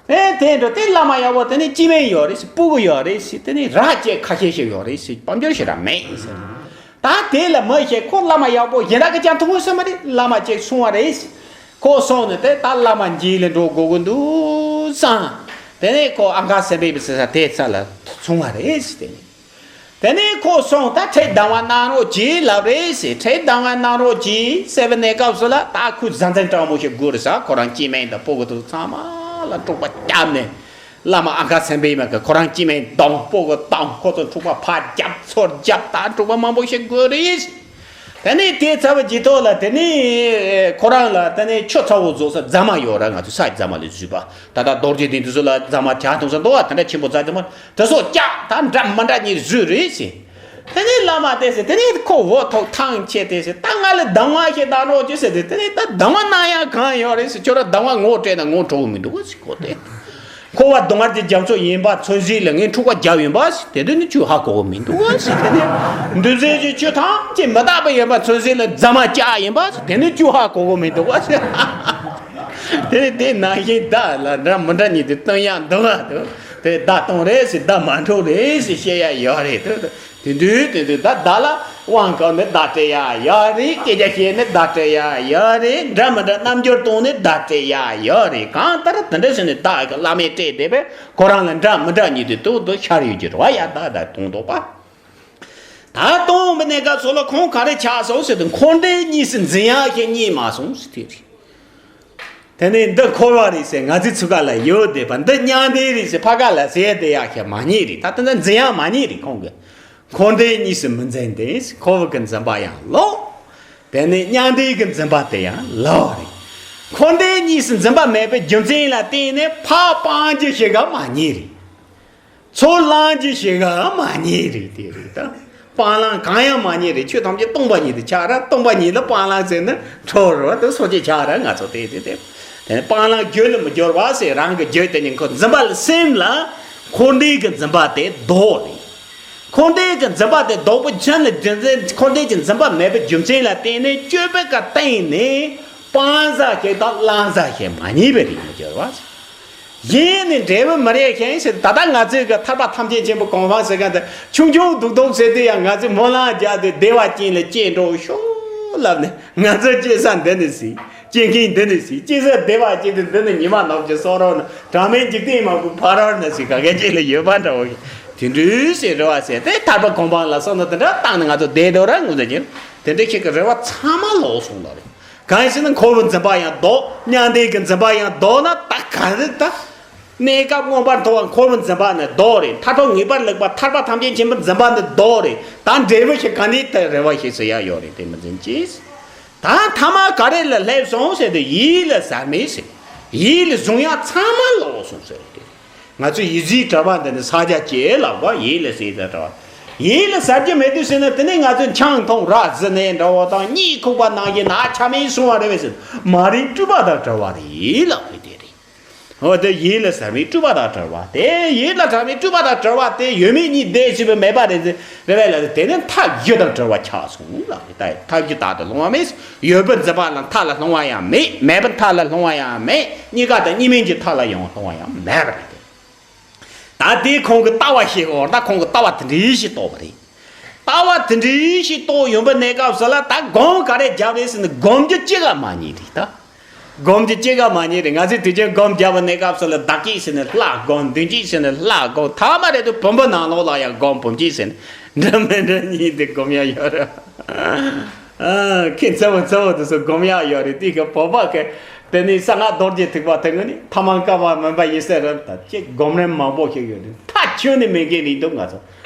ཨེ་དེ་འགྲོ་དེ་བླ་མ་ཡག་པོ་དེ་ནི་སྐྱེ་དམན་ཡོད་རེད་ཟེར། སྤུ་གུ་ཡོད་རེད་ཟེར། དེ་ནི་ར་སྐྱེས་ཁ་ཤས་ཤིག་ཡོད་རེད་ཟེར། དཔལ་འབྱོར་ཞེ་དྲག་མེད་ཟེར། ད་དེ་ལ་མི་ཞིག་ཁོ་བླ་མ་ཡག་པོ་གཞན་དག་གི་ཅང་ཐུག་ཡོད་ས་མ་རེད། བླ་མ་ཅིག་སོང་བ་རེད་ཟེར། ཁོ་སོང་ནས་དེ་ད་བླ་མ་མཇལ་ལ་འགྲོ་དགོས་ཀྱི་འདུག་བསམ། དེ་ནས་ཁོ་ཨ་ཁ་སེམས་དཔའི་ཟེར་ས་དེ་ས་ལ་སོང་བ་རེད་ཟེར། དེ་ནས། དེ་ནས་ཁོ་སོང་། ད་ཁྲིད་གདམས་ངག་གནང་རོགས་གྱིས་ལབ་རེད་ཟེར། ཁྲིད་གདམས་ངག་གནང་རོགས་གྱིས་ཟེར་བའི་གནས་སྐབས་སུ་ལ་ད་ཁོས་གཟའ་མཚན་དྲང་མོ་ཞིག་དགོས་རེད་ཟེར། ཁོ་རང་སྐྱེ་དམན་དང་སྤུ་གུ་དང་ཚང་མ་ལ་འཁྲུག་པ་བརྒྱབ་ནས། བླ་མ་ཨ་ཁ་སེམས་དཔའི་མ་གི་ཁོ་རང་སྐྱེ་དམན་དང་སྤུ་གུ་དང་ཁོ་ཚོ་འཁྲུག་པ་ཕར་བརྒྱབ་ཚུར་བརྒྱབ། ད་འཁྲུག་པ་མང་པོ་ཞིག་དགོས་རེད། དེ་ནས་དེ་ཚར་བའི་རྗེས་ཐོག་ལ་དེ་ནས་ཁོ་རང་ལ་དེ་ནས་ཆུ་ཚ་བོ་བཟོ་ས་རྫ་མ་ཡོད་ར། ང་ཚོ་ས་རྫ་མ་ལས་བཟོས་པ། ད་ལྟ་རྡོ་རྗེ་གདན་དེ་ཚོ་ལ་རྫ་མ་བྱ་གཏོང་ས་འདུག་བ། དེ་འདྲ་ཆེན་པོ་རྫ་མ། དེ་སོགས་ཀྱག་ད་འདྲ་མི་འདྲ་གཉིས་བཟོས་རེད་ཟེར། དེ་ནས་བླ་མ་དེ་ཟེར། དེ་ནས་ཁོ་འོ་ཐོག་ཐང་ཆད་དེ་ཟེར། ད་ང་ལ་གདམས་ངག་ཞིག་གནང་རོགས་གྱིས་ཟེར་ཏེ། དེ་ནས་ད་གདམས་ངག་གནང་ཡ་གང་ཡོད་རེད་ཟེར། ཁྱོད་ར་གདམས་ངག་ངོ་སྤྲད་ན་ངོ་འཕྲོད་གི་མི་འདུག་ག་ཟེར་ཁོ་དེ། འཁོར་བ་སྡུག་བསྔལ་གྱི་རྒྱ་མཚོ་ཡིན་པ་མཚོན་བྱེད་ལ་ངས་འཁྲུག་པ་བརྒྱབ་ཡིན་པ་ཟེར། དེ་དོན་ནི་ཁྱོད་ཧ་གོ་གི་མི་འདུག་ག་ཟེར། དེ་ནས་འདུ་འཛི་གི་ཆོས་ཐམས་ཅད་མི་རྟག་པ་ཡིན་པ་མཚོན་བྱེད་ལ་རྫ་མ་བཅག་ཡིན་པ་ཟེར། དེ་ནི་ཁྱོད་ཧ་གོ་གི་མི་འདུག་ག་ཟེར། དེ་ནས་དེ་ནང་བཞིན་བརྡ་ལ་འདྲ་མི་འདྲ་གཉིས་དེ་སྟོན་ཡ་འདུག་ག་དེ་བརྡ་གཏོང་རེད་ཟེར། བརྡ་མ་འཕྲོད་རེད་ཟེར་བཤད་ཡ་ཡོད་རེད། དེ་དེ་དུས་དེ་དུས་ད་བརྡ་ལ་དབང་བསྐུར་ནས་བརྡ་སྤྲད་ཡ་ཡོད་རེད། སྐད་ཆ་བཤད་ནས་བརྡ་སྤྲད་ཡ་ཡོད་རེད། འདྲ་མི་འདྲ་རྣམ་འགྱུར་གཏོང་ནས་བརྡ་སྤྲད་ཡ་ཡོད་རེད། གང་ལྟར་དེ་འདྲ་བྱས་ནས་བརྡ་གི་བླ་མས་སྤྲད་བསྡད་པས་ཁོ་རང་ལ་འདྲ་མི་འདྲ་གཉིས་དེ་ཏོག་ཏོག་ཤར་ཡོད་ཀྱི་རེད་བ། ཡ་བརྡ་བརྡ་གཏོང་དོགས་པ། ད་གཏོང་བའི་གནས་སྐབས་སུ་ལ་ཁོང་ག་རེ་ཆགས་སོང་ཟེར་དུས། འཁོར་འདས་གཉིས་སུ་འཛིན་ཡག་ཞིག་རྙེད་མ་སོང་ཟེར་དེ་རེད། དེ་ནས་འདི་འཁོར་བ་རེད་ཟེར་ང་ཚོའི་ཚུགས་ཀ་ལ་ཡོད་བསྡད་པ། འདི་མྱང་འདས་རེད་ཟེར་ཕ་ག་ལ་ཟེར་བསྡད་ཡག་ཞིག་མ་རྙེད་རེད། ད་ལྟ་འདི་འཛིན་ཡག་མ་རྙེད་རེད་ཁོང་གིས། འཁོར་འདས་གཉིས་སུ་མི་འཛིན་ཏེ། འཁོར་བའི་འཛིན་པ་ཡང་ལོག་དེ་ནས་མྱང་འདས་ཀྱི་འཛིན་པ་དེ་ཡང་ལོག་རེད། འཁོར་འདས་གཉིས་སུ་འཛིན་པ་མེད་པའི་རྒྱུ་མཚན་ལ་བརྟེན་ནས་ཕར་སྤང་རྒྱུ་ཞིག་ག་མ་རྙེད་རེད། ཚུར་བླང་རྒྱུ་ཞིག་ག་མ་རྙེད་རེད། དེ་རེད་ད། སྤང་བླང་གང་ཡང་མ་རྙེད་རེད། ཆོས་ཐམས་ཅད་སྟོང་པ་ཉིད་དུ་ཆགས་ར། སྟོང་པ་ཉིད་ལ་སྤང་བླང་ཟེར་ན་འཕྲོ་རུ་དེ་སོ་སྐྱེ་ཆགས་ར། ང་ཚོ་དེ་དེ་དེ་དེ་ནས་སྤང་བླང་རྒྱུད་ལ་མི་སྦྱོར་བ་ཟེར། རང་གི་རྒྱུད་དེ་ཉིད་ཁོ་འཛིན་པ་ལ་སེམས་ལ་འཁོར་འདས་ཀྱི་འཛིན་པ་དེ་ལྡོག་རེད། འཁོར་འདས་ཀྱི་འཛིན་པ་དེ་ལྡོག་པའི་ཕྱིར་ནི་རྒྱུ་མཚན། འཁོར་འདས་ཀྱི་འཛིན་པ་མེད་པའི་རྒྱུ་མཚན་ལ་བརྟེན་ནས་སྤྱོད་པའི་ཀ་བརྟེན་ནས་སྤང་ས་ཞིག་དང་བླང་ས་ཞིག་མ་རྙེད་པའི་རིགས་མི་སྦྱོར་བ། གཞན་ནི་འབྲས་བུ་མི་རེག་ཞིང་ཟེར། ད་ལྟ་ང་ཚོའི་གི་ཐར་པ་ཐམས་ཅད་མཁྱེན་པའི་གོ་འཕང་ཟེར་མཁན་དེ་ཆུང་ཆུང་འདུག་འདུག་ཟེར་དུས་ཡང་ང་ཚོས་སྨོན་ལམ་རྒྱག་དུས་བདེ་བ་ཅན་ལ་སྐྱེ་འགྲོ་ཤོག་ལབ་ནས། ང་ཚོ་སྐྱེ་ས་འདི་ནས་ཟིན། སྐྱེ་མཁན་འདི་ནས་ཟིན། སྐྱེ་ས་བདེ་བ་ཅན་དེ་འདི་ནས་ཉི་མ་ནུབ་ཀྱི་སོ་རོ་ན་གྲངས་མེད་འཇིག་རྟེན་མང་པོའི་ཕ་རོལ་ན་ཟིན། ག་གེ་ཅིག་ལ་ཡོད་པ་འདྲ་བོ་ཞིག་དེ་འདྲ་ཟེར་རེ་བ་ཟེར་ཏེ། ཐར་པ་གོ་འཕང་ལ་སོགས་ན་དེ་འདྲ་བཏང་ནས་ང་ཚོ་བསྡད་འདུག་ར་ངོས་འཛིན་གྱིན། དེ་འདྲ་ཞིག་གི་རེ་བ་ཚང་མ་ལོག་སོང་ལ་རེད། གང་ཡིན་ཟེར་ན་འཁོར་བའི་འཛིན་པ་ཡང་ལྡོག། མྱང་འདས་ཀྱི་འཛིན་པ་ཡང་ལྡོག་ན་ད་ག་རེ་ད། གནས་སྐབས་མངོན་པར་མཐོ་བ་འཁོར་བའི་འཛིན་པ་ནི་ལྡོག་རེད། མཐར་ཐུག་ངེས་པར་ལེགས་པ་ཐར་པ་ཐམས་ཅད་མཁྱེན་པའི་འཛིན་པ་ནི་ལྡོག་རེད། ད་འབྲས་བུ་ཞིག་ག་ནས་ད་རེ་བ་ཞིག་ཟེར་ཡ་ཡོད་རེད། དེ་མི་འཛིན་ཅིག། ད་ཐ་མ་ག་རེ་ལ་སླེབས་སོང་ཟེར་དུས་ཡིད་ལ་ཟེར་མེད་ཟེར། ཡིད་ལ་བཟུང་ཡ་ཚང་མ་ལོག་སོང་ཟེར་དེ། ང་ཚོས་ཡིད་ཟེར་བྲལ་བ་འདི་ནི་ས་ཆ་ཅེས་ལབ་པ། ཡིད་ལ་ཟེར་ཟེར་བྲལ་བ། ཡིད་ལ་ཟེར་རྒྱུ་མེད་དུས་ཟེར་ན་དེ་ནས་ང་ཚོས་ཆང་འཐུང་ར་བཟི་ནས་འདྲ་བོ་དང་གཉིད་ཁུག་པ་ནང་བཞིན་ན་ཆ་མེད་སོང་བ་རེད་བས་ཟེར། མ་རེད། སྤྲུལ་པ་དང་བྲལ་བ་རེད་ལབ་པ་དེ་རེད། འོ་དེ་ཡིད་ལ་ཟེར་མེད་སྤྲུལ་པ་དང་བྲལ་བ་དེ། ཡིད་ལ་ཟེར་མེད་སྤྲུལ་པ་དང་བྲལ་བ་དེ་ཡོད་མེད་གཉིས་བདེན་ཞེས་པའི་མེད་པ་རེད་ཟེར་རེད་བས་ལབ་ཟེར། དེ་ནི་མཐའ་བཞི་དང་བྲལ་བ་ཆགས་སོང་ལབ་རེད། ད་མཐའ་བཞི་དག་ཏུ་ལྷུང་བ་མེད། ཡོད་པའི་འཛིན་པ་ལ་མཐའ་ལ་ལྷུང་བ་ཡང་མེད། མེད་པའི་མཐའ་ལ་ལྷུང་བ་ཡང་མེད། གཉིས་ཀ་དང་གཉིས་མིན་གྱི་མཐའ་ལ་ཡང་ལྷུང་བ་ཡང་མེད་པ་རེད། ད་དེ་ཁོང་གི་ལྟ་བ་ཞིག་འོ་ད་ཁོང་གི་ལྟ་བ་དེ་འདྲའི་ཞིག་རྟོགས་པ་རེད། ལྟ་བ་དེ་འདྲའི་ཞིག་རྟོགས་ཡོང་པའི་གནས་སྐབས་སུ་ལ་ད་སྒོམ་ག་རེ་བརྒྱབ་རེད་ཟེར་ན་སྒོམ་རྒྱུ་གཅིག་ག་མ་རྙེད་རེད་ད། སྒོམ་རྒྱུ་གཅིག་ག་མ་རྙེད་རེད། ང་ཚོས་དུས་རྒྱུན་སྒོམ་བརྒྱབ་པའི་གནས་སྐབས་སུ་ལ་ཟླ་གཅིག་ཟེར་ནས་ལྷག་སྒོམ། བདུན་གཅིག་ཟེར་ནས་ལྷག་སྒོམ། ཐ་མ་རེད་དུས་བུམ་པ་ནང་ལོགས་ལ་ཡང་སྒོམ། བུམ་གཅིག་ཟེར་ནས་འདྲ་མི་འདྲ་གཉིས་དེ་སྒོམ་ཡ་ཡོད་རེད། ཨ། ཁྱེད་ཚ་བོ་ཚ་བོ་དེ་ཚོ་སྒོམ་ཡག་ཡོད་རེད། དེ་གི་བོད་པ་གི་དེ་ནི་གསང་སྔགས་རྡོ་རྗེ་ཐེག་པ་དེ་ངོ་ནི་ཐ་མལ་བསྐལ་པ་མུན་པ་ཡེ་ཤེས་རབ་ད་ཅེས་སྒོམ་རིམ་མང་པོ་ཞིག་ཡོད་རེད། མཐའ་ཁྱོན་ནས་མེད་མཁན་རེད་འདུག་ང་ཚོ།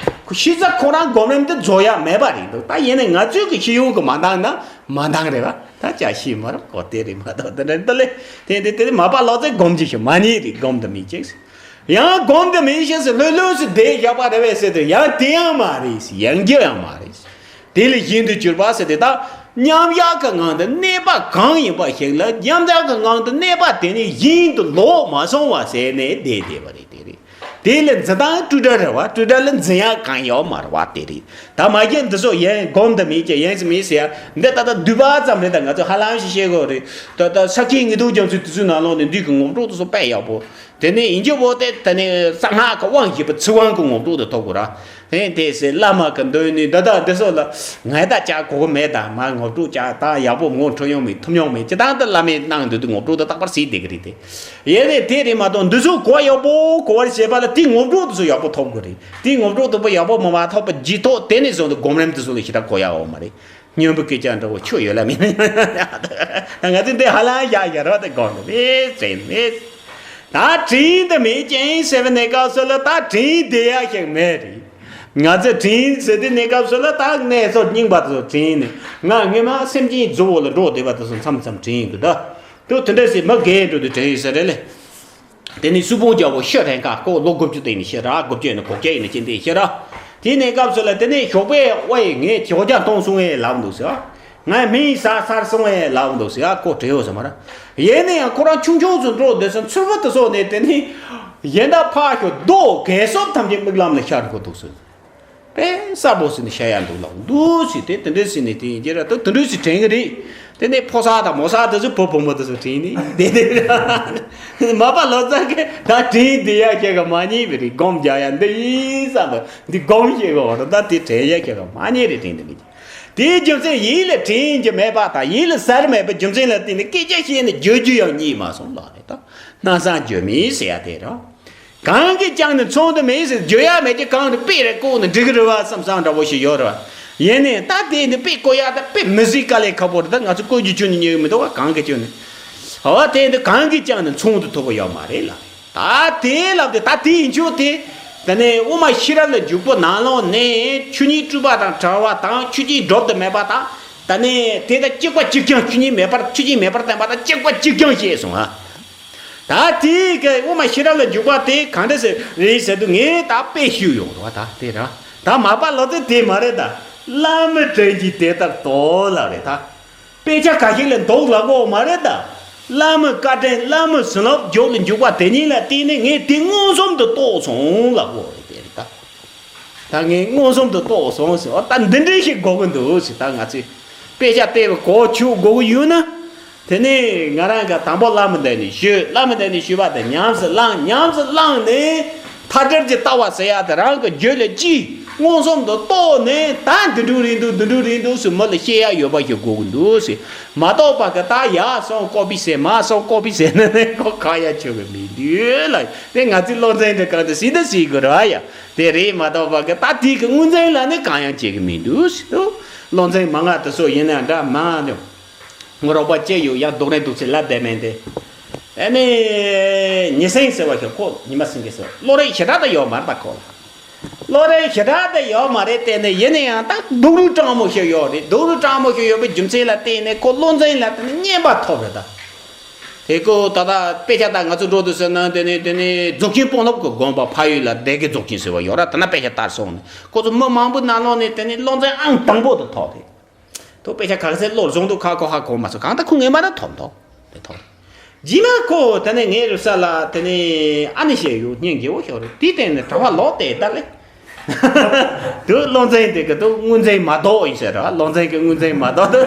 ཁོ་ཤི་ས་ཁོ་རང་སྒོམ་རིམ་དེ་རྫོགས་ཡག་མེད་པ་རེད་འདུག་ད་ཡིན་ནའི་ང་ཚོའི་གི་ཤེས་ཡོན་གི་མ་འདང་ན་མ་འདང་རེད་བ། ད་ཅག་ཤེས་མ་རེད་གོ། དེ་རེད་མ་གཏོགས་དེ་འདྲ་འདི་ལས་དེ་འདི་དེ་མ་པ་ལོག་ཚེ་སྒོམ་རྒྱུ་ཞིག་མ་རྙེད་རེད། སྒོམ་དུ་མི་བཅུག་ཡང་སྒོམ་དུ་མི་ཤེས་སུ་ལྷོད་ལྷོད་སུ་བསྡད་བཞག་པ་རེད་བས་ཟེར་དུས་ཡང་དེ་ཡང་མ་རེད། ཡང་རྒྱུ་ཡང་མ་རེད། དེ་ལས་གཞན་དུ་གྱུར་པ་ཟེར་དེ་དག་མཉམ་གཞག་གི་ངང་དུ་གནས་པ་གང་ཡིན་པ་ཞིག་ལ། མཉམ་གཞག་གི་ངང་དུ་གནས་པ་དེ་ནི་གཞན་དུ་ལོག་མ་སོང་བ་ཟེར་ནས་བསྡད་བསྡད་པ་རེད། དེ་རེད། དེ་ལས་འཛིན་སྟངས་སྤྲོས་བྲལ་རེད་བ། སྤྲོས་བྲལ་ལ་འཛིན་ཡག་གང་ཡོད་མ་རེད་བ། དེ་རེད། ད་མ་གཞི་འདི་ཚོ་ཡན་སྒོམ་དུ་མེད་ཀྱི་ཡན་ཟིན་མེད་ཟེར་ཡ་འདི་ད་ལྟ་བསྡུས་པ་ཙམ་རེད། ད་ང་ཚོ་ཧ་ལམ་ཞིག་ཤེས་དགོས་རེད། ད་ད་ས་སྐྱའི་ངེས་དོན་རྒྱ་མཚོའི་དུས་ཚོད་ནང་ལོགས་ནས་འདི་གི་ངོ་སྤྲོད་དུ་སོགས་དཔེ་ཡག་པོ། དེ་ནས་ཡིན་རྒྱུ་བོ་དེ་ད་ནི་གསང་སྔགས་ཀྱི་དབང་བཞི་པ་ཚིག་དབང་གི་ངོ་སྤྲོད་དུ་ཐོབ་དགོས་ར། ཧེ་དེ་སེ་བླ་མ་གི་མདུན་ནས་འདི་དག་འདི་སོགས་ལ་ངས་ད་ཅག་གོ་གི་མེད། ད་མ་ངོ་སྤྲོད་ཅག་ད་ཡག་པོ་ངོ་འཕྲོད་ཡོང་མེད། ཐུབ་མྱོང་མེད། ཅི་ད་འདི་བླ་མས་གནང་འདོད་དུ་ངོ་སྤྲོད་དུ་རྟག་པར་སྲིད་བསྡད་ཀྱི་རེད་དེ། ཡིན་ནའི་དེ་རེད་མ་གཏོགས་འདི་ཚོ་གོ་ཡག་པོ་གོ་བར་བྱེད་པ་ལ་དེའི་ངོ་སྤྲོད་དུ་ཚོ་ཡག་པོ་ཐོབ་དགོས་རེད། དེའི་ངོ་སྤྲོད་དུ་པོ་ཡག་པོ་མ་མ་ཐོབ་པ་རྗེས་ཐོག་དེ་ནས་བཟུང་སྟེ་སྒོམ་རིམ་དུ་ཚོ་ལ་ཞེ་དྲག་གོ་ཡག་ཡོད་མ་རེད། སྨྱོན་པའི་སྐད་ཆ་འདྲ་བོ་ཆོ་ཡོད་ལ་མིན། ང་ཚོས་འདི་ཧ་ལམ་ཡག་ཡག་ར་དེ་དགོངས་ནས་མེད་ཟེར་མེད། ད་དྲིན་དུ་མེད་ཅིང་ཟེར་བའི་གནས་སྐབས་སུ་ལ་ད་དྲིན་དེ་ཡག་ཞིག་མེད་རེད། ང་ཚོས་དྲིན་ཟེར་དུས་གནས་སྐབས་སུ་ལ་ད་གནས་སོ་རྙིང་པ་དེ་ཚོ་དྲིན་ནི་ང་སྔོན་མ་སེམས་ཅན་རྫུ་བོ་ལ་འགྲོ་བསྡད་པ་དེ་ཚོ་མཚམས་མཚམས་དྲིན་འདུག་ད་དུ་དེ་འདྲ་ཟེར་མི་རྒན་འགྲོ་དུས་དྲིན་ཟེར་རེད་ལེ། དེ་ནས་སུ་ཕུང་རྒྱལ་པོ་ཤི་རན་ཁ་ཁོ་ལོ་དགུ་བཅུ་སྟེང་ནས་ཤི་ར། དགུ་བཅུ་ཡིན་ན་གོ་བརྒྱད་ཡིན་ན་ཅི་འདྲ་ཤི་ར། དེའི་གནས་སྐབས་སུ་ལ་དེ་ནས་ཞོགས་པའི་དབའ་ཡི་ངས་ཞོགས་ཇ་འཐུང་སོང་ངས་ལབ་འདུག་ཟེར། ངས་མིང་ཟ་ཚར་སོང་ངས་ལབ་འདུག་ཟེར། ཁོ་བྲེལ་ཡོད་ཟེར་མ་ར། ཡིན་ན་ཡང་ཁོ་རང་ཆུང་ཆུང་ཚོ་འགྲོ་བསྡད་སོང་། ཚུར་བུ་དུ་སོང་ནས་དེ་ནས་གཞན་དག་ཕར་ཞོག་རྡོ་གས་སོབ་ཐམས་ཅད་མིག་ལམ་ལ་ཤར་འགྲོ་འདུག་ཟེར། དཔེ་གསལ་པོ་ཟེར་ནས་བཤད་ཡ་འདུག་ལགས། འདུག་ཟེར་དེ་དེ་འདྲ་ཟེར་ནས་དེ་ཡིན་གྱི་ར། ད་དེ་འདྲ་ཟེར་དྲན་གྱི་རེད། དེ་ནས་ཕོ་གསར་དང་མོ་གསར་དེ་ཚོ་བུ་བུ་མོ་དེ་ཚོ་དྲན་ནས་དེ་དེ་ར། མ་པ་ལོ་ཙཱ་གིས་ད་དྲིན་དེ་ཡ་ཁྱེད་ཀ་མ་རྙེད་པ་རེད། སྒོམ་རྒྱག་ཡ་འདི་ཡིན་བསམ་པ་འདི་སྒོམ་ཤེས་གོ་ར། ད་དེ་དྲན་ཡ་ཁྱེད་ཀ་མ་རྙེད་རེད། དྲིན་དེ་མི་རྙེད། དེའི་རྒྱུ་མཚན་ཡིད་ལ་དྲན་རྒྱུ་མེད་པ་དང་ཡིད་ལ་ཟེར་མེད་པའི་རྒྱུ་མཚན་ལ་བརྟེན་ནས་སྐད་ཆ་བཤད་ནས་བརྗོད་རྒྱུ་ཡང་རྙེད་མ་སོང་ལགས་རེད། ད་སྣང་བསམ་བརྗོད་མེད་ཟེར་ཡ་དེ་ར། གང་གིས་ཀྱང་ནི་མཚུངས་དུ་མེད་ཟེར། བརྗོད་ཡ་མེད་ཀྱི་གང་རེད། དཔེ་རེ་བཀོད་ནས་འགྲིག་གི་རེད་བ་བསམ་བསམ་འདྲ་བོ་ཞིག་ཡོད་རེད་བ། ཡིན་ནའི་ད་དེ་ནི་དཔེ་བཀོད་ཡ་ད་དཔེ་མི་སྲིད་དཀའ་ལས་ཁག་པོ་རེད། ད་ང་ཚོ་བཀོད་རྒྱུ་ཁྱོན་ནས་རྙེད་གི་མི་འདུག་བ། གང་གིས་ཀྱང་ནི། འོ་དེ་འདི་གང་གིས་ཀྱང་ནི་མཚུངས་དུ་ཐུབ་པ་ཡོད་མ་རེད་ལ། ད་དེ་ལབ་དེ་ད་དེ་ཡིན་ཆོག་དེ། ད་ནི་དབུ་མ་ཤེས་རབ་ལ་འཇུག་པོ་ནང་ལོགས་ནས་ཆོས་ཉིད་སྤྲོས་པ་དང་བྲལ་བ་དང་ཆོས་ཅན་སྒྲུབ་ཏུ་མེད་པ་དང་། ད་ནི་དེ་ད་གཅིག་པ་གཅིག་རྐྱང་ཆོས་ཉིད་མེད་པར་ཆོས་ཅན་མེད་པར་བསྟན་པ་དང་གཅིག་པ་གཅིག་རྐྱང་བཤད་སོང་ཨ། ད་དེའི་གི་དབུ་མ་ཤེས་རབ་ལ་འཇུག་པ་དེ་གང་འདྲ་ཟེར་རེད་ཟེར་དུས་ངས་ད་དཔེ་ཞུས་ཡོང་རོགས། ད་དེ་ར་ད་མ་པ་ལོ་ཙཱ་དེ་མ་རེད། ད་བླ་མའི་དྲིན་གྱིས་དེ་ལྟར་རྟོགས་ལབ་རེད། ད་དཔེ་ཆ་ག་ཞིག་ལ་འདུག་ལབ་གོ་མ་རེད། ད་བླ་མའི་བཀའ་དྲིན་བླ་མའི་བྱིན་རླབས་རྒྱུད་ལ་འཇུག་པ་དེ་ཉིད་ལ་བརྟེན་ནས་ངས་དེ་མངོན་སུམ་དུ་རྟོགས་སོང་ལབ་གོ་རེད། དེ་རེད་ད། ད་ངས་མངོན་སུམ་དུ་རྟོགས་སོང་ཟེར། འོ་ད་འདི་འདྲའི་ཞིག་དགོས་ཀྱི་འདུག་ཟེར། ད་ང་ཚོས་དཔེ་ཆ་བལྟས་པ་གོ་ཆོད་དགོས་ཀྱི་ཡོད་ན། དེ་ནས་ང་རང་གི་དང་པོ་བླ་མའི་མདུན་ནས་ཞུས། བླ་མའི་མདུན་ནས་ཞུས་པ་དེ་ཉམས་སུ་བླངས། ཉམས་སུ་བླངས་ནས་མཐའ་བྲལ་གྱི་ལྟ་བ་ཟེར་ཡ་དེ་རང་གི་རྒྱུད་ལ་སྐྱེས། མངོན་སུམ་དུ་རྟོགས་ནས་ད་འདི་འདྲ་རེད་འདུག་འདི་འདྲ་རེད་འདུག་ཟེར་མི་ལ་བཤད་ཡ་ཡོད་པ་ཞིག་དགོས་ཀྱི་འདུག་ཟེར། མ་གཏོགས་པ་གི་ད་ཡར་སོང་ཀོ་པི་ཟེར་མར་སོང་ཀོ་པི་ཟེར་ནས་ནི་ཁོ་གང་ཡང་ཆོད་གི་མི་འདུག་ལ། དེ་ང་ཚོའི་བློ་འཛིན་དེ་གང་དུ་སྲིད་དུ་སྲིད་དགོས་ར་ཡ། དེ་རེད་མ་གཏོགས་པ་གི་ད་དེ་གི་དངོས་འཛིན་ལ་ནི་གང་ཡང་བྱེད་གི་མི་འདུག་ཟེར་དུས། བློ་འཛིན་མ་ང་དེ་ཚོ་ཡིན་ན་འདྲ་མ་འདུག་ངོ་རོགས་པ་ཅི་ཡོད་ཡང་རྡོག་རེ་འདུག་ཚེ་ལབ་བསྡད་མེད་དེ། ཨ་ནི། ཉི་སེང་ཟེར་བ་ཞིག་ཁོ་ཉི་མ་སེང་གེ་ཟེར་བ་བློ་རིག་ཞེ་དྲག་ད་ཡོད་མ་རེད་པ་ཁོ་ལ། བློ་རིག་ཞེ་དྲག་ད་ཡོད་མ་རེད་དེ་ནི་ཡིན་ན་ཡང་ད་སྡུག་རུས་སྤྲང་མོ་ཞིག་ཡོད་རེད། སྡུག་རུས་སྤྲང་མོ་ཞིག་ཡོད་པའི་རྒྱུ་མཚན་ལ་བརྟེན་ནས་ཁོ་བློ་འཛིན་ལ་བརྟེན་ནས་རྔན་པ་ཐོབ་རེད་ད། དེ་ཁོ་ད་ལྟ་དཔེ་ཆ་ད་ང་ཚོ་འགྲོ་དུས་ཟེར་ན་དེ་ནི་དེ་ནི་རྫོགས་ཆེན་དཔོན་སློབ་ཀྱི་དགོན་པ་ཕ་ཡུལ་ལ་སྡེ་དགེ་རྫོགས་ཆེན་ཟེར་བ་ཡོད་ར། དེ་ན་དཔེ་ཆ་ལྟར་སོང་ནས་ཁོ་ཚོ་མི་མང་པོའི་ནང་ལོགས་ནས་དེ་ནི་བློ་འཛིན་ཨང་དང་པོ་དུ་ཐོབ་རེད། ཐུག་དཔེ་ཆ་ག་ཚད་ཀློག་བཟང་འདུག་ཁ་ཁོ་ཧ་གོ་མ་སོང་། གང་ལྟར་ཁོ་ངེས་མ་ད་ཐོབ་འདུག་དེ་ཐོབ། རྗེས་མ་ཁོ་དེ་ནས་ངའི་རུ་ས་ལ་དེ་ནས་ཨ་ནི་བཤད་ཡོད་སྙིང་རྗེ་བོ་ཤོར་རེད། དེའི་སྟེང་ནས་གྲྭ་པ་ལོག་དེ་ལྟར་ལས། དུ་བློ་འཛིན་དེ་གི་དུ་དངོས་འཛིན་མ་གཏོགས་ཡིན་ཟེར་ར། བློ་འཛིན་གི་དངོས་འཛིན་མ་གཏོགས་དུ་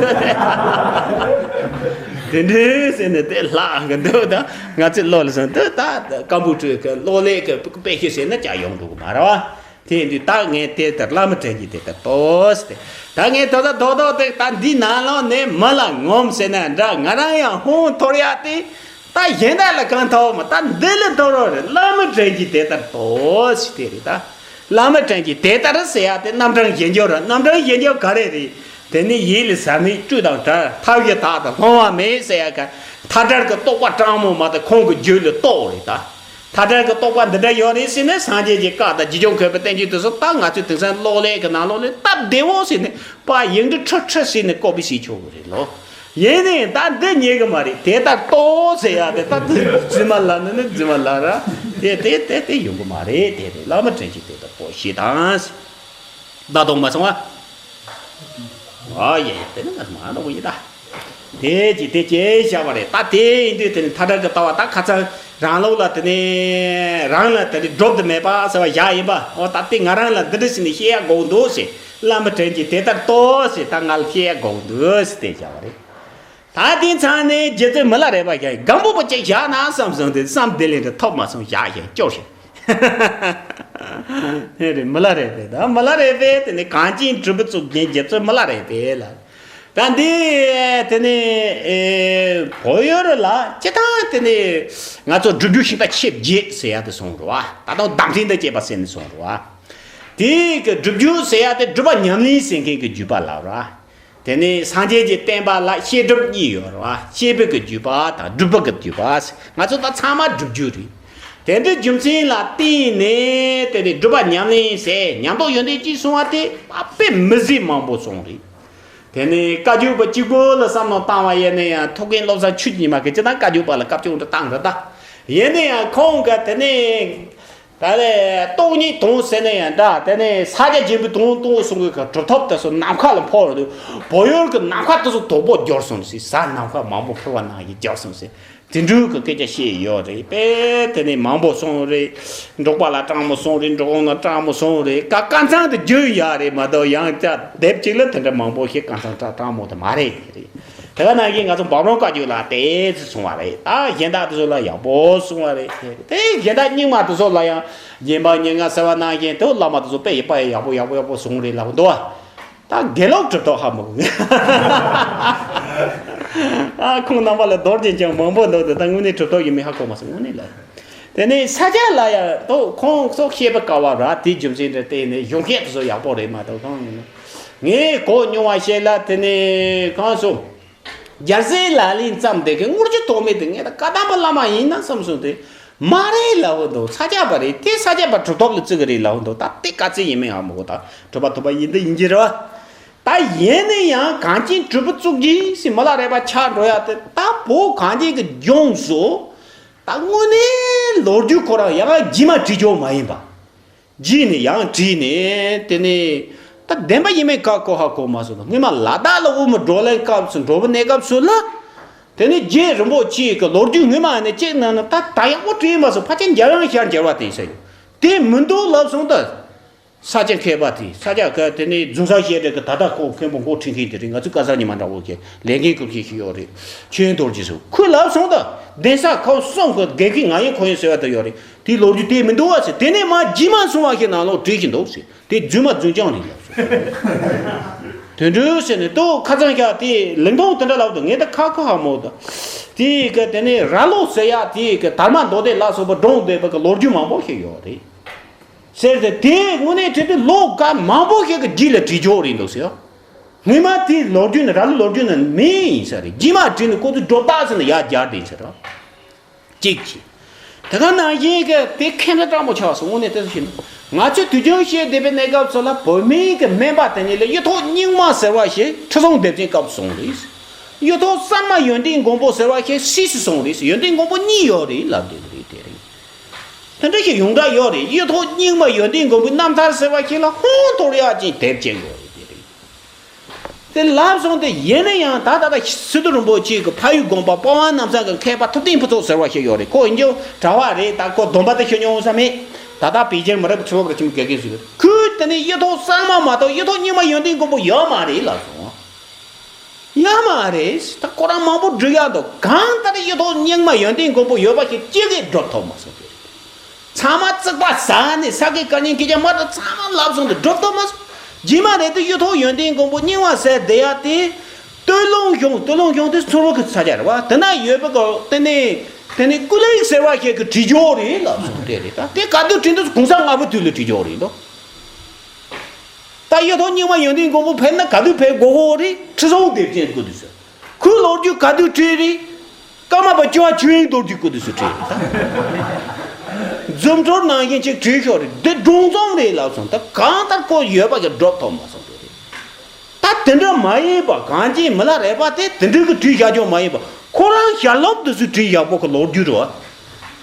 དེ་འདྲའི་ཟེར་ནས་དེ་ལྷག་གི་འདུག་ད་ང་ཚོས་བློ་ལ་ཟིན་དུ་ད་ཀམ་པུ་ཊར་གི་གློག་ཀླད་གི་དཔེ་ཤེས་ཟེར་ན་ཀྱང་ཡོང་འགྲོ་གི་མ་རེད་བ། དེ་ཡིན་དུས་ད་ངས་དེ་ལྟར་བླ་མ་དྲིན་གྱིས་དེ་ལྟར་ལྟོས་ཟེར་ཏེ། ད་ངས་ད་ལྟ་རྡོག་རྡོག་དེ་ད་འདི་ནང་ལོགས་ནས་མི་ལ་ངོམ་ཟེར་ན་འདྲ། ང་རང་ཡང་ཧོང་འཐོར་ཡག་དེ་ད་གཞན་དག་ལ་གང་ཐོག་མ་ད་འདི་ལས་རྡོག་རྡོག་རེད། བླ་མ་དྲིན་གྱིས་དེ་ལྟར་ལྟོས་ཟེར་དེ་རེད་ད། བླ་མ་དྲིན་གྱིས་དེ་ལྟར་ཟེར་ཡག་དེ་རྣམ་གྲངས་གཞན་འགྱུར་ར། རྣམ་གྲངས་གཞན་འགྱུར་ག་རེ་རེད། དེ་ནི་ཡིད་ལ་ཟ་མིག་བཀྲུས་དང་བྲལ། ཐབས་ཀྱི་དག་དང་སློང་བ་མེད་ཟེར་ཡག་ག་མཐའ་བྲལ་གྱི་རྟོགས་པ་སྤྲང་མོ་མ་གཏོགས་ཁོང་གི་རྒྱུད་ལ་གཏོགས་རེད་ད། མཐའ་བྲལ་གྱི་རྟོགས་པ་འདི་འདྲ་ཡོད་རེད་ཟེར་ནས་སངས་རྒྱས་ཀྱི་བཀའ་དང་རྗེ་བཙུན་མཁས་པའི་བསྟན་བཅོས་དེ་ཚོ་ད་ང་ཚོས་དེང་སང་གློག་ཀླད་ཀྱི་ནང་ལོགས་ལ་སྟབས་བདེ་བོ་ཟེར་ནས་པ་ཡིག་འབྲུ་ཁྲི་ཁྲི་ཟེར་ནས་ཀོ་པི་བྱེད་ཆོག་གི་རེད་ལོ། ཡིན་ནའི་ད་འདི་ཉན་གི་མ་རེད། དེ་ལྟར་ལྟོས་ཟེར་ཡག་དེ་ད་དེ་རྫུན་མ་ལབ་ན་ནི་རྫུན་མ་ལབ་ར། དེ་དེ་དེ་དེ་ཡོང་གི་མ་རེད། དེ་རེད། བླ་མ་དྲིན་གྱིས་དེ་ལྟར་ལྟོས་ཞེས་དང་། ད་གཏོང་མ་སོང་བ། ཨ་ཡེ་དེ་ནི་ང་མ་གཏོང་གི་ཡིན་ད། དེ་ཅི་དེ་ཅི་བྱ་བ་རེད། ད་དེ་ཡིན་དུས་དེ་ནི་མཐའ་བྲལ་གྱི་ལྟ་བ་ད་ཁ་སང་རང་ལུགས་ལ་དེ་ནི་རང་ལ་དེ་ནི་སྒྲུབ་ཏུ་མེད་པ་ཟེར་བ་བཞག་ཡིན་པ། འོ་ད་དེ་ང་རང་ལ་འདི་འདྲ་ཟེར་ནས་བཤད་ཡ་དགོས་འདུག་ཟེར། བླ་མ་དྲིན་གྱིས་དེ་ལྟར་ལྟོས་ཟེར། ད་ང་ལ་བཤད་ཡ་དགོས་འདུག་ཟེར་དེ་བྱ་བ་རེད། ད་དེ་ཚང་ནས་རྗེ་བཙུན་མི་ལ་རས་པ་བཞག་སྒམ་པོ་པོ་གཅིག་བཞག་ན་བསམ་སོང་དེ་བསམ་དེ་ལས་འདྲ་ཐོབ་མ་སོང་བཞག་བཞག་སྐྱོར་བཞག་དེ་རེད། མི་ལ་རས་པས་ད་མི་ལ་རས་པས་དེ་ནི་གངས་ཅན་གྲུབ་པའི་གཙུག་རྒྱན་རྗེ་བཙུན་མི་ལ་རས་པས་ལ། ད་འདི་དེ་ནི་ཨེ་བོད་ཡུལ་ལ་སྤྱི་བཏང་དེ་ནི་ང་ཚོ་སྒྲུབ་བརྒྱུད་ཤིང་རྟ་ཆིབས་བརྒྱད་ཟེར་ཡ་དེ་སོང་རོ། ད་དུང་བདག་འཛིན་དང་བཅས་པ་ཟེར་ནས་སོང་རོ། དེའི་གི་སྒྲུབ་བརྒྱུད་ཟེར་ཡ་དེ་སྒྲུབ་པ་ཉམས་ལེན་ཟེར་མཁན་གྱི་བརྒྱུད་པ་ལ་ར། དེ་ནས་སངས་རྒྱས་ཀྱི་བསྟན་པ་ལ་བཤད་སྒྲུབ་གཉིས་ཡོད་རེད་བ། བཤད་པའི་གི་བརྒྱུད་པ་དང་སྒྲུབ་པའི་གི་བརྒྱུད་པ། ང་ཚོ་ད་ཚང་མ་སྒྲུབ་བརྒྱུད་རེད། དེ་འདྲའི་རྒྱུ་མཚན་ལ་བརྟེན་ནས་དེ་ནས་སྒྲུབ་པ་ཉམས་ལེན་ཟེར་ཉམས་རྟོགས་ཡོན་ཏན་ཅན་སོང་བ་དེ་དཔེ་མི་སྲིད་མང་པོ་སོང་རེད། དེ་ནས་བཀའ་བརྒྱུད་པ་གཅིག་པོ་ལ་བསམ་བློ་བཏང་བ་ཡིན་ན་ཡང་ཐུའུ་བཀྭན་བློ་བཟང་ཆོས་ཀྱི་ཉི་མ་གིས་ཅི་ད་བཀའ་བརྒྱུད་པ་ལ་བཀའ་བཀྱོན་དུ་བཏང་རེད་ད། ཡིན་ན་ཡང་ཁོང་གིས་དེ་ནས། ད་ལས་སྟོང་ཉིད་དོན་ཟེར་ན་ཡང་འདྲ། དེ་ནས་ས་སྐྱ་རྒྱན་པའི་དོན་གཏོང་གསུང་གི་གྲུབ་ཐོབ་དེ་ཚོ་ནམ་མཁའ་ལ་འཕུར་བ་དུས་བོད་ཡུལ་གྱི་ནམ་མཁའ་དེ་ཚོ་དོག་པོ་འགྱུར་སོང་ཟེར། གཟའ་ནམ་མཁའ་མང་པོ་འཕུར་བ་ནང་བཞིན་འགྱུར་སོང་ཟེར། དེ་འདྲའི་གི་སྐད་ཆ་བཤད་ཡོད་རེད་པས། དེ་ནས་མང་པོ་སོང་རེད། འབྲོག་པ་ལ་སྤྲང་མོ་སོང་རེད། འབྲོག་ཁང་ལ་སྤྲང་མོ་སོང་རེད། ཀ་ཀ་ཚང་དེ་རྒྱུན་ཡག་རེད་མ་གཏོགས་ཡང་བསྐྱར་དེབ་གཅིག་ལ་དེ་འདྲ་མང་པོ་ཞིག་ཀ་ཚང་སྤྲང་མོ་དེ་མ་རེད་རེད། དེ་ག་ནང་བཞིན་ང་ཚོ་འབའ་རོམ་བཀའ་བརྒྱུད་ལ་དེ་ཚོ་གསུང་བ་རེད། ད་གཞན་དག་དེ་ཚོ་ལ་ཡག་པོ་གསུང་བ་རེད། དེ་གཞན་དག་རྙིང་མ་དེ་ཚོ་ལ་ཡང་རྗེ་འབངས་ཉེར་ལྔ་ཟེར་བ་ནང་བཞིན་དེ་བླ་མ་དེ་ཚོ་དཔེ་ཡག་པོ་ཡག་པོ་ཡག་པོ་ཡག་པོ་གསུང་རེད་ལབ་འདུག་ད་དགེ་ལུགས་གྲུབ་ཐོབ་ཧ་མ་གོ། ཨ་ཁོང་རྣམ་པ་ལ་རྡོར་གཅིག་རྐྱང་མང་པོ་འདུག་དེ་ད་དངོས་གནས་གྲུབ་ཐོབ་ཡིན་མིན་ཧ་གོ་མ་སོང་། དངོས་གནས་ལ། དེ་ནས་ས་སྐྱ་ལ་ཡང་ཏོ་ཁོང་ཚོ་བཤད་པ་དཀའ་བ་ར། དེའི་རྒྱུ་མཚན་དེ་བརྟེན་ནས་གཞུང་བཤད་དེ་ཚོ་ཡག་པོ་རེད་མ་གཏོགས་གང་ཡིན་ན། ངས་གོ་མྱོང་བ་བཤད་ལ་དེ་ནས་གང་སོང་། རྒྱལ་སྲས་ལག་ལེན་བརྩམས་དེ་གི་དངུལ་ཆུ་ཐོགས་མེད་དེ་ངས་ད་བཀའ་གདམས་པ་བླ་མ་ཡིན་ན་བསམ་སོང་། དེ་མ་རེད་ལབ་འདུག་ས་སྐྱ་པ་རེད། དེ་ས་སྐྱ་པ་གྲུབ་ཐོབ་ལ་བརྩི་གི་རེད་ལབ་འདུག་ད་དེ་ག་ཚད་ཡིན་མིན་ཧ་མ་གོ། ད་གྲུབ་པ་ཐོབ་པ་ཡིན་འདི་ཡིན་གྱི་རེད་བ། ད་ཡིན་ན་ཡང་གངས་ཅན་གྲུབ་པའི་གཙུག་རྒྱན་ཟེར་མི་ལ་རས་པ་ཆགས་འགྲོ་ཡ་དེ་ད་བོད་གངས་ཅན་གྱི་ལྗོངས་སུ་ད་དངོས་གནས་ལོ་རྒྱུས་ཁོ་རང་ཡང་རྗེས་མ་བྲིས་ཆོག་མ་ཡིན་པ། རྗེས་ནས་ཡང་བྲིས་ནས་དེ་ནས་ད་བདེན་པ་ཡིན་མིན་ག་གོ་ཧ་གོ་མ་སོང་། སྔོན་མ་ལ་དྭགས་ལ་དབུ་མའི་བགྲོ་གླེང་སྐབས་སུ་འགྲོ་བའི་གནས་སྐབས་སུ་ལ་དེ་ནས་རྗེ་རིན་པོ་ཆེ་གི་ལོ་རྒྱུས་སྔོན་མ་ནས་ཅིག་ནང་ན་ད་ད་ཡག་པོ་བྲིས་མ་སོང་། ཕལ་ཆེར་འཇམ་དབྱངས་ཤར་འཇལ་བ་དེ་ཡིན་ས་ཡོད། དེ་མི་འདུག་ལབ་སོང་ད། ས་སྐྱ་མཁས་པ་དེ་ས་སྐྱ་ག་དེ་ནས་རྫོང་སར་བཤད་རེད་གི། ད་ལྟ་ཁོ་མཁན་པོ་འགོ་ཁྲིད་མཁན་དེ་རེད། ང་ཚོའི་བཀའ་ཟུར་ཉི་མ་འདྲ་བོ་གི་ལས་འགན་སྐུལ་མཁན་ཞིག་ཡོད་རེད། ཆོས་རྡོ་རྗེ་ཟེར། ཁོས་ལབ་སོང་། ད་གདན་ས་ཁག་གསུམ་གི་འགན་འཁྱེར་ང་ཡིན་ཁོ་ཡིན་ཟེར་བ་དེ་ཡོད་རེད། དེའི་ལོ་རྒྱུས་དེ་མི་འདུག་བ་ཟེར། དེ་ནས་མར་རྗེས་མ་སོང་བ་ཞིག་ནང་ལོགས་བྲིས་ཀྱི་འདུག་ཟེར། དེ་རྫུན་མ་རྫུན་རྐྱང་རེད་ལབ་སོང་། དོན་འགྲུབ་ཟེར་ནས་ཏོ་ཁ་ཚང་ཞག་དེ་ལིང་ཐོང་དེ་འདྲ་ལབ་འདུག་ངས་ད་ཁ་ཁ་ཧ་མོ་ད། དེ་གི་དེ་ནས་ར་ལོ་ཟེར་ཡ་དེ་གི་དར་མ་མདོ་སྡེ་ལ་སོགས་པ་བགྲངས་བསྡད་པ་གི་ལོ་རྒྱུས་མང་པོ་ཞིག་ཡོད་རེད། ཟེར་ཏེ་དེའི་དངོས་གནས་དེ་དུས་ལོ་ག་མང་པོ་ཞིག་གི་རྗེས་ལ་བྲིས་ཆོག་རེད་འདུག་ཟེར། སྔོན་མ་དེའི་ལོ་རྒྱུས་ནི་ར་ལུག་ལོ་རྒྱུས་ནི་མེད་ཡིན་ས་རེད། རྗེས་མ་བྲིས་ནས་ཁོ་ཚོས་སྒྲོ་བཏགས་ཟེར་ནས་ཡར་སྦྱར་བསྡད་ཟེར་རོ། གཅིག་བྱས། དེ་ག་ནང་བཞིན་གི་དེ་ཁེ་ཕན་དྲང་པོ་ཆགས་སོང་། དངོས་གནས་དེ་ཚོ་ཤེས་ན། ང་ཚོས་དུས་རྒྱུན་བཤད་བསྡད་པའི་གནས་སྐབས་སུ་ལ་བོད་མིའི་གི་སྨན་པ་དེ་ཉིད་ལ་གཡུ་ཐོག་རྙིང་མ་ཟེར་བ་ཞིག་ཁྲི་སྲོང་ལྡེ་བཙན་སྐབས་སུ་སོང་རེད། གཡུ་ཐོག་གསར་མ་ཡོན་ཏན་མགོན་པོ་ཟེར་བ་ཞིག་སིས་སུ་སོང་རེད། ཡོན་ཏན་མགོན་པོ་གཉིས་ཡོད་རེད་ལབ་བསྡད་རེད། དེ་རེད། དེ་འདྲ་ཞིག་ཡོངས་གྲགས་ཡོད་རེད། གཡུ་ཐོག་རྙིང་མ་ཡོན་ཏན་མགོན་པོའི་རྣམ་ཐར་ཟེར་བ་ཞིག་ལ་ཧོན་ཐོར་ཡག་ཅིག་དེབ་ཅིག་ཡོད་རེད། དེ་རེད། དེ་ལབ་སོང་སྟེ་ཡིན་ན་ཡང་ད་ད་ལྟ་སི་ཏུ་རིན་པོ་ཆེ་གི་ཕ་ཡུལ་དགོན་པ་པ་ཝང་རྣམ་གསུམ་གི་མཁས་པ་ཐུབ་བསྟན་ཕུན་ཚོགས་ཟེར་བ་ཞིག་ཡོད་རེད། ཁོ་ཡིན་རྒྱུ་གྲྭ་བ་རེད། ད་ཁོ་སྡོམ་པ་དེ་ཤོད་མྱོང་ས་མེད། ད་ལྟ་པེ་ཅིན་མི་རབས་ཀྱི་ཚོ་བ་གི་ཁྱིམ་དགེ་རྒན་ཟེར་གི། ཁོས་དེ་ནས་གཡུ་ཐོག་གསར་མ་མ་གཏོགས་གཡུ་ཐོག་རྙིང་མ་ཡོན་ཏན་མགོན་པོ་ཡོད་མ་རེད་ལབ་སོང་། ཡོད་མ་རེད། ད་ཁོ་རང་མང་པོ་བསྒྲུབས་ཡག་འདུག་གང་ལྟར་གཡུ་ཐོག་རྙིང་མ་ཡོན་ཏན་མགོན་པོ་ཡོད་པ་ཞིག་ཅི་གིས་སྒྲུབ་ཐུབ་མ་སོང་། ཚང་མ་རྩིག་པ་ཟ་ནས་ས་དགེ་བཀའ་རྙིང་གི་རྒྱ་མ་དང་ཚང་མ་ལབ་སོང་དུ་སྒྲུབ་ཐུབ་མ་སོང་། རྗེས་མ་རེད་དུ་གཡུ་ཐོག་ཡོན་ཏན་མགོན་པོ་རྙིང་བ་ཟེར་བསྡད་ཡག་དེ། སྟོད་ལུང་གཞུང་། སྟོད་ལུང་གཞུང་དེ་མཚོ་བོད་ཀྱི་ས་ཆ་རེད་བ། དེ་ན་ཡོད་པའི་གི་དེ་ནས་དེ་ནས་ཀུ་ལེགས་ཟེར་བ་ཞིག་གིས་བྲིས་ཆོག་རེད་ལབ་སོང་། དེ་རེད། ད་དེ་ག་དུས་བྲིས་འདུག་གོང་ས་ལྔ་པའི་དུས་ལ་བྲིས་ཆོག་རེད་འདུག་ད་གཡུ་ཐོག་རྙིང་མ་ཡོན་ཏན་མགོན་པོ་ཕེབས་ན་ག་དུས་ཕེབས་དགོས་གོ་རེད། ཁྲི་སྲོང་ལྡེ་བཙན་སྐུ་དུས་སུ། ཁོའི་ལོ་རྒྱུས་ག་དུས་བྲིས་རེད། ཀརྨ་པ་བཅུ་པ་ཆོས་དབྱིངས་རྡོ་རྗེའི་སྐུ་དུས་སུ་བྲིས་རེད་ད། རྫུ་འཕྲུལ་ནང་བཞིན་ཅིག་བྲིས་ཤོག་རེད། འདི་སྒྲུང་རྩོམ་རེད་ལབ་སོང་། ད་གང་ལྟར་ཁོ་ཡོད་པ་གི་སྒྲུབ་ཐུབ་མ་སོང་དེ་རེད། ད་དེ་འདྲ་མ་ཡིན་པ། གངས་ཅན་མི་ལ་རས་པ་དེ་དེ་འདྲ་གི་བྲིས་བཞག་རྒྱུ་མ་ཡིན་པ། ཁོ་རང་ཞལ་སློབ་དུ་སུ་བྲིས་བཞག་པོ་གི་ལོ་རྒྱུས་རེད་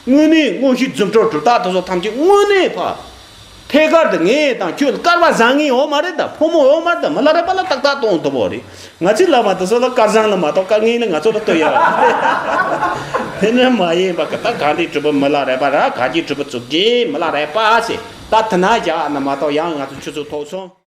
བ། དངོས་གནས་མངོན་ཤེས་རྫུ་འཕྲུལ་གྲུབ་རྟགས་དེ་ཚོ་ཐམས་ཅད་དངོས་གནས་ཕ། ཐད་ཀར་དུ་ངས་དང་ཁྱོད་ལ་སྐལ་བ་བཟང་ངན་ཡོད་མ་རེད། ད་ཕོ་མོ་ཡོད་མ་རེད། ད་མི་ལ་རས་པ་ལ་ཏག་ཏག་གཏོང་ཐུབ་པོ་རེད། ང་ཚོའི་བླ་མ་དེ་ཚོ་ལ་སྐལ་བཟང་ལ་མ་གཏོགས་སྐལ་ངན་ལ་ང་ཚོ་ལ་ལྟོས་ཡ། དེ་ནི་མ་ཡིན་པ་གི། ད་གངས་ཅན་གྲུབ་པའི་མི་ལ་རས་པ་ར། གངས་ཅན་གྲུབ་པའི་གཙུག་རྒྱན་མི་ལ་རས་པ་ཟེར། ད་དེ་ན་བཞག་ན་མ་གཏོགས་ཡང་ང་ཚོ་ཆུ་ཚོད་ཐོག་སོང་།